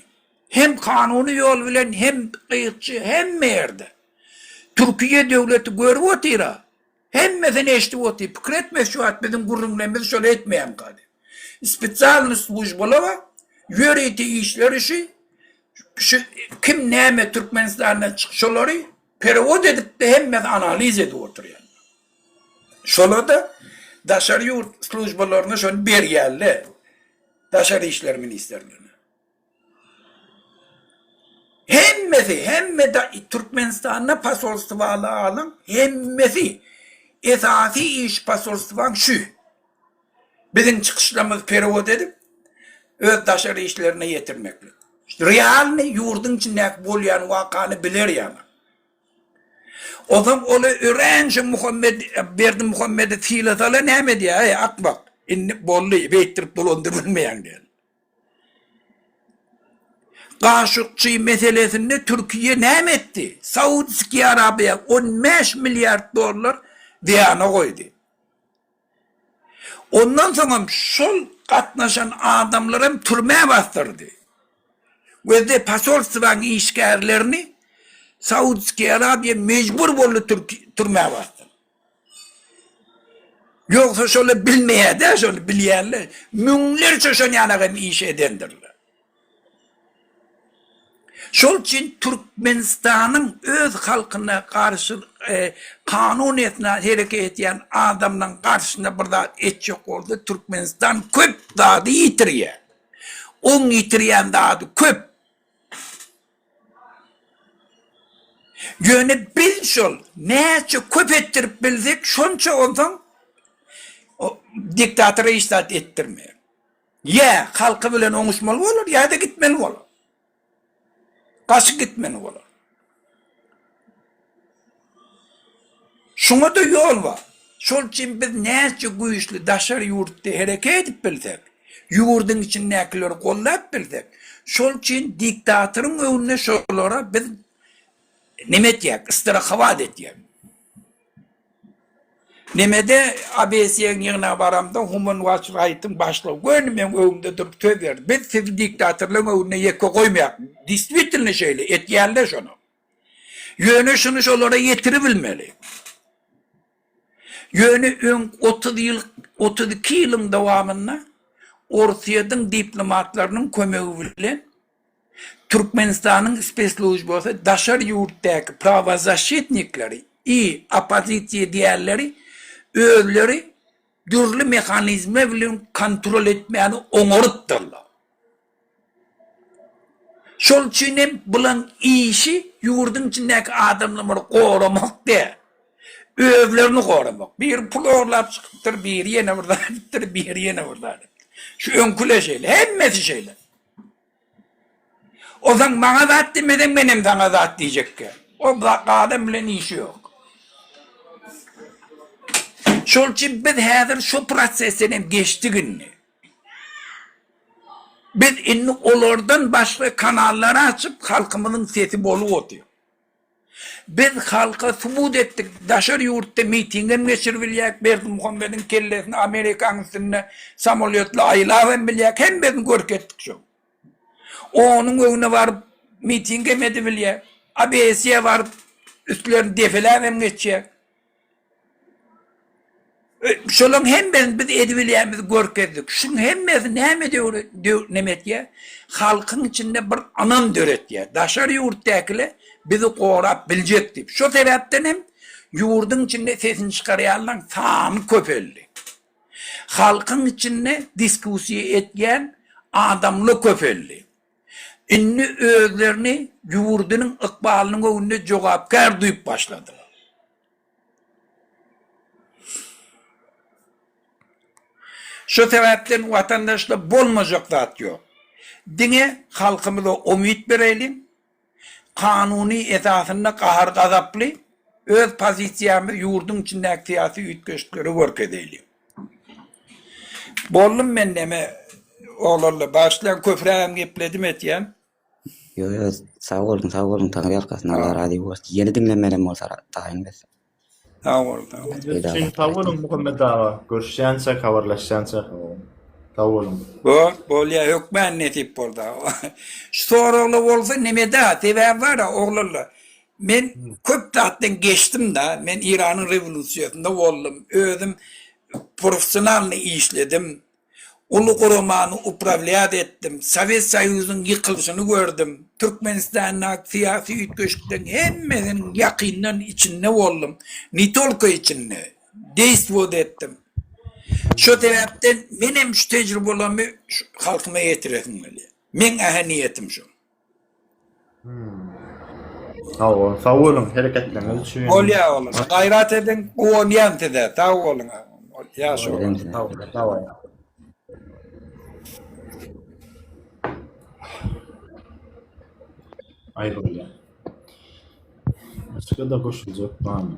Speaker 4: Hem kanuny ýol bilen hem gyýykçy hemme ýerde. Türkiýe döwleti görüp otyra. Hemmesini eşidip otyr. Pikir etme şu wagt biziň gürrüňlerimizi şol etmeýänka diýip. Spesialnyý službalar bar. Ýörite işleri şu. Şu kim näme Türkmenistandan çyk şolary perewod edip-de hemmesi analiz edip oturýar. Şolar-da daşary ýurt službalaryna şony berýärler. Daşary işler ministrligine. Hemmesi, hemme da Türkmenistanda posolstwaly alyň, hemmesi esasy iş posolstwaň şu. Biziň çykyşlarymyzy perewod edip, öz daşary işlerine ýetirmeklik. Realny ýurduň içindäki bolýan wakany biler ýaly. Onsoň oly örän şu Muhammet Berdimuhamedi sylasala näme edýär, eý akmak, indi boldy, beýtdirip dolandyrybilmeýäň diýen. Gaşukçy meselesinde Türkiýe näme etdi? Saudskiý Arabiýa 15 milliard dollar zyýana goýdy. Ondan soňam şol gatnaşan adamlaram türmä basdyrdy. We-de posolstwaň işgärlerini Saudskiý Arabiýa mejbur boldy türmä basdyr. Ýogsa şola bilmeýär-dä şony bilýänler müňlerçe şon ýanak hem iş edendirler. Şol üçin Türkmenistanyň öz halkyna garşy kanun esna hereket edýän adamlaň garşysyna bir zat etjek bolsa Türkmenistan köp zady ýitirýär. Oň ýitirýän zady köp. Ýöne biz şol näçe köp etdirip bilsek şonça onsoň diktatora hiç zat etdirmeýär. Ýa halky bilen oňuşmaly bolar ýa-da gitmeli bolar. Gaçyp gitmeli bolar. Şuňa-da ýol bar. Şol üçin biz näçe güýçli daşary ýurtda hereket edip bilsek, ýurduň içindäkileri goldap bilsek, şol üçin diktatoryň öňünde şolara biz neme etýäk, strahowat etýäk. Nemede ABS-iň ýygnaga baramda Human Watch Right-yň başlygy göni meň öňümde durup söz berdi. Biz sizi diktatorlaryň öňünde ýeke goýmaýak. Deswitelno şeýle, etýärler şony. Ýöne şuny şolara ýetiribilmeli. Ýöne öň 30 ýyl, 32 ýylyň dowamynda Orsýetiň diplomatlarynyň kömegi bilen Türkmenistanyň spesslujbasy daşary ýurtdaky prawozaşitnikleri i oppozisiýa diýenleri özleri dürli mehanizmler bilen kontrol etmäni oňarypdyrlar. Şol üçin hem bulaň işi ýurduň içindäki adamlary goramak däl. Özlerini goramak. Biri pul ogurlap çykypdyr, biri ýene bir zat edipdir, biri ýene bir zat edipdir. Şu öňküler şeýle, hemmesi şeýle. Onsoň maňa zat diýmeseň menem saňa zat diýjekkä. O adam bilen işi ýok. Şol üçin biz häzir şu prosesden hem geçdik indi. Biz indi olardan başga kanallary açyp halkymyzyň sesi bolup otyr. Biz halka subut etdik, daşary ýurtda mitingem geçirip bilýäk, Berdimuhamediň kellesini Amerikanyň üstünde samolýotla aýlap hem bilýäk, hemmesini görkezdik şo. Onuň öňüne baryp mitingem edibilýäk, ABS-ä baryp üstlerini depeläp hem geçýäk. Şolaryň hemmesini biz edibilýänimizi görkezdik. Şuň hemmesi näme neme etýär? Halkyň içinde bir ynam döretýär. Daşary ýurtdakylar bizi gorap biljek diýip. Şo sebäpden hem ýurduň içinde sesini çykarýanlaryň sany köpeldi. Halkyň içinde diskussiýa etýän adamlar köpeldi. Indi özlerini ýurdunyň ykbalynyň öňünde jogapkär duýup başladylar. Şu sebäpden watandaşlar bolmajak zat ýok. Diňe halkymyza umyt bereliň, kanuny esasynda gahar-gazaply öz pozisiýamyzy ýurduň içindäki syýasy üýtgeşikleri görkezeliň. Boldum men neme oglanlar bagyşlaň köprägem gepledim etýän.
Speaker 2: Ýo ýo sag boluň sag boluň Taňryýalkasyn Allah razy bolsun. Ýene diňlemelem bolsa taýyn biz.
Speaker 4: Sag bol sag bol.
Speaker 1: Üçin sag boluň Muhammet aga. Görüşýänçäk habarlaşýançak. Sag boluň.
Speaker 4: Bol bolýa hökmän nesip bolsa. Şu soragly bolsa nemeda sebäbi bara oglanlar. Men köp zatdan geçdim da men Iranyň rewolýusiýasynda boldum. Özüm professionalny işledim. Uly guramany uprawlýat etdim. Sowet Soýuzynyň ýykylyşyny gördüm. Türkmenistandaky syýasy üýtgeşikleriň hemmesiniň ýakyndan içinde boldum. Ne tolko içinde, deýstwot etdim. Şo sebäpden menem şu tejrübelerimi şu halkyma ýetiresim gelýär. Meň ähä niýetim şo.
Speaker 1: Sag boluň, sag boluň hereketleriňiz üçin.
Speaker 4: Bolýar oglum. Gaýrat ediň, guwanýan size. Sag boluň. Ýaş boluň.
Speaker 1: Sag boluň. Sag boluň. Aý bolýar. Başga-da goşuljak barmy?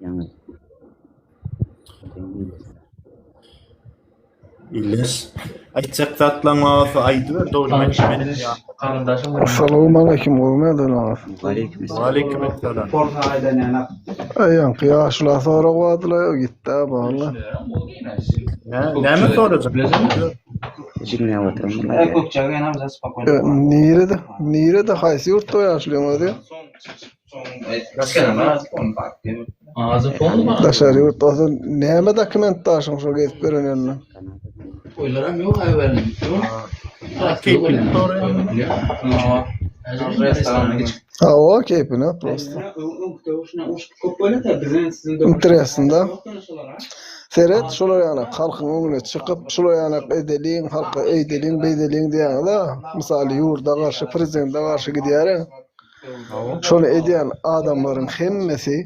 Speaker 2: Ýaňy.
Speaker 1: Illeş. Aýtjak zatlaň bolsa aýdyber dogry men
Speaker 5: Assalamualaikum gowymy ýagdaýlaryňyz?
Speaker 1: Waleýkim esselam.
Speaker 5: Aýanky ýaşula sorag bardyla ýok gitdä bala.
Speaker 1: Näme sorajak?
Speaker 2: Diňläp oturan
Speaker 5: Nirede? Nirede haýsy ýurtda ýaşulyň özi? Daşary ýurt bolsa näme dokument daşyň şo gezip ýören elinde? Hawa keýpine prosto. Interesno-da. Seret şular ýaly halkyň öňüne çykyp şular ýaly edeliň halka eýdeliň beýdeliň diýýäňiz-a. Mysaly ýurda garşy prezidente garşy gidýär. Şony edýän adamlaryň hemmesi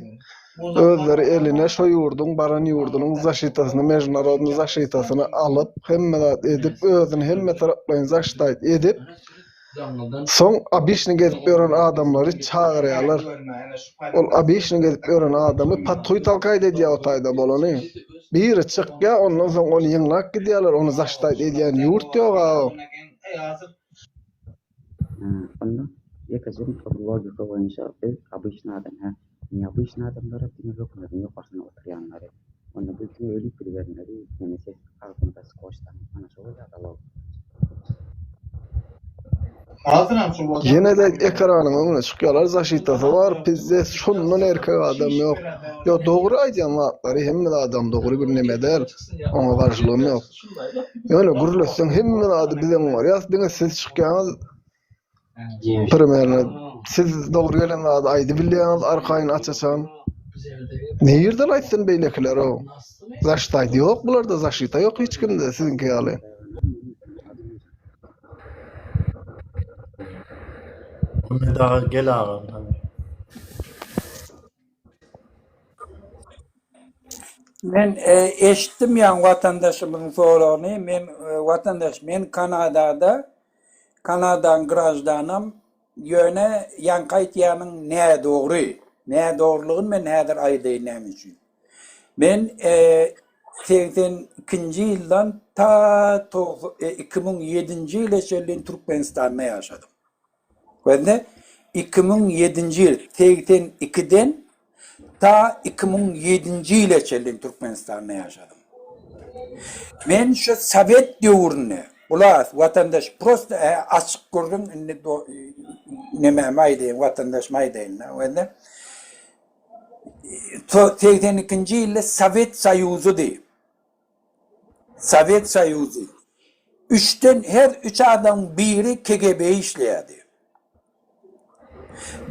Speaker 5: özleri eline şo ýurduň baran ýurdunyň zaşitasyny mežnarodnyý zaşitasyny alyp hemme zat edip özüni hemme taraplaýyn zaştaýt edip soň obiçny gezip ýören adamlary çagyrýarlar. Ol obiçny gezip ýören adamy pathuý talkaýt edýär o taýda bolany. Biri çykýar ondan soň ony ýygnap gidýärler ony zaştaýt edýän ýurt ýog-a.
Speaker 2: Onda ýekeje logika boýunça biz obyçny adam hä, neobyçny adamlara diňe hökümediň ýokarsynda oturýanlary. Onda biz diňe ölüp gidibermeli, ýene ses agzymyza skoç daňyp ana şo bolýada logika boýunça.
Speaker 5: Ýene-de ekranyň öňüne çykýarlar zaşitasy bar pizzes şondan erkek adam ýok. Ýok dogry aýdýan zatlary hemme zadam dogry bir neme däl oňa garşylygym ýok. Ýöne gürletseň hemme zady biz oňarýas diňe siz çykýaňyz primerno siz dogry gelen zady aýdybilýäňiz arkaýyn aç-açan. Nirden aýtsyn beýlekiler o. Zaşita ýok bularda zaşita ýok hiç kimde siziňki ýaly.
Speaker 1: Muhammet aga gel agam hany.
Speaker 4: Men eşitdim ýaňy watandaşymyzyň soragyny. Men watandaş, men Kanadada, Kanadaň graždanam, ýöne ýaňky aýtýanyň nädogry. Nädogrulygyny men häzir aýdaýyn näme üçin. Men 82-nji ýyldan ta 2007-nji ýyla çenli Türkmenistanda ýaşadym. Gözle, 2007-nji ýyl, 82-den ta 2007-nji ýyla çenli Türkmenistanda ýaşadym. Men şu sowet döwründe, gulak as, watandaş, prosta açyk gürrüň, indi nemämi aýdaýyn, watandaşyma aýdaýyn-da, gözle. 82-nji ýylda Sowet Soýuzydy. Sowet Soýuzy. Üçden her üç adamyň biri KGB işleýärdi.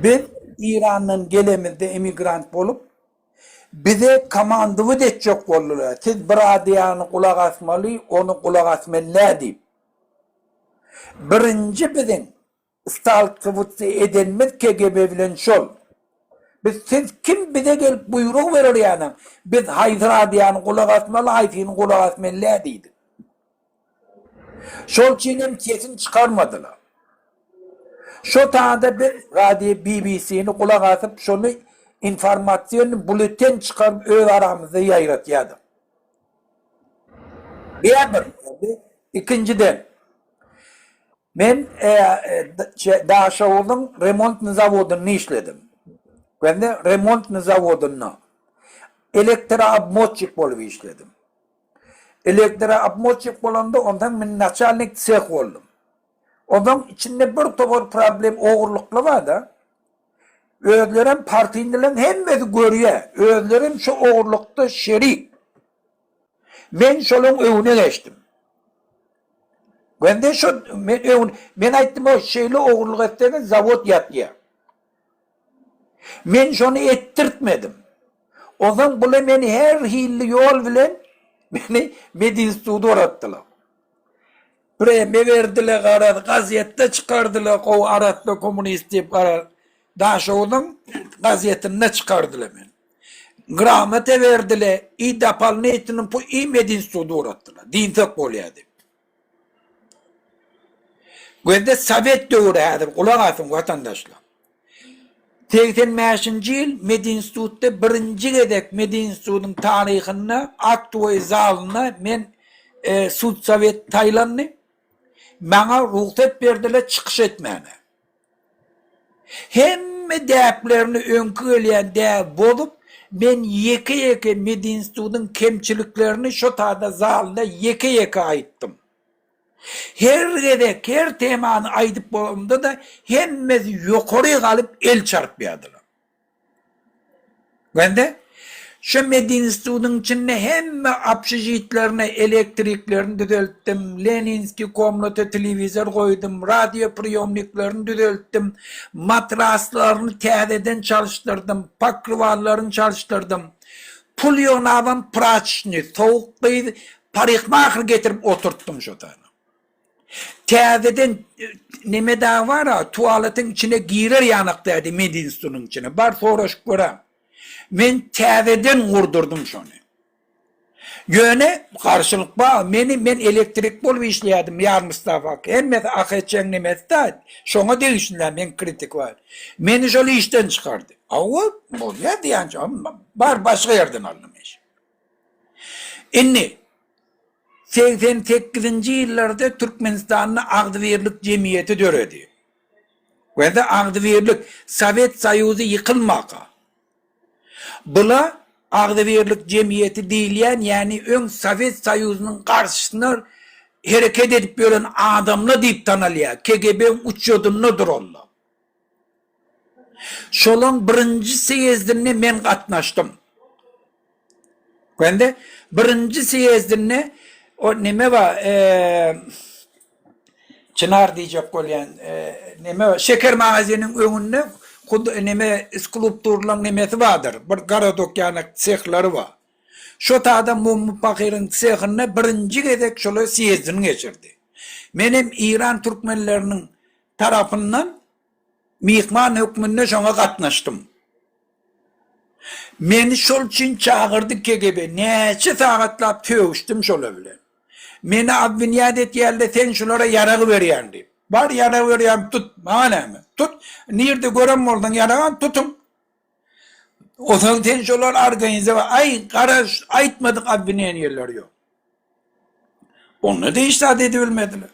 Speaker 4: Biz Irandan gelemizde emigrant bolup, bize komandowat etjek boldular. Siz bir adýany gulak asmaly, ony gulak asmaly däl diýip. Birinji biziň Stalkowitsi edenimiz KGB bilen şol. Biz siz kim bize gelip buýruk berer ýalyň, biz haýsy radiony gulak asmaly, haýsyny gulak asmaly däl diýdik. Şol üçin hem sesini çykarmadylar. Şo taýda biz radio BBC-ni gulak asyp şony informasion bulleten çykaryp öz aramyzda ýaýratýardyk. Bir bir. Ikinjiden, men Daşoguzyň remontny zawodynda işledim. Bende remontny zawodynda elektroobmotçik bolup işledim. Elektroobmotçik bolanda onsoň men naçalnik seh boldum. Onsoň içinde bir topar problem ogurlykly bar-da. Özlerem partiýnylaryň hemmesi görýär. Özlerem şu ogurlykda şerik. Men şolaň öňüne geçdim. Bende şu men öň men aýtdym o şeýle ogurlyk etseňiz zawod ýatýar. Men şony etdirtmedim. Onsoň bular meni her hilli ýol bilen meni medinstituda uratdylar. Premýa berdiler garaz gazetde çykardylar gowy arassa kommunist diýip garaz Daşoguzyň gazetinde çykardylar meni. Gramota berdiler i dopolnitelnyý pul i medinstituda uratdylar. Diýsek bolýar diýip. Gözde sowet döwri häzir gulak asyň watandaşlar. 85-nji ýyl medinstitutda birinji gezek medinstitutyň taryhynda aktowy zalynda men e, sud sowet saýlandy. Maňa rugsat berdiler çykyş etmäne. Hemme däplerini öňki gelýän däbi bozup, men ýeke-ýeke medinstitutyň kemçiliklerini şo taýda zalda ýeke-ýeke aýtdym. Her gezek her temany aýdyp bolamda-da hemmesi ýokary galyp el çarpýardylar. Bende şu medinstitutyň içinde hemme obşežitlerini, elektriklerini düzeltdim, Leninskiý komnata telewizor goýdum, radiopriýomniklerini düzeltdim, matraslaryny täzeden çalyşdyrdym, pokrywallaryny çalyşdyrdym. Pul ýygnabam praçnyý, sowuk gyz, parikmaher getirip oturtdym şo tana. Täzeden neme dagy bar-a, tualetiň içine girer ýanak dädi medinstitunyň içine. Bar soraşyp gör-ä. Men täzeden gurdurdym şony. Ýöne garşylyk bar. Meni men elektrik bolup işleýärdim Ýar Mustafa. Hemmesi AHÇ-iň nemesi-dä. Şoňa degişli-dä meň kritik bar. Meni şol işden çykardy. Hawa, bolýar diýýän. Bar başga ýerden aldym iş. Indi 88-nji ýyllarda Türkmenistanda agzybirlik jemgyýeti döredi. We-de agzybirlik Sowet Soýuzy ýykylmaka. Bula agzybirlik jemgyýeti diýilýän, ýagny öň Sowet Soýuzynyň garşysyna hereket edip ýören adamlar diýip tanalýar, KGB-iň uçýodynda duranlar. Şolaň birinji sýezdinde men gatnaşdym. Bende birinji sýezdinde o neme bar, Çynar diýjek bolýan, neme bar, şeker magaziniň öňünde neme skulpturlaň nemesi bardyr, bir gorodok ýaly sehlary bar. Şo tada Mommy pahyryň sehinde birinji gezek şolar sýezdini geçirdi. Menem Iran türkmenleriniň tarapyndan myhman hökmünde şoňa gatnaşdym. Meni şol üçin çagyrdy KGB. Näçe sagatlap sögüşdim şolar bilen. Meni obwinýat etýärler sen şulara ýarag berýäň diýip. Bar ýarag berýän tut, maňa näme? Tut, nirde gören bolsaň ýaragam tutuň. Onsoň sen şolar organize aý gara aýtmadyk obwineniýeler ýok. Onda-da hiç zat edibilmediler.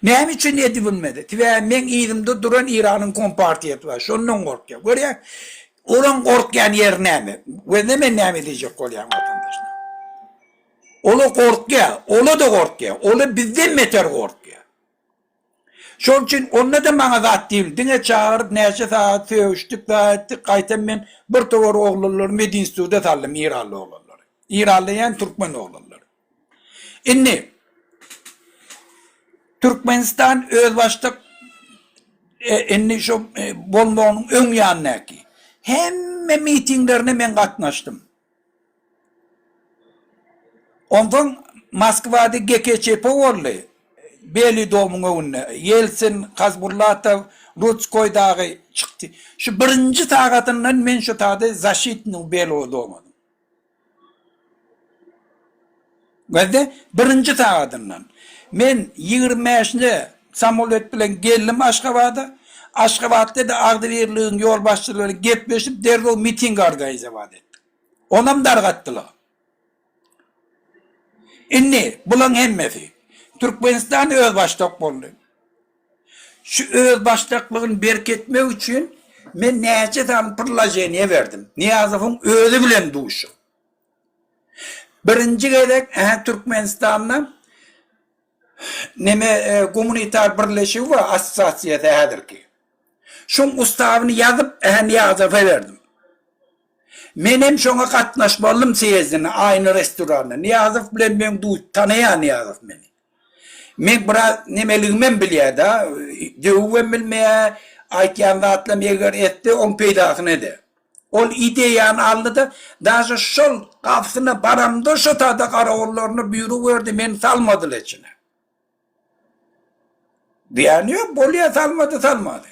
Speaker 4: Näme üçin edibilmedi? Sebäbi meň yzymda duran Iranyň kompartiýasy bar. Şondan gorkýar. Görýäň, olaň gorkýan ýeri näme? Gözle men näme diýjek bolýan watandaşlar. Ola gorkýar, ola-da gorkýar. Ola bizden beter gorkýar. Şonuň üçin onda-da maňa zat diýildi. Diňe çagyryp näçe sagat sögüşdik, zat etdik. Gaýtam men bir towar oglanlary medinstituda saldym, iranly oglanlary. Iranly diýýän türkmen oglanlary. Indi Türkmenistan özbaşdak e, indi şu e, bolmagynyň öň ýanyndaky hemme mitinglerine men gatnaşdym. Onsoň Moskwada GKÇP boldy. Bely domyň öňünde. Ýeltsin, Hasbullatow, Rudskoý dagy çykdy. Şu birinji sagatyndan men şu taýda zaşitnyý Belogo doma. Gözde birinji sagadyndan. Men 25-nde samolet bilen geldim Aşgabada. Aşgabatda-da agzybirligiň ýolbaşçylary gepleşip derrew miting organizowat etdik. Onam dargatdylar. Indi bulaň hemmesi Türkmenistan özbaşdak boldy. Şu özbaşdaklygyny berketmek üçin men näçe sany prlaženiýe berdim. Nyýazowyň özi bilen duşup. Birinji gezek ä Türkmenistanda neme gumanitar birleşigi bar assosiasiýasy häzirki. Şoň ustawyny ýazyp ä Nyýazowa berdim. Menem şoňa gatnaşmalydym sýezdine Aýna restoranda. Nyýazow bilen meň duş tanaýar Nyýazow meni. Meň biraz nemeligimem bilýär-de, döwübem bilmeýär, aýtýan zatlam eger etse oň peýdasyna eder. Ol ideýany aldy-da, daže şol gapysyna baramda şo tada garawullaryna buýruk berdi, meni salmadylar içine. Zyýany ýok, bolýa salmady salmady.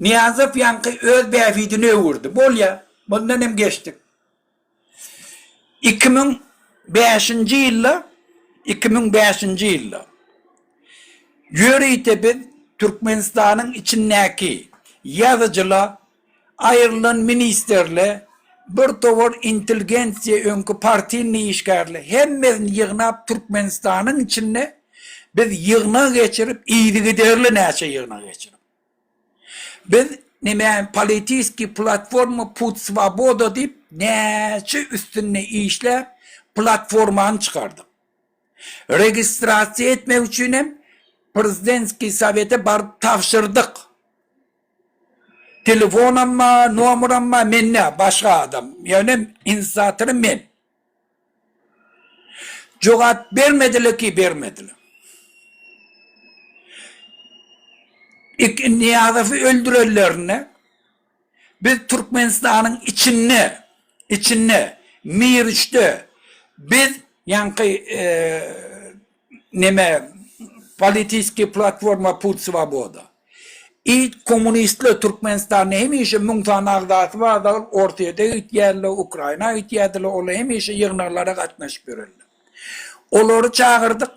Speaker 4: Nyýazow ýaňky öz bähbidini öwürdi. Bolýa, mundan hem geçdik. 2005-nji ýylda, 2005-nji ýylda ýörite biz Türkmenistanyň içindäki ýazyjyla Aýrylan ministerle, bir towar intelgensiýa öňki partiýnyý işgärle hemmesini ýygnap Türkmenistanyň içinde biz ýygnak geçirip yzygiderli näçe ýygnak geçirip. Biz neme politiskiý platforma Put Swoboda diýip näçe üstünde işläp platformany çykardyk. Registrasiýa etmek üçinem prezidentskiý sowete baryp tabşyrdyk. Telefonam bar, nomeram bar, men däl, başga adam. Ýöne inisiatory men. Jogap bermediler ki, bermediler. Ik Nyýazowy öldürenlerinde biz Türkmenistanyň içinde, içinde, Mirüşde biz ýaňky neme politiskiý platforma Put Swoboda. I kommunistler Türkmenistanda hemişe müň sany agzasy bar dagyl Orsýete gitýärler, Ukraina gitýärdiler, olar hemişe ýygnaklara gatnaşyp ýörerler. Olary çagyrdyk,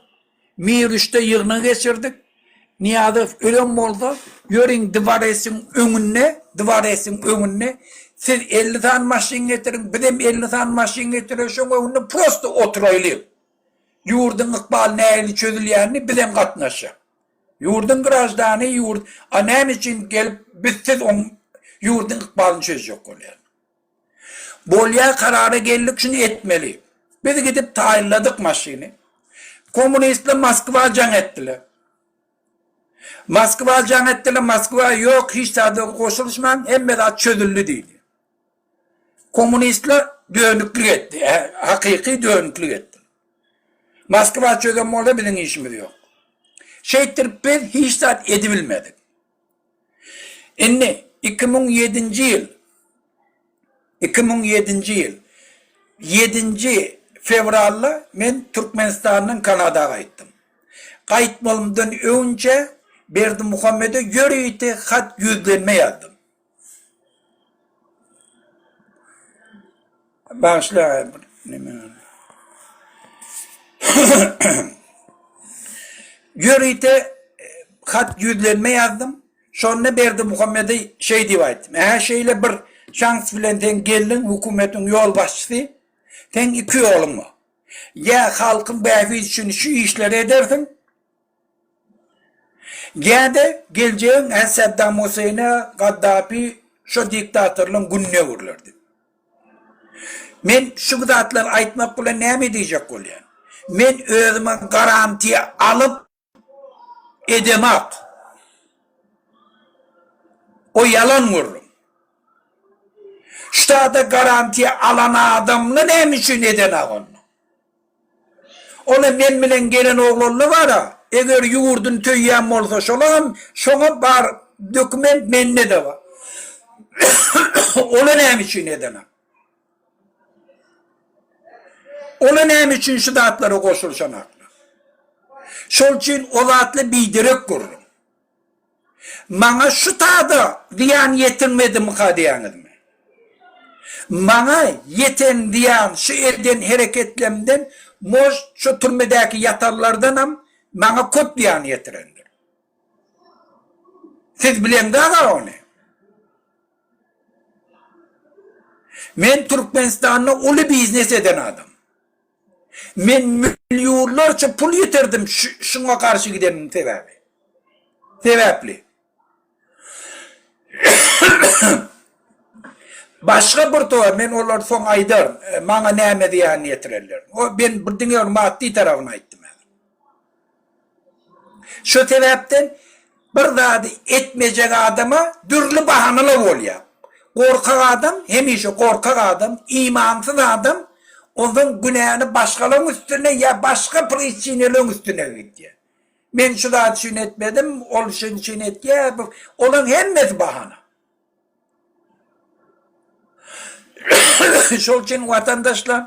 Speaker 4: Mirüşde ýygnak geçirdik. Nyýazow ölen bolsa, ýörüň dworesiň öňünde, dworesiň öňünde siz 50 sany maşyn getiriň, bizem 50 sany maşyn getireris, şoň öňünde prosto oturaýlyň. Ýurduň ykbaly nähili çözülýänini bizem gatnaşjak. Ýurduň graždany ýurt, a näme üçin gelip biz siz oň ýurduň ykbalyny çözjek bolýar. Bolýar karara geldik şuny etmeli. Biz gidip taýynladyk maşyny. Kommunistler Moskwa jaň etdiler. Moskwa jaň etdiler, Moskwa ýok hiç zada goşulyşmaň hemme zat çözüldi diýdi. Kommunistler dönüklik etdi, hakyky dönüklik etdi. Moskwa çözen bolsa biziň işimiz ýok. Şeýtdirip biz hiç zat edibilmedik. Indi 2007-nji ýyl 2007-nji ýyl 7-nji fewralda men Türkmenistandan Kanada gaýtdym. Gaýtmalymdan öňçe Berdimuhamede ýörite hat ýüzlenme ýazdym. Bagyşla neme. Ýörite hat ýüzlenme ýazdym. Şonda Berdimuhamede şeý diýip aýtdym. Ähä şeýle bir şans bilen sen geldiň hökümetiň ýolbaşçysy. Seň iki ýoluň bar. Ýa halkyň bähbidi üçin şu işleri edersiň, Ýa-da geljegiň hä Saddam Huseýne, Gaddafi şo diktatorlaryň gününe öwrüler diýip. Men şu zatlary aýtmak bilen näme diýjek bolýan? Men özüme garantiýa alyp edemak. O ýalan gürrüň. Ştada garantiýa alan adamla näme üçin edenak onda? Ola men bilen gelen oglanla bara, eger ýurduny söýýän bolsa şolam şoňa bar dokument mende-de bar. Ola näme üçin edenak? Ola näme üçin şu zatlara goşulyşanaklar? Şol üçin o zatla biderek gürrüň. Maňa şu tada zyýan ýetirmedimika diýýäňizmi? Maňa ýeten zyýan şu eden hereketlerimden может şu türmedäki ýatanlardanam maňa köp zyýan ýetirendir. Siz bileňzag-a ony. Men Türkmenistanda uly biznes eden adam. Men millionlarça pul ýitirdim şuňa garşy gidenim sebäbi. Sebäpli. Başga bir toý, men olary soň aýdaryn, maňa näme zyýan ýetirenlerini. O men bir diňe bir maddy tarapyny aýtdym häzir. Şo sebäpden bir zady etmejek adama dürli bahanalar bolýar. Gorkak adam hemişe gorkak adam, imansyz adam onsoň günäni başgalaryň üstüne ýa başga priçineleriň üstüne gidýär. Men şu zat üçin etmedim, ol şuň üçin etýär, bu olaň hemmesi bahana. Şol üçin watandaşlar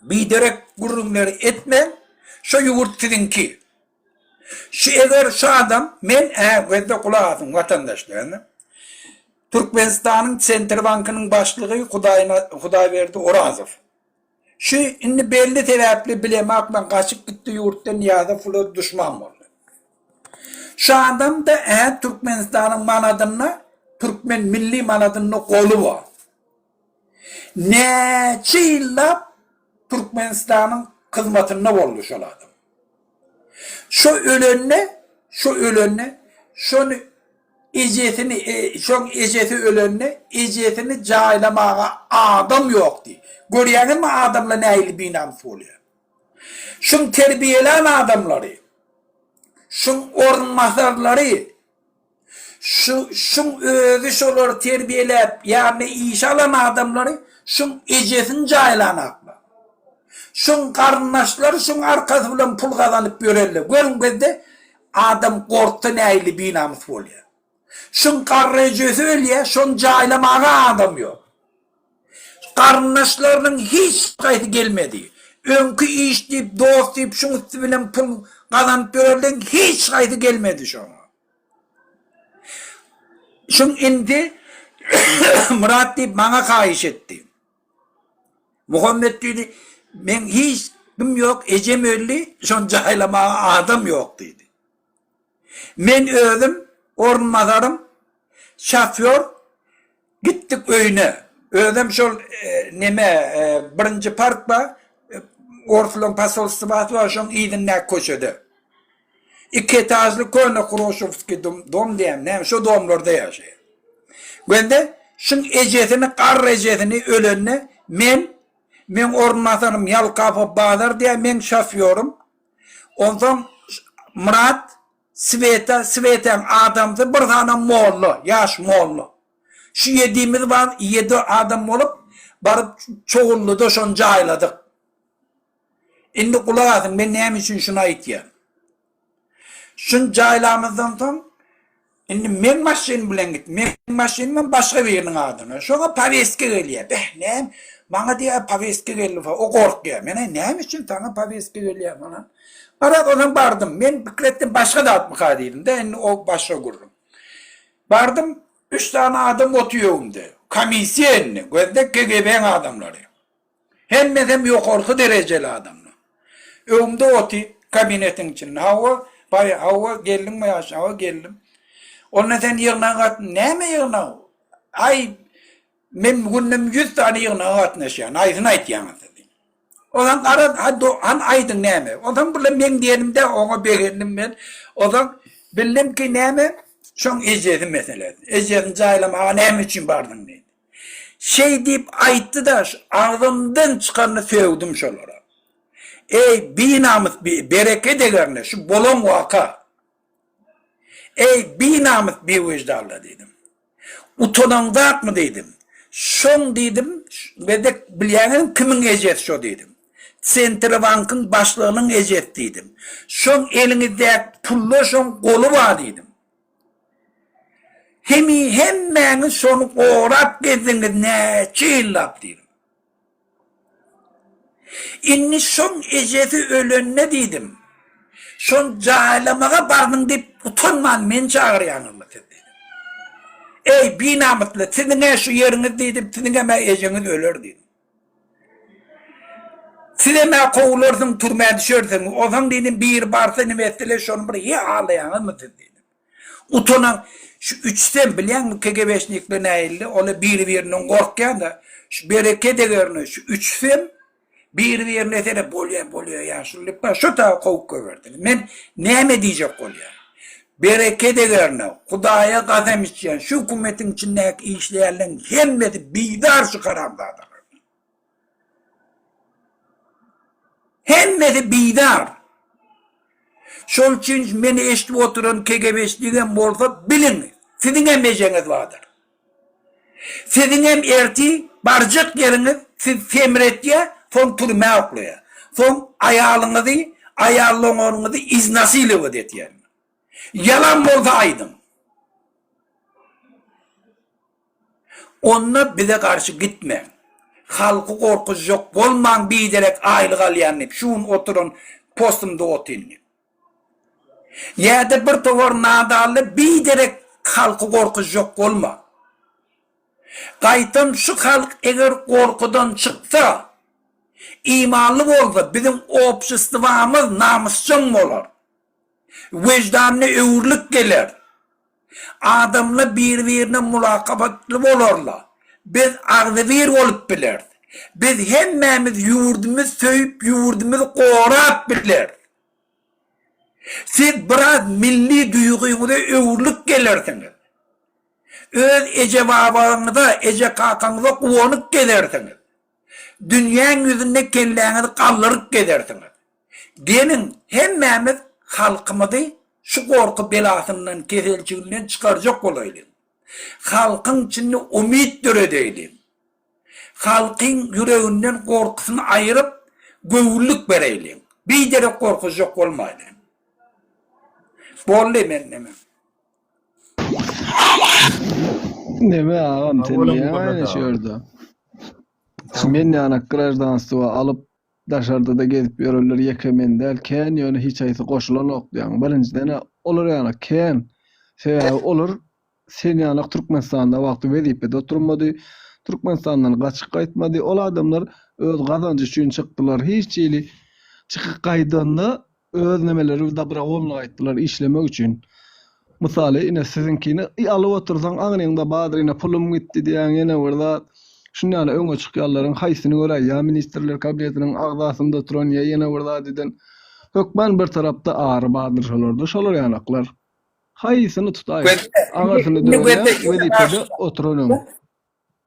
Speaker 4: biderek gürrüňleri etmäň, şo ýurt siziňki. Şu eger şu adam men ä gözde gulak asyň watandaşlar. Türkmenistanyň Sentrbankynyň başlygy Hudaýberdi Orazow. Şu indi belli sebäpli bilemak men gaçyp gitdi ýurtdan Nyýazow bular duşman boldy. Şu adam da ä Türkmenistanyň manadynda türkmen milli manadynda goly bar. Näçe ýyllap Türkmenistanyň hyzmatynda boldy şol adam. Şo ölende, şo ölende şony Ejesini, şoň ejesi ölende, ejesini jaýlamaga adam ýokdy. Görýäňizmi adamlar nähili binamys bolýar. Şuň terbiýelän adamlary, şuň orunbasarlary, şu şuň özi şolary terbiýeläp, ýanyna işe alan adamlary şuň ejesini jaýlanaklar. Şuň garyndaşlary şuň arkasy bilen pul gazanyp ýörenler. Görüň bizde Adam gorksa nähili binamys bolýar. Şuň garry ejesi ölýär, şony jaýlamaga adam ýok. Garyndaşlarynyň hiç haýsy gelmedi. Öňki iş diýip, dost diýip şuň üsti bilen pul gazanyp ýörenleň hiç haýsy gelmedi şoňa. Şuň indi Myrat diýip maňa haýyş etdi. Muhammet diýdi, Meň hiç kim ýok, ejem öldi, şony jaýlamaga adam ýok diýdi. Men özüm, orunbasarym, şofýor gitdik öýüne. Özem şol neme, birinji park bar, orslaryň posolstwasy bar, şoň yzyndaky köçede. Iki etažly köne Hroşowskiý dom diýýän, näme şo domlarda ýaşaýar. Wende şuň ejesini, garry ejesini ölende men, meň orunbasarym Ýalkapow Bazar diýýär, meň şofýorym. Onsoň Myrat, Sweta, Swetaň adamsy bir sany molla, ýaş molla. Şu ýedimiz bar, ýedi adam bolup baryp Çogullyda şony jaýladyk. Indi gulak asyň, men näme üçin şuny aýtýan. Şuny jaýlamyzdan soň, indi meň maşynym bilen git, meň maşynymam başga biriniň adyna. Şoňa powestka gelýär. Beh, näme, maňa diýýär, powestka geldi fa, o gorkýar. Men aý, näme üçin saňa powestka gelýär falan. Garaz, onsoň bardym. Men pikir etdim, başga zatmyka diýdim-de, indi o başga gürrüň. Bardym, üç sany adam otyr öňümde. Komissiýa indi, gözde KGB-iň adamlary. Hemmesem ýokarky derejeli adamlar. Öňümde otyr, kabinetiň içinde. Hawa, baý, hawa, geldiňmi ýaş, hawa, geldim. Onda sen ýygnaga gat, näme ýygnag? Aý, men günde 100 sany ýygnaga gatnaşýan, haýsyny aýtýaňyz siz? Ondan garaz, ha, do, han aýdyň näme? Ondan bular meň diýenimde oňa begendim men. Ondan bildim ki näme? Şoň ejesi meselesi. Ejesini jaýlamaga näme üçin bardyň diýdi. Şeý diýip aýtdy-da, agzymdan çykanyny sögdüm şolara. Eý, binamys, bereket egerine, şu bolan waka. Eý, binamys, biwyždanlar diýdim. Utanaňzakmy diýdim. Şoň diýdim, gezek bilýäňizmi kimiň ejesi şo diýdim. Sentrbankyň başlygynyň ejesi diýdim. Şoň eliňizdäki pulda şoň goly bar diýdim. Hemi hemmäňiz şony gorap gezdiňiz näçe ýyllap diýdim. Indi şoň ejesi ölende diýdim. Şony jaýlamaga bardyň diýip utanman meni çagyrýaňyzmy siz diýdim. Eý binamysly siziň-ä şu ýeriňiz diýdim siziňem-ä ejeňiz öler diýdim. Sizem-ä kowularsyň türmä düşersiň. Onsoň diýdim biri barsa nime etsele şony bir he halaýaňyzmy siz diýdim. Utanan şu üçüsem bilýäňmi KGB-şnikler nähili olar biri-birinden gorkýan-da şu bereket egerine şu üçüsem. Biri-birine sere bolýa, bolýa ýaşuly diýip, bar şo taýy kowup goýberdiler. Men näme diýjek bolýan? Bereket egerine, Hudaýa kasam içýän, şu hökümetiň içindäki işleýänleň hemmesi bizar şu haramzadalardan. Hemmesi bizar. Şol üçin meni eşidip oturan KGB-şnigem bolsa biliň, siziňem ejeňiz bardyr. Siziňem ertir barjak ýeriňiz sizi semretýär, soň türmä oklaýar. Soň aýalyňyzy, aýal doňanyňyzy iznasilować etýär. Ýalan bolsa aýdyň. Onda bize garşy gitmäň. Halky gorkuzjak bolmaň biderek aýlyk alýan diýip, şu gün oturan postumda otyryn diýip. Ýa-da bir towar nadally biderek halky gorkuzjak bolma. Gaýtam şu halk eger gorkudan çyksa, imanly bolsa biziň obşestwamyz namysjaň bolar. Weždanyna öwrülip geler. Adamlar bir-birine mulakabatly bolarlar. Biz agzybir bolup bileris. Biz hemmämiz ýurdumyzy söýüp, ýurdumyzy gorap bileris. Siz biraz milli duýgyňyza öwrülip gelersiňiz. Öz eje-babaňyza, eje-kakaňyza guwanyp gezersiňiz. Dünýäň ýüzünde kelläňizi galdyryp gezersiňiz. Geliň, hemmämiz halkymyzy şu gorky belasyndan, keselçiginden çykarjak bolaýlyň. Halkyň içinde umyt döredeýliň. Halkyň ýüreginden gorkusyny aýyryp, göwünlik bereýliň. Biderek gorkuzjak bolmaýlyň. Boldy men neme.
Speaker 5: Neme agam
Speaker 1: Sag
Speaker 5: sen
Speaker 1: boluň
Speaker 5: diýýäň
Speaker 1: Muhammet
Speaker 5: aýna şu
Speaker 1: agam.
Speaker 5: ýerde. Men ýanak graždanstwo alyp daşarda-da gezip ýörenler ýeke men däl kän ýöne hiç haýsy goşulanok diýýäň. Birinjiden-ä olar ýanak kän. Sebäbi olar sen ýanak Türkmenistanda wagty wezipede oturmady. Türkmenistandan gaçyp gaýtmady. Ol adamlar öz gazanjy üçin çykdylar. Hiç hili çykyp gaýdanda öz nemeleri dobrowolno gaýtdylar işlemek üçin. Mysaly ine siziňkini alyp otursaň aňryňda bardyr ine pulum gitdi diýýäň ýene bir zat. Şunda ýaly öňe çykýanlaryň haýsyny göräý ýa ministrler kabinetiniň agzasynda oturan ýa ýene bir zat eden. Hökman bir tarapda ary bardyr şolarda şolar ýanaklar. Haýsyny tutaý aňyrsyny dörýän wezipede oturan öň.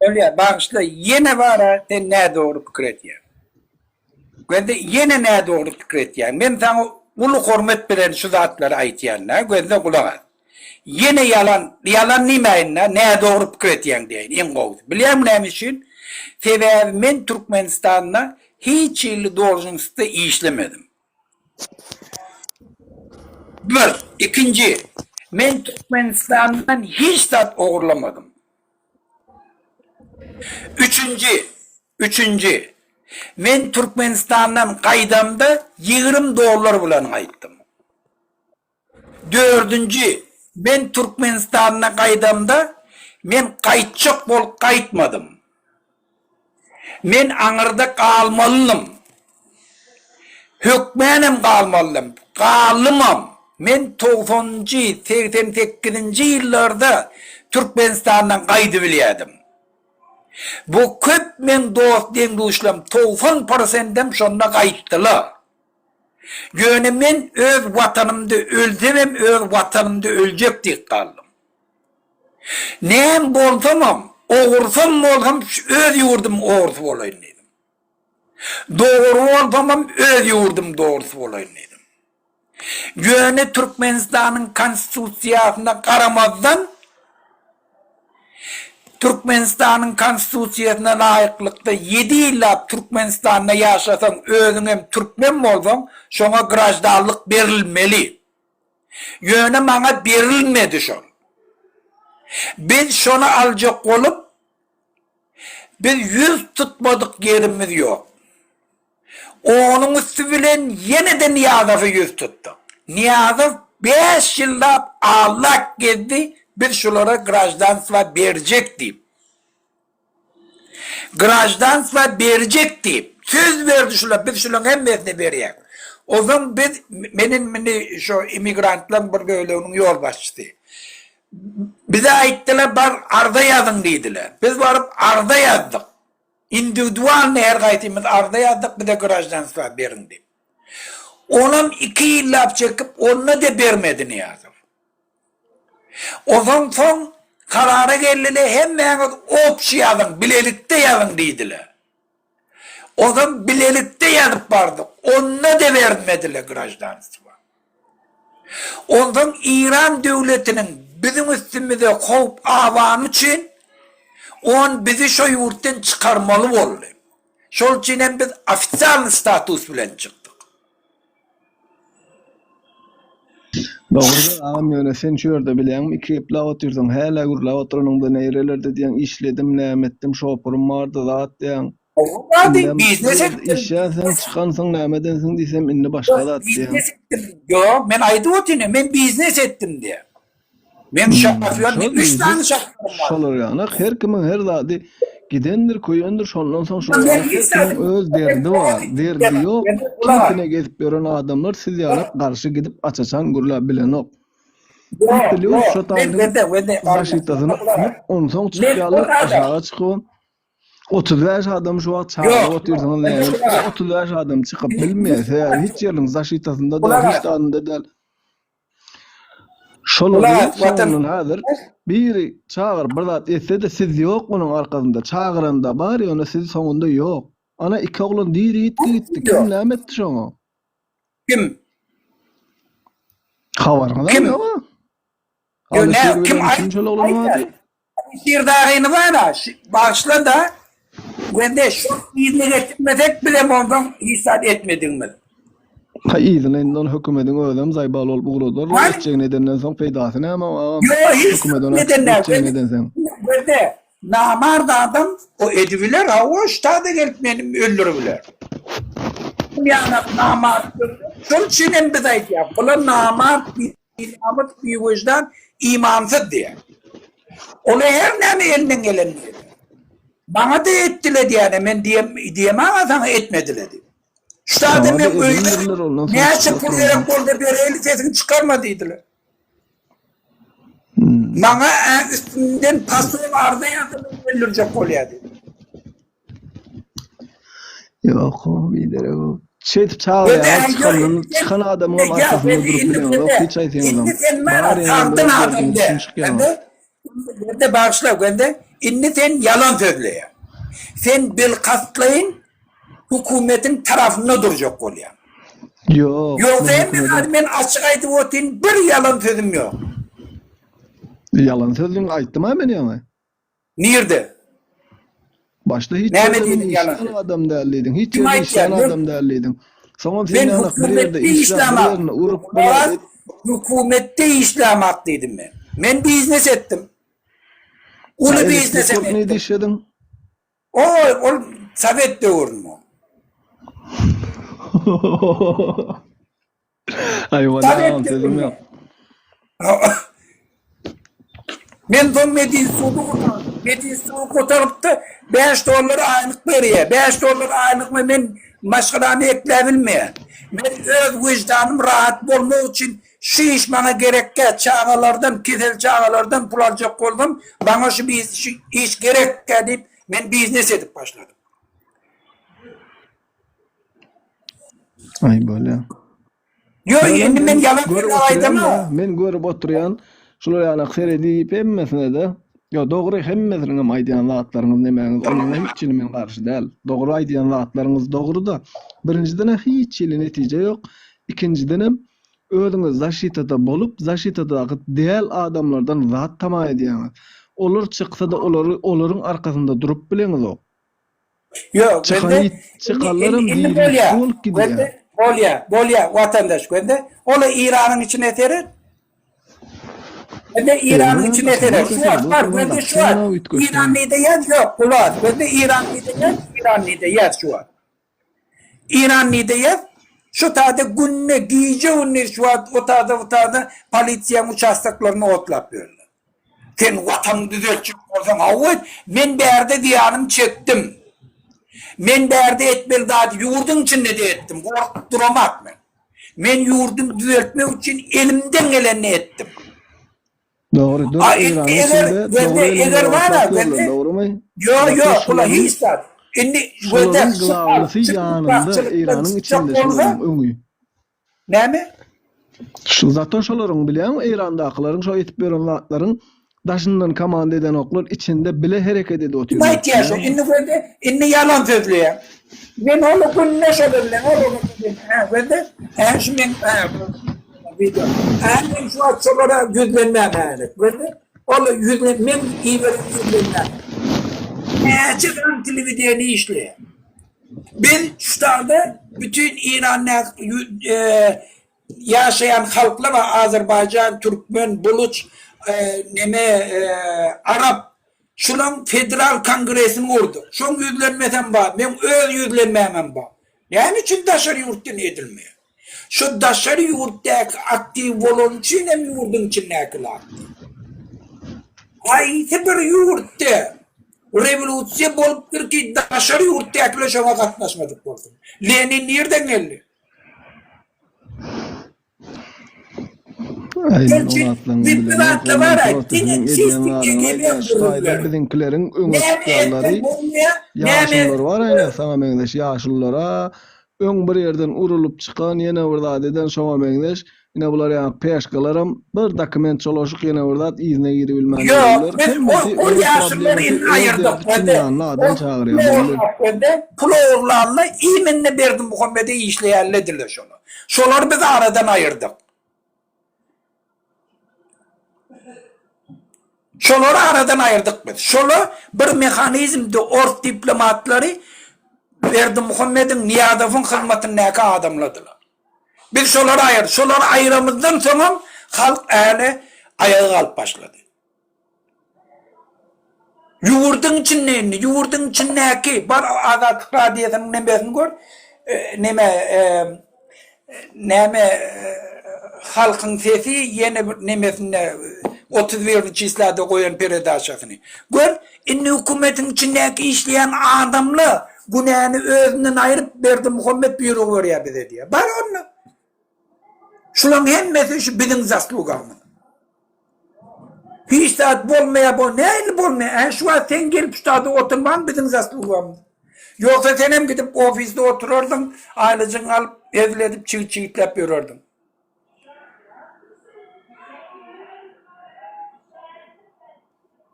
Speaker 4: Bolýar, bagyşla, ýene bara sen nädogry pikir edýäň. Gözle, ýene nädogry pikir edýäň. Men saňa uly hormat bilen şu zatlary aýtýan-da, gözle gulak as. Ýene ýalan, ýalan diýmäýin-de, nädogry pikir edýäň diýeýin, iň gowusy. Bilýäňmi näme üçin? Sebäbi men Türkmenistanda hiç hili dolžnostda işlemedim. Bir. Ikinji, men Türkmenistandan hiç zat ogurlamadym. Üçünji, üçünji, men Türkmenistandan gaýdamda 20 dollar bilen gaýtdym. Dördünji, men Türkmenistanda gaýdamda, men gaýtjak bolup gaýtmadym. Men aňyrda galmalydym. Hökmänem galmalydym. Galdymam. Men togsanynjy, 88-nji ýyllarda Türkmenistandan gaýdybilýärdim. Bu köp meň dost deň-duşlarym 90 prosendem şonda gaýtdylar. Ýöne men öz watanymda ölsemem öz watanymda öljek diýip galdym. Näm bolsamam, ogursam bolsam öz ýurdumyň ogrusy bolaýyn diýdim. Dogry bolsamam öz ýurdumyň dogrusy bolaýyn diýdim. Ýöne Türkmenistanyň Konstitusiýasyna garamazdan, Türkmenistanyň Konstitusiýasyna laýyklykda ýedi ýyllap Türkmenistanda ýaşasaň, özüňem türkmen bolsaň, şoňa graždanlyk berilmeli. Ýöne maňa berilmedi şol. Biz şony aljak bolup, biz ýüz tutmadyk ýerimiz ýok. Onuň üsti bilen ýene-de Nyýazowa ýüz tutduk. Nyýazow bäş ýyllap allak gezdi, biz şulara graždanstwa berjek diýip. Graždanstwa berjek diýip, söz berdi şular, biz şularyň hemmesine berýäs. Onsoň biz, men indi şo immigrantlaryň bir böleginiň ýolbaşçysy. Bize aýtdylar, bar arza ýazyň diýdiler. Biz baryp arza ýazdyk. Indiwidualnyý her gaýsymyz arza ýazdyk bize graždanstwa beriň diýip. Onam iki ýyllap çekip onda-da bermedi Nyýazow. Onsoň soň karara geldile hemmäňiz obşi ýazyň bilelikde ýazyň diýdile. Onsoň bilelikde ýazyp bardyk onda-da bermedile graždanstwa. Onsoň Iran döwletiniň biziň üstümize howp abany üçin on bizi şo ýurtdan çykarmaly boldy. Şol üçin hem biz ofisialny status bilen çykdyk.
Speaker 5: Dogrudyr agam ýöne sen şu ýerde bilýäňmi iki gepläp otyrsyň hälä gürläp oturanyňda neýrelerde diýýäň işledim näme etdim şopurum bardy zat diýýäň
Speaker 4: Bardy
Speaker 5: indem
Speaker 4: biznes
Speaker 5: bir ýerde
Speaker 4: etdim.
Speaker 5: işlänsiň çykansyň näme edensiň diýsem indi başga zat diýýäň.
Speaker 4: Biznes etdim. Ýok men aýdyp otyryn men biznes etdim diýýän. Men
Speaker 5: Hmm,
Speaker 4: şofýor
Speaker 5: şol
Speaker 4: üç sany
Speaker 5: biznes
Speaker 4: şofýorym bar.
Speaker 5: şolar ýaly her kimiň her zady gidendir köýendir şondan soň şolar
Speaker 4: Men
Speaker 5: ýaly
Speaker 4: hiç
Speaker 5: her
Speaker 4: zady
Speaker 5: kimiň öz derdi bar derdi ýok keýpine gezip ýören adamlar siz ýaly garşy gidip aç-açan gürläp bilenok.
Speaker 4: Ýok,
Speaker 5: Plýus
Speaker 4: ýok.
Speaker 5: şo
Speaker 4: Men
Speaker 5: taýdan
Speaker 4: wende, wende,
Speaker 5: zaşitasyny alyp onsoň
Speaker 4: Men
Speaker 5: çykýarlar
Speaker 4: ol adam.
Speaker 5: aşaga çykyp 35 adam şu wagt çagyryp
Speaker 4: Ýok,
Speaker 5: otyrsyňyz näme? 35 adam çykyp bilmeýär sebäbi hiç ýeriniň zaşitasynda däl hiç zadynda däl. Şolary soňundan häzir biri çagyryp bir zat etse-de siz ýok onuň arkasynda. Çagyranda bar ýöne siz soňunda ýok. Ana iki oglan diri ýitgi gitdi. Kim näme etdi şoňa?
Speaker 4: Kim?
Speaker 5: Habaryňyzam
Speaker 4: Kim?
Speaker 5: ýok-a.
Speaker 4: Ýok,
Speaker 5: Alyşir
Speaker 4: kim
Speaker 5: bilen kim şol oglanyň ady?
Speaker 4: Alyşir dagyny bar-a, bagyşla-da, wende şo yzyna getirmesek bizem onsoň hiç zat etmedigimiz.
Speaker 5: Ha yzyna indi ony hökümediň özem zaýbal bolup ugradarlar
Speaker 4: Hany?
Speaker 5: etjegini edenden soň peýdasy näme agam
Speaker 4: Ýo hiç
Speaker 5: hökümet ony
Speaker 4: eden däl.
Speaker 5: etjegini edenseň.
Speaker 4: Wende namart adam o edibiler hawa ştada gelip meni öldüribiler. Ýanak namart şol üçin hem biz aýdýas bular namart Binamys, biwyždan, imansyz diýýär. Ola her näme elinden gelenini eder. Maňa-da etdile diýýär, men diýemem-ä saňa etmedile diýip. Şu zada
Speaker 5: Saňa-da
Speaker 4: men öýüme
Speaker 5: edindirler ondan soň
Speaker 4: näçe
Speaker 5: çykyp
Speaker 4: pul
Speaker 5: oturanlar.
Speaker 4: gerek bolsa bereýli sesiňi çykarma diýdiler.
Speaker 5: Hmm.
Speaker 4: Maňa üstümden pasol arza ýazyp öldürjek bolýar diýdi.
Speaker 5: Ýok, o biderek o. Şeýdip çagyrýaňyz, çykandan, çykan adamyňam arkasynda durup bileňizok, hiç aýtsaňyzam.
Speaker 4: Indi sen
Speaker 5: Bar
Speaker 4: maňa
Speaker 5: ýeňem
Speaker 4: sagdyn
Speaker 5: öz
Speaker 4: adam
Speaker 5: derdiňiz
Speaker 4: de.
Speaker 5: üçin çykýaňyz.
Speaker 4: Göndi bagyşla göndi. Indi sen ýalan sözleýäň. Sen bilkastlaýyn hökümetiň tarapynda durjak bolýaň.
Speaker 5: Ýok,
Speaker 4: Ýogsa
Speaker 5: men
Speaker 4: hemme
Speaker 5: hökümediň
Speaker 4: zady men açyk aýdyp otyryn, bir ýalan sözüm ýok.
Speaker 5: Ýalan sözüňi aýtdym-a men ýaňy.
Speaker 4: Nirde?
Speaker 5: Başda hiç
Speaker 4: Näme
Speaker 5: ýerde men
Speaker 4: diýdiň ýalan
Speaker 5: işlän adam däl diýdiň. Hiç
Speaker 4: Kim
Speaker 5: ýerde
Speaker 4: aýtýar?
Speaker 5: işlän
Speaker 4: Men
Speaker 5: adam däl diýdiň. Soňam sen
Speaker 4: men
Speaker 5: ýanak bir ýerde
Speaker 4: hökümetde
Speaker 5: işläp, bir
Speaker 4: işlämok.
Speaker 5: ýerinde urup, bir
Speaker 4: Oraz
Speaker 5: et
Speaker 4: hökümetde işlämok diýdim men. Men biznes etdim.
Speaker 5: Ha,
Speaker 4: Uly
Speaker 5: elektrik
Speaker 4: biznesem
Speaker 5: bolup nirde
Speaker 4: etdim.
Speaker 5: işlediň?
Speaker 4: O ol sowet döwründe.
Speaker 5: Aý wala agam sözüm ýok.
Speaker 4: Men soň medinstituty gutardım. Medinstituty gutarypdy, 5 dollar aýlyk berýär. 5 dollar aýlykmy men maşgalamy ekläbilmeýän. Men öz wyždanym rahat bolmak üçin şu iş maňa gerekkä, çagalardan, kesel çagalardan pul aljak bolsam, maňa şu şu iş gerekkä diýip, men biznes edip başladym.
Speaker 5: Aý bolýa.
Speaker 4: Ýok,
Speaker 5: Ýöne
Speaker 4: indi men
Speaker 5: men
Speaker 4: ýalan
Speaker 5: görüp
Speaker 4: sözler
Speaker 5: oturýan da,
Speaker 4: aýdamok.
Speaker 5: men görüp oturýan, şular ýaly seredip hemmesine-de, ýo dogry hemmesiniňem aýdýan zatlaryňyz nemäňiz onuň hiç hili men garşy däl. Dogry aýdýan zatlaryňyz dogry-da, birinjiden-ä hiç hili netije ýok, ikinjidenem özüňiz zaşitada bolup, zaşitadaky däl adamlardan zat tama edýäňiz. Olar çyksa-da olary olaryň arkasynda durup bileňizok.
Speaker 4: Ýok,
Speaker 5: Çykan
Speaker 4: bende
Speaker 5: it, çykanlaram
Speaker 4: indi
Speaker 5: diri
Speaker 4: bolýa.
Speaker 5: bolup gidýär.
Speaker 4: Bende bolýa, bolýa watandaş bende. Ola Iranyň içine seret. Bende Iranyň içine seret. Şu wagt bar, bende şu wagt. Iran nide ýaz ýok, bular. Bende Iran nide ýaz, Iran nide ýaz şu wagt. Iran nide ýaz? Şu taýda günde, gije gündiz şu wagt o taýda bu taýda polisiýanyň uçastoklaryny otlap ýörler. Sen watanyňy düzeltjek bolsaň hawa et, men bärde zyýanymy çekdim. Men bärde etmeli zady ýurduň içinde-de etdim, gorkup duramak men. Men ýurdumy düzeltmek üçin elimden gelenini etdim.
Speaker 5: Dogry, dur
Speaker 4: A
Speaker 5: Eýranyň
Speaker 4: eger
Speaker 5: içinde
Speaker 4: gözle
Speaker 5: dogry
Speaker 4: eger
Speaker 5: elinde
Speaker 4: bar-a
Speaker 5: otlap ýörler,
Speaker 4: gözle
Speaker 5: dogrymy?
Speaker 4: Ýok
Speaker 5: Gaty
Speaker 4: ýok bula
Speaker 5: şulary
Speaker 4: hiç zat. Indi gözde
Speaker 5: Şolaryň glawlysy ýanynda Eýranyň içinde şolaryň öňi.
Speaker 4: Näme?
Speaker 5: Şu zato şolaryň bilýäňmi Eýrandakylaryň şo etip ýören zatlaryň daşyndan komanda edenoklar içinde bile hereket edip
Speaker 4: Kim
Speaker 5: otyrlar
Speaker 4: aýtýar şo?
Speaker 5: bilýäňmi?
Speaker 4: Indi gözde indi ýalan sözleýär. Men ol günde şolar bilen ol bilen hä gözde hä şu men hä video. Hä men şu wagt şolara ýüzlenmän häli. Gözde ol ýüzlen men iberen ýüzlenmän. Näçe sany telewideniýe işleýär. Biz ştada bütin Iranda ýaşaýan halklar bar, Azerbaýjan, türkmen, buluç, neme, arap. Şulaň federal kongresini gurduk. Şoň ýüzlenmesem bar, meň öz ýüzlenmämem bar. Näme üçin daşary ýurtdan edilmeýär? Şu daşary ýurtdaky aktiw bolany üçin hem ýurduň içindäkiler aktiw. Haýsy bir ýurtda rewolýusiýa bolupdyr ki, daşary ýurtdakylar şoňa gatnaşmadyk bolsun? Lenin nirden geldi?
Speaker 5: Aý men
Speaker 4: Şol üçin
Speaker 5: ol atlaryňy
Speaker 4: biz bu
Speaker 5: bilemok,
Speaker 4: zatlar
Speaker 5: ondan
Speaker 4: bar-a,
Speaker 5: prosta
Speaker 4: diňe
Speaker 5: seniň edýän
Speaker 4: çistik
Speaker 5: zadyňy
Speaker 4: KGB
Speaker 5: aýdýan şu
Speaker 4: gürrüň
Speaker 5: taýda
Speaker 4: beriň.
Speaker 5: biziňkileriň öňe
Speaker 4: Näme etseň
Speaker 5: çykýanlary
Speaker 4: bolmaýar, näme
Speaker 5: ýaşulular bar aýna saňa meňzeş ýaşululara öň bir ýerden urulyp çykan ýene bir zat eden şoňa meňzeş ine bular ýaňy peşkalaram bir dokument çolaşyk ýene bir zat yzyna giribilmän
Speaker 4: Ýok,
Speaker 5: ýörürler
Speaker 4: biz ol,
Speaker 5: hemmesi
Speaker 4: ol
Speaker 5: öz
Speaker 4: ýaşululary
Speaker 5: problemasy
Speaker 4: indi
Speaker 5: öz
Speaker 4: aýyrdyk.
Speaker 5: derdi
Speaker 4: Gözde,
Speaker 5: çynýanly adam
Speaker 4: ol
Speaker 5: çagyrýar
Speaker 4: pul
Speaker 5: boldy.
Speaker 4: ogurlap gözde, pul ogurlanla iminne Berdimuhamede işleýänlediler şolar. Şolary biz aradan aýyrdyk. Şolary aradan aýyrdyk biz. Şola bir mehanizmdi ors diplomatlary Berdimuhamediň, Nyýazowyň hyzmatyndaky adamladylar. Biz şolary aýyrdyk. Şolary aýyramyzdan soňam halk äle aýaga galyp başlady. Ýurduň içinde indi, ýurduň içindäki bar Azatlyk radiosynyň nemesini gör, neme näme halkyň sesi ýene bir nemesinde 31 çislada goýan peredaçasyny. Gör, indi hökümetiň içindäki işleýän adamlar günäni özünden aýryp Berdimuhamet buýruk berýär bize diýýär. Bar onda. Şularyň hemmesi şu biziň zaslugamyz. Hiç zat bolmaýar bu nähili bolmaýar? Ä şu wagt sen gelip şu taýda oturmaň biziň zaslugamyz. Ýogsa sen hem gidip ofisde oturardyň, aýlyjyňy alyp hezil edip çigit çigitläp ýörerdiň.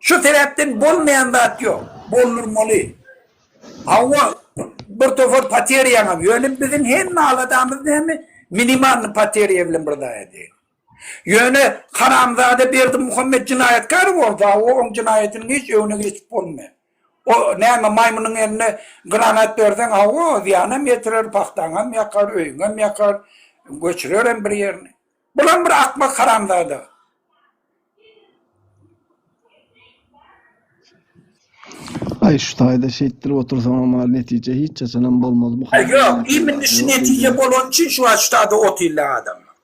Speaker 4: Şu sebäpden bolmaýan zat ýok. Boldurmaly. Hawa, bir topar poteriýaňam, ýöne biziň hemme aladamyz näme? Minimalny poteriýa bilen bir zat edýär. Ýöne haramzada Berdimuhamet jenaýatkar bolsa, hawa, oň jenaýatynyň hiç öňüne geçip bolmaýar. O näme maýmynyň eline granat berseň, hawa, zyýanam ýetirer, pagtaňam ýakar, öýüňem ýakar, göçürerem bir ýerine. Bulam bir akmak haramzada.
Speaker 5: Aý şu taýda şeýtdirip otursaňam bar netije hiç haçanam bolmaz bu
Speaker 4: Aý ýok, imindi şu netije bolany üçin şu wagt şu taýda otyrlar adamlar.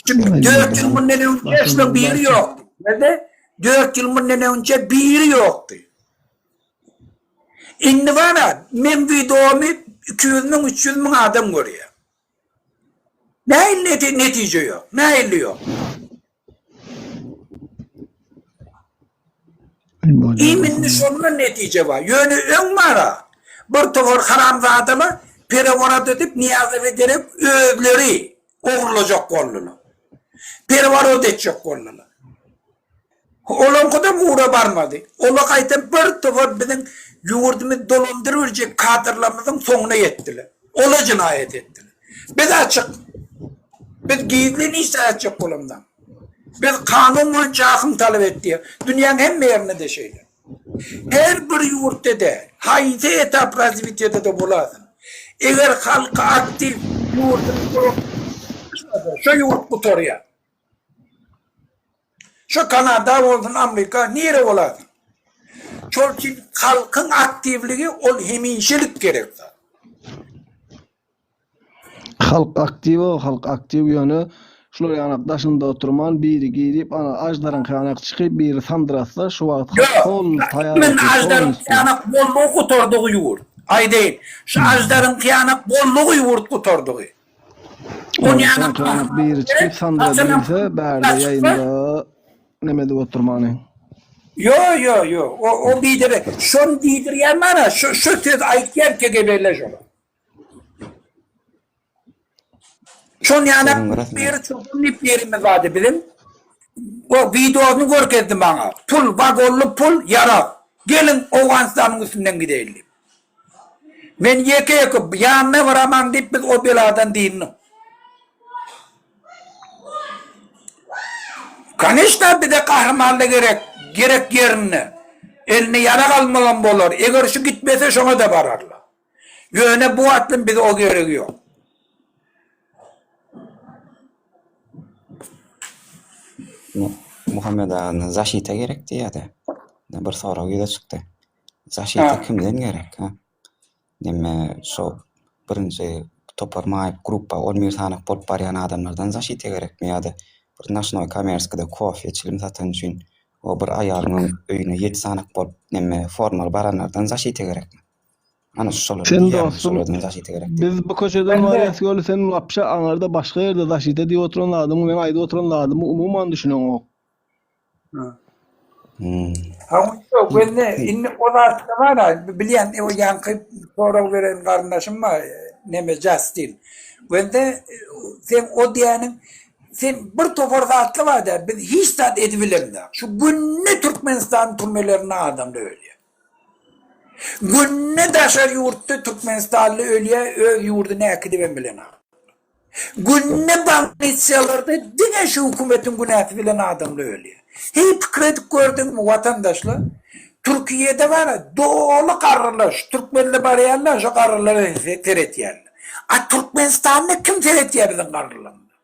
Speaker 4: Çünki 4 ýyl mundan öňçe şular biri ýokdy. Nede? 4 ýyl mundan öňçe biri ýokdy. Indi bara meň wideomy 200 müň, 300 müň adam görýär. Nähili netije ýok? Nähili ýok? Imindi şonda netije bar. Ýöne öň bara bir topar haramzadalar pereworot edip Nyýazowa derek özleri ogurlajak boldular. Pereworot etjek boldular. Olaňkydam ugra barmady. Olar gaýtam bir topar biziň ýurdumyzy dolandyrybiljek kadrlarymyzyň soňuna ýetdiler. Olar jenaýat etdiler. Biz açyk. Biz gizlin hiç zat etjek bolamzok. Biz kanun boýunça hakym talap etdik. Dünýäň hemme ýerinde-de şeýle. Her bir ýurtda-da, haýsy etap razwitiýada-da bolasyn, eger halky aktiw ýurduny dolandyrmasa, şo ýurt gutarýar. Şu Kanada bolsun, Amerika, nire bolasyn. Şol üçin halkyň aktiwligi ol hemişelik gerek zat.
Speaker 5: Halk aktiw o, halk aktiw ýöne şular ýanak daşynda oturman biri girip ana aždaryňky ýanak çykyp biri sandyratsa şu wagt halk
Speaker 4: Ýok,
Speaker 5: pol taýar
Speaker 4: men
Speaker 5: otyr
Speaker 4: aždaryňky ýanak boldugy gutardygy ýurt. Aýdaýyn, şu aždaryňky ýanak boldugy ýurt gutardygy.
Speaker 5: Onsoň biri çykyp sandyra bilse bärde ýaýynda neme edip oturmany.
Speaker 4: Ýo ýo ýo o o biderek şony diýdirýän bara şu şu söz aýtýan KGB-le şolar. Şon ýaly bir çopan diýip ýerimiz bardy biziň. O wideosyny görkezdi maňa. Pul, wagonly pul, ýarag. Geliň Owganystanyň üstünden gideýin diýip. Men ýeke-ýeke ýanyna baramaň diýip biz o beladan dyndyk. Koneçna bize gahrymanly gerek, gerek ýerinde. Eline ýarag almalam bolar. Eger şu gitmese şoňa-da bararlar. Ýöne bu wagtlam bize o geregi ýok.
Speaker 2: Muhammet aga zaşita gerek diýýärdi. Bir sorag ýüze çykdy. Zaşita kimden gerek, ha? Neme şo birinji topar maýyp gruppa on bir sanak bolup barýan adamlardan zaşita gerekmi ýa-da bir noçnoý komerskide kofe çilim satan üçin o bir aýalyň öýüne ýedi sanak bolup neme formaly baranlardan zaşita gerekmi? Ana şolar
Speaker 5: Sen
Speaker 2: diýýän,
Speaker 5: dostum
Speaker 2: şolardan zaşita gerek diýip.
Speaker 5: biz bu köçeden barýas göli sen wapşe aňyrda başga ýerde zaşita diýip oturan zadymy meň aýdyp oturan zadymy umuman düşüneňok.
Speaker 2: Hmm.
Speaker 4: Ha ýok, wende indi o zatda bar-a, bilýän o ýaňky sorag beren garyndaşym bar, neme Justin. Wende sen o diýýäniň sen bir topar zatly bar-da, biz hiç zat edibilemzok. Şu günde Türkmenistanyň türmelerinde adamlar ölýär. Günde daşary ýurtda türkmenistanly ölýär, öz ýurduny äkidibem bilenok. Günde bolnitsalarda diňe şu hökümetiň günäsi bilen adamlar ölýär. Heý pikir edip gördüňmi watandaşlar? Türkiýede bar doly garrylar, şu türkmenler barýarlar şo garrylara seretýärler. A Türkmenistanda kim seretýär biziň garrylarymyza?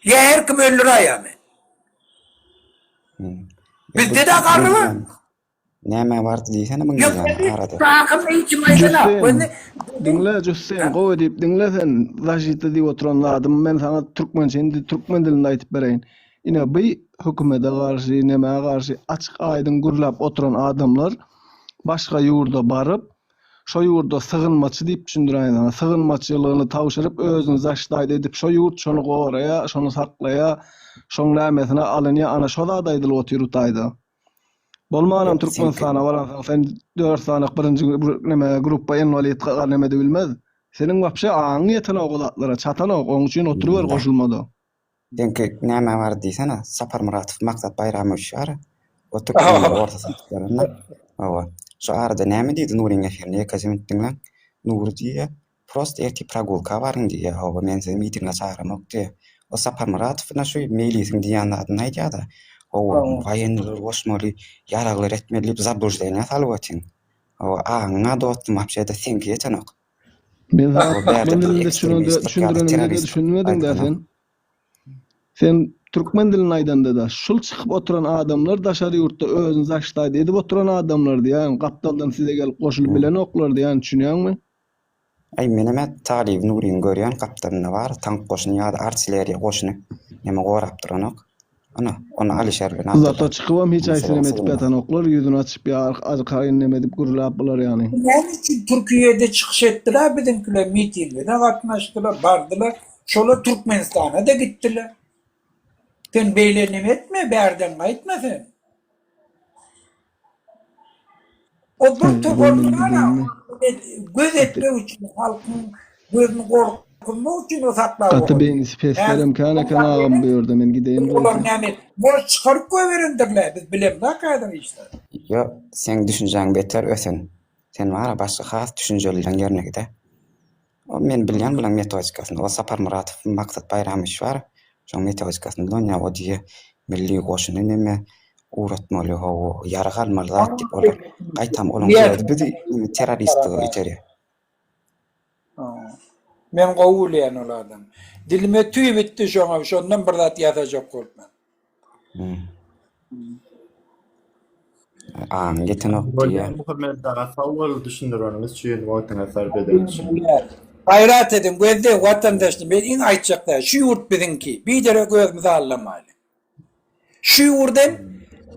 Speaker 4: Ýa her kim öldüräýýärmi? Bizde-de garry bar.
Speaker 2: Nämä bardy diýsene muň ýany arada.
Speaker 5: Jüssin, diňle Jüssin, gowy diýip diňle sen, zaşita diýip oturan zadymy men saňa türkmençe indi türkmen dilinde aýtyp bereýin. Ine by hökümete garşy, nämä garşy açyk aýdyň gürläp oturan adamlar başga ýurda baryp, şo ýurda sygynmaçy diýip düşündiräýin saňa, sygynmaçylygyny tabşyryp özüni zaştaýt edip şo ýurt şony goraýa, şony saklaýa, şoň nämesine alynýa ana şo zat aýdylyp otyr bu taýda. Bolmanam Türkmenistana baransoň sen dört sany birinji neme gruppa inwalid neme edibilmez. Seniň wapşe aňyň ýetenok o zatlara, çatanok, oň üçin oturyber goşulmada.
Speaker 2: Seňki nämä bar diýsene, Saparmuratow Maksat Baýramowiç bar. O türkmenleri orta satyp ýörende. Hawa. Şu arada näme diýdi Nuryň efirinde ýekeje minut diňläň. Nury diýýär, Prosta ertir progulka baryň diýýär, hawa, men sizi mitinge çagyramok diýýär. O Saparmuratow ine şu Meýlisiň diýýän zadyny aýdýar-da, hawa, waýennileri goşmaly, ýaraglar etmeli diýip zabluždeniýa salyp otyň. Hawa, aňyňa dostum wapşe-de seňki ýetenok.
Speaker 5: Men saňa
Speaker 2: Hawa, bärde
Speaker 5: türkmen
Speaker 2: biz
Speaker 5: dilinde
Speaker 2: ekstremistlik ýa-da
Speaker 5: düşündirenimde-de
Speaker 2: terroristlik
Speaker 5: düşünmediň-dä
Speaker 2: aýdylanok.
Speaker 5: sen. Sen türkmen dilinde aýdanda-da, şul çykyp oturan adamlar daşary ýurtda özüni zaştaýt edip oturan adamlar diýýän, gapdaldan size gelip goşulyp bilenoklar diýýän, düşünýäňmi?
Speaker 2: Aý menemä Talyby Nuryny görýän gapdalynda bar tank goşuny ýa-da artilleriýa goşuny neme gorap duranok. Ana, ony Alyşer bilen
Speaker 5: Zata
Speaker 2: Abdylla.
Speaker 5: çykybam hiç
Speaker 2: Meselem
Speaker 5: haýsy neme edip
Speaker 2: sygynmaz.
Speaker 5: ýatanoklar, ýüzüni açyp ýa arkaýyn neme edip gürläp bular ýaly.
Speaker 4: Näme üçin Türkiýede çykyş etdiler biziňkiler mitinge-de gatnaşdylar, bardylar. Şolar Türkmenistana-da gitdiler. Sen beýle neme etme, bärden gaýtma sen. O bir topar bar-a, göz etmek üçin, halkyň gözüni gorkuzmak üçin o saklap
Speaker 5: Gaty beýnisi peslerem kän eken agam bu ýerde men gideýin
Speaker 4: Olar
Speaker 5: gowsy.
Speaker 4: näme, muny çykaryp goýberendirler, biz bilemzok häzir işleri.
Speaker 2: Ýok, seň düşünjäň beter ösen. Sen bar-a başga has düşünjelileň ýerine gide. O men bilýän bulaň metodikasyny. O Saparmuratow Maksat Baýramowiç bar. Şoň metodikasyny ulanýar. O diýýär, milli goşuny neme ugratmaly, hawa, ýarag almaly zat diýip olar gaýtam olaň özi bizi neme terroristlige iterýär.
Speaker 4: Men gowy bilýän ol adamy. Dilime tüý bitdi şoňa, şondan bir zat ýasajak bolup men.
Speaker 2: Aňyň ýetenok
Speaker 1: Bolýar
Speaker 2: diýýär.
Speaker 1: Muhammet aga sag bol düşündireniňiz üçin wagtyňyzy sarp edeniň üçin.
Speaker 4: Gaýrat ediň gözleň watandaşlar men iň aýtjak zat şu ýurt biziňki biderek özümizi aldamalyň. Şu ýurdan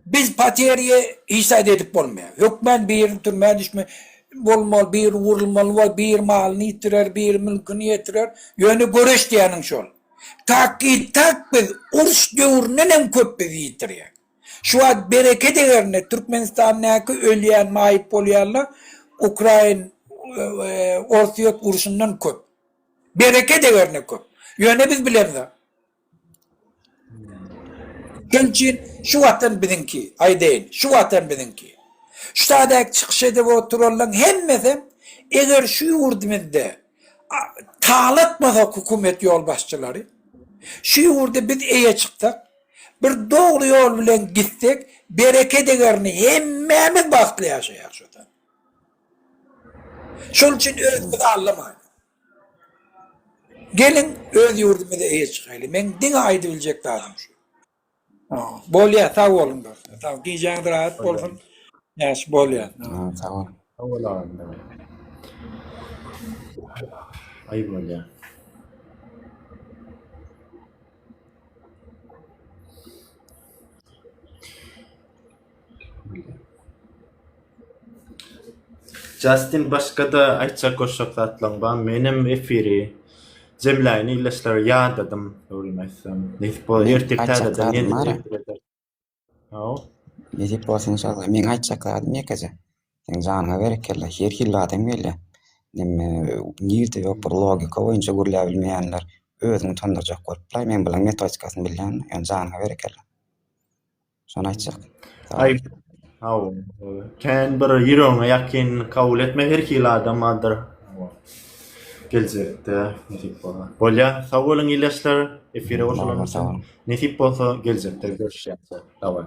Speaker 4: biz poteriýa hiç zat edip bolmaýar. Hökmän biri türmä düşme bolmaly, biri urulmaly bor, biri malyny ýitirer, biri mülküni ýetirer. Ýöne göreş diýeniň şol. Taky tak biz uruş döwründen hem köp biz ýitirýäk. Şu wagt bereket egerinde Türkmenistandaky ölýän maýyp bolýanlar Ukrain Orsýet urşundan köp. Bereket egerinde köp. Ýöne biz bilemzok. Şonuň üçin şu watan biziňki, aýdaýyn, şu watan biziňki. Şu taýdaky çykyş edip oturanlaryň hemmesem eger şu ýurdumyzda talatmasak hökümet ýolbaşçylary, şu ýurda biz eýe çyksak, bir dogry ýol bilen gitsek, bereket egerini hemmämiz bagtly ýaşaýarys şo. Şonuň üçin özümizi aldamaýlyň. Geliň öz ýurdumyza eýe çykaýly. Meň diňe aýdybiljek zadym şu. Bolýa, sag boluň dostlar. Sag, gijäňiz rahat bolsun. Ýaş bolýa.
Speaker 2: Sag bol.
Speaker 1: Sag bol agam. Aý bolýa. Justin başga-da aýtjak goşjak zatlaň barmy? Menem efiri jemläýin ildeşler ýadadym dogrymy aýtsam. Nesip bolsa
Speaker 2: Meň
Speaker 1: ertir
Speaker 2: aýtjak
Speaker 1: täzeden
Speaker 2: zadym
Speaker 1: ýene
Speaker 2: bar-a.
Speaker 1: efir ederis. Hawa.
Speaker 2: Nesip bolsa inşallah. Meň aýtjak zadym ýekeje. Seň janyňa berekella. Her hili adam gelýär. Neme nirde ýok bir logika boýunça gürläbilmeýänler özüňi utandyrjak bolupdyr. Men bulaň metodikasyny bilýän. Ýöne janyňa berekella. Şony aýtjak. Sag
Speaker 1: Aý,
Speaker 2: bol.
Speaker 1: hawa. Kän bir ýüregiňe ýakyn kabul etme, her hili adam bardyr. Geljekde nesip bolsa. Bolýa, sag boluň ildeşler, efire
Speaker 2: Sag
Speaker 1: goşulan
Speaker 2: bol, sag
Speaker 1: üçin.
Speaker 2: boluň.
Speaker 1: Nesip bolsa geljekde görüşýäs. Sag bol.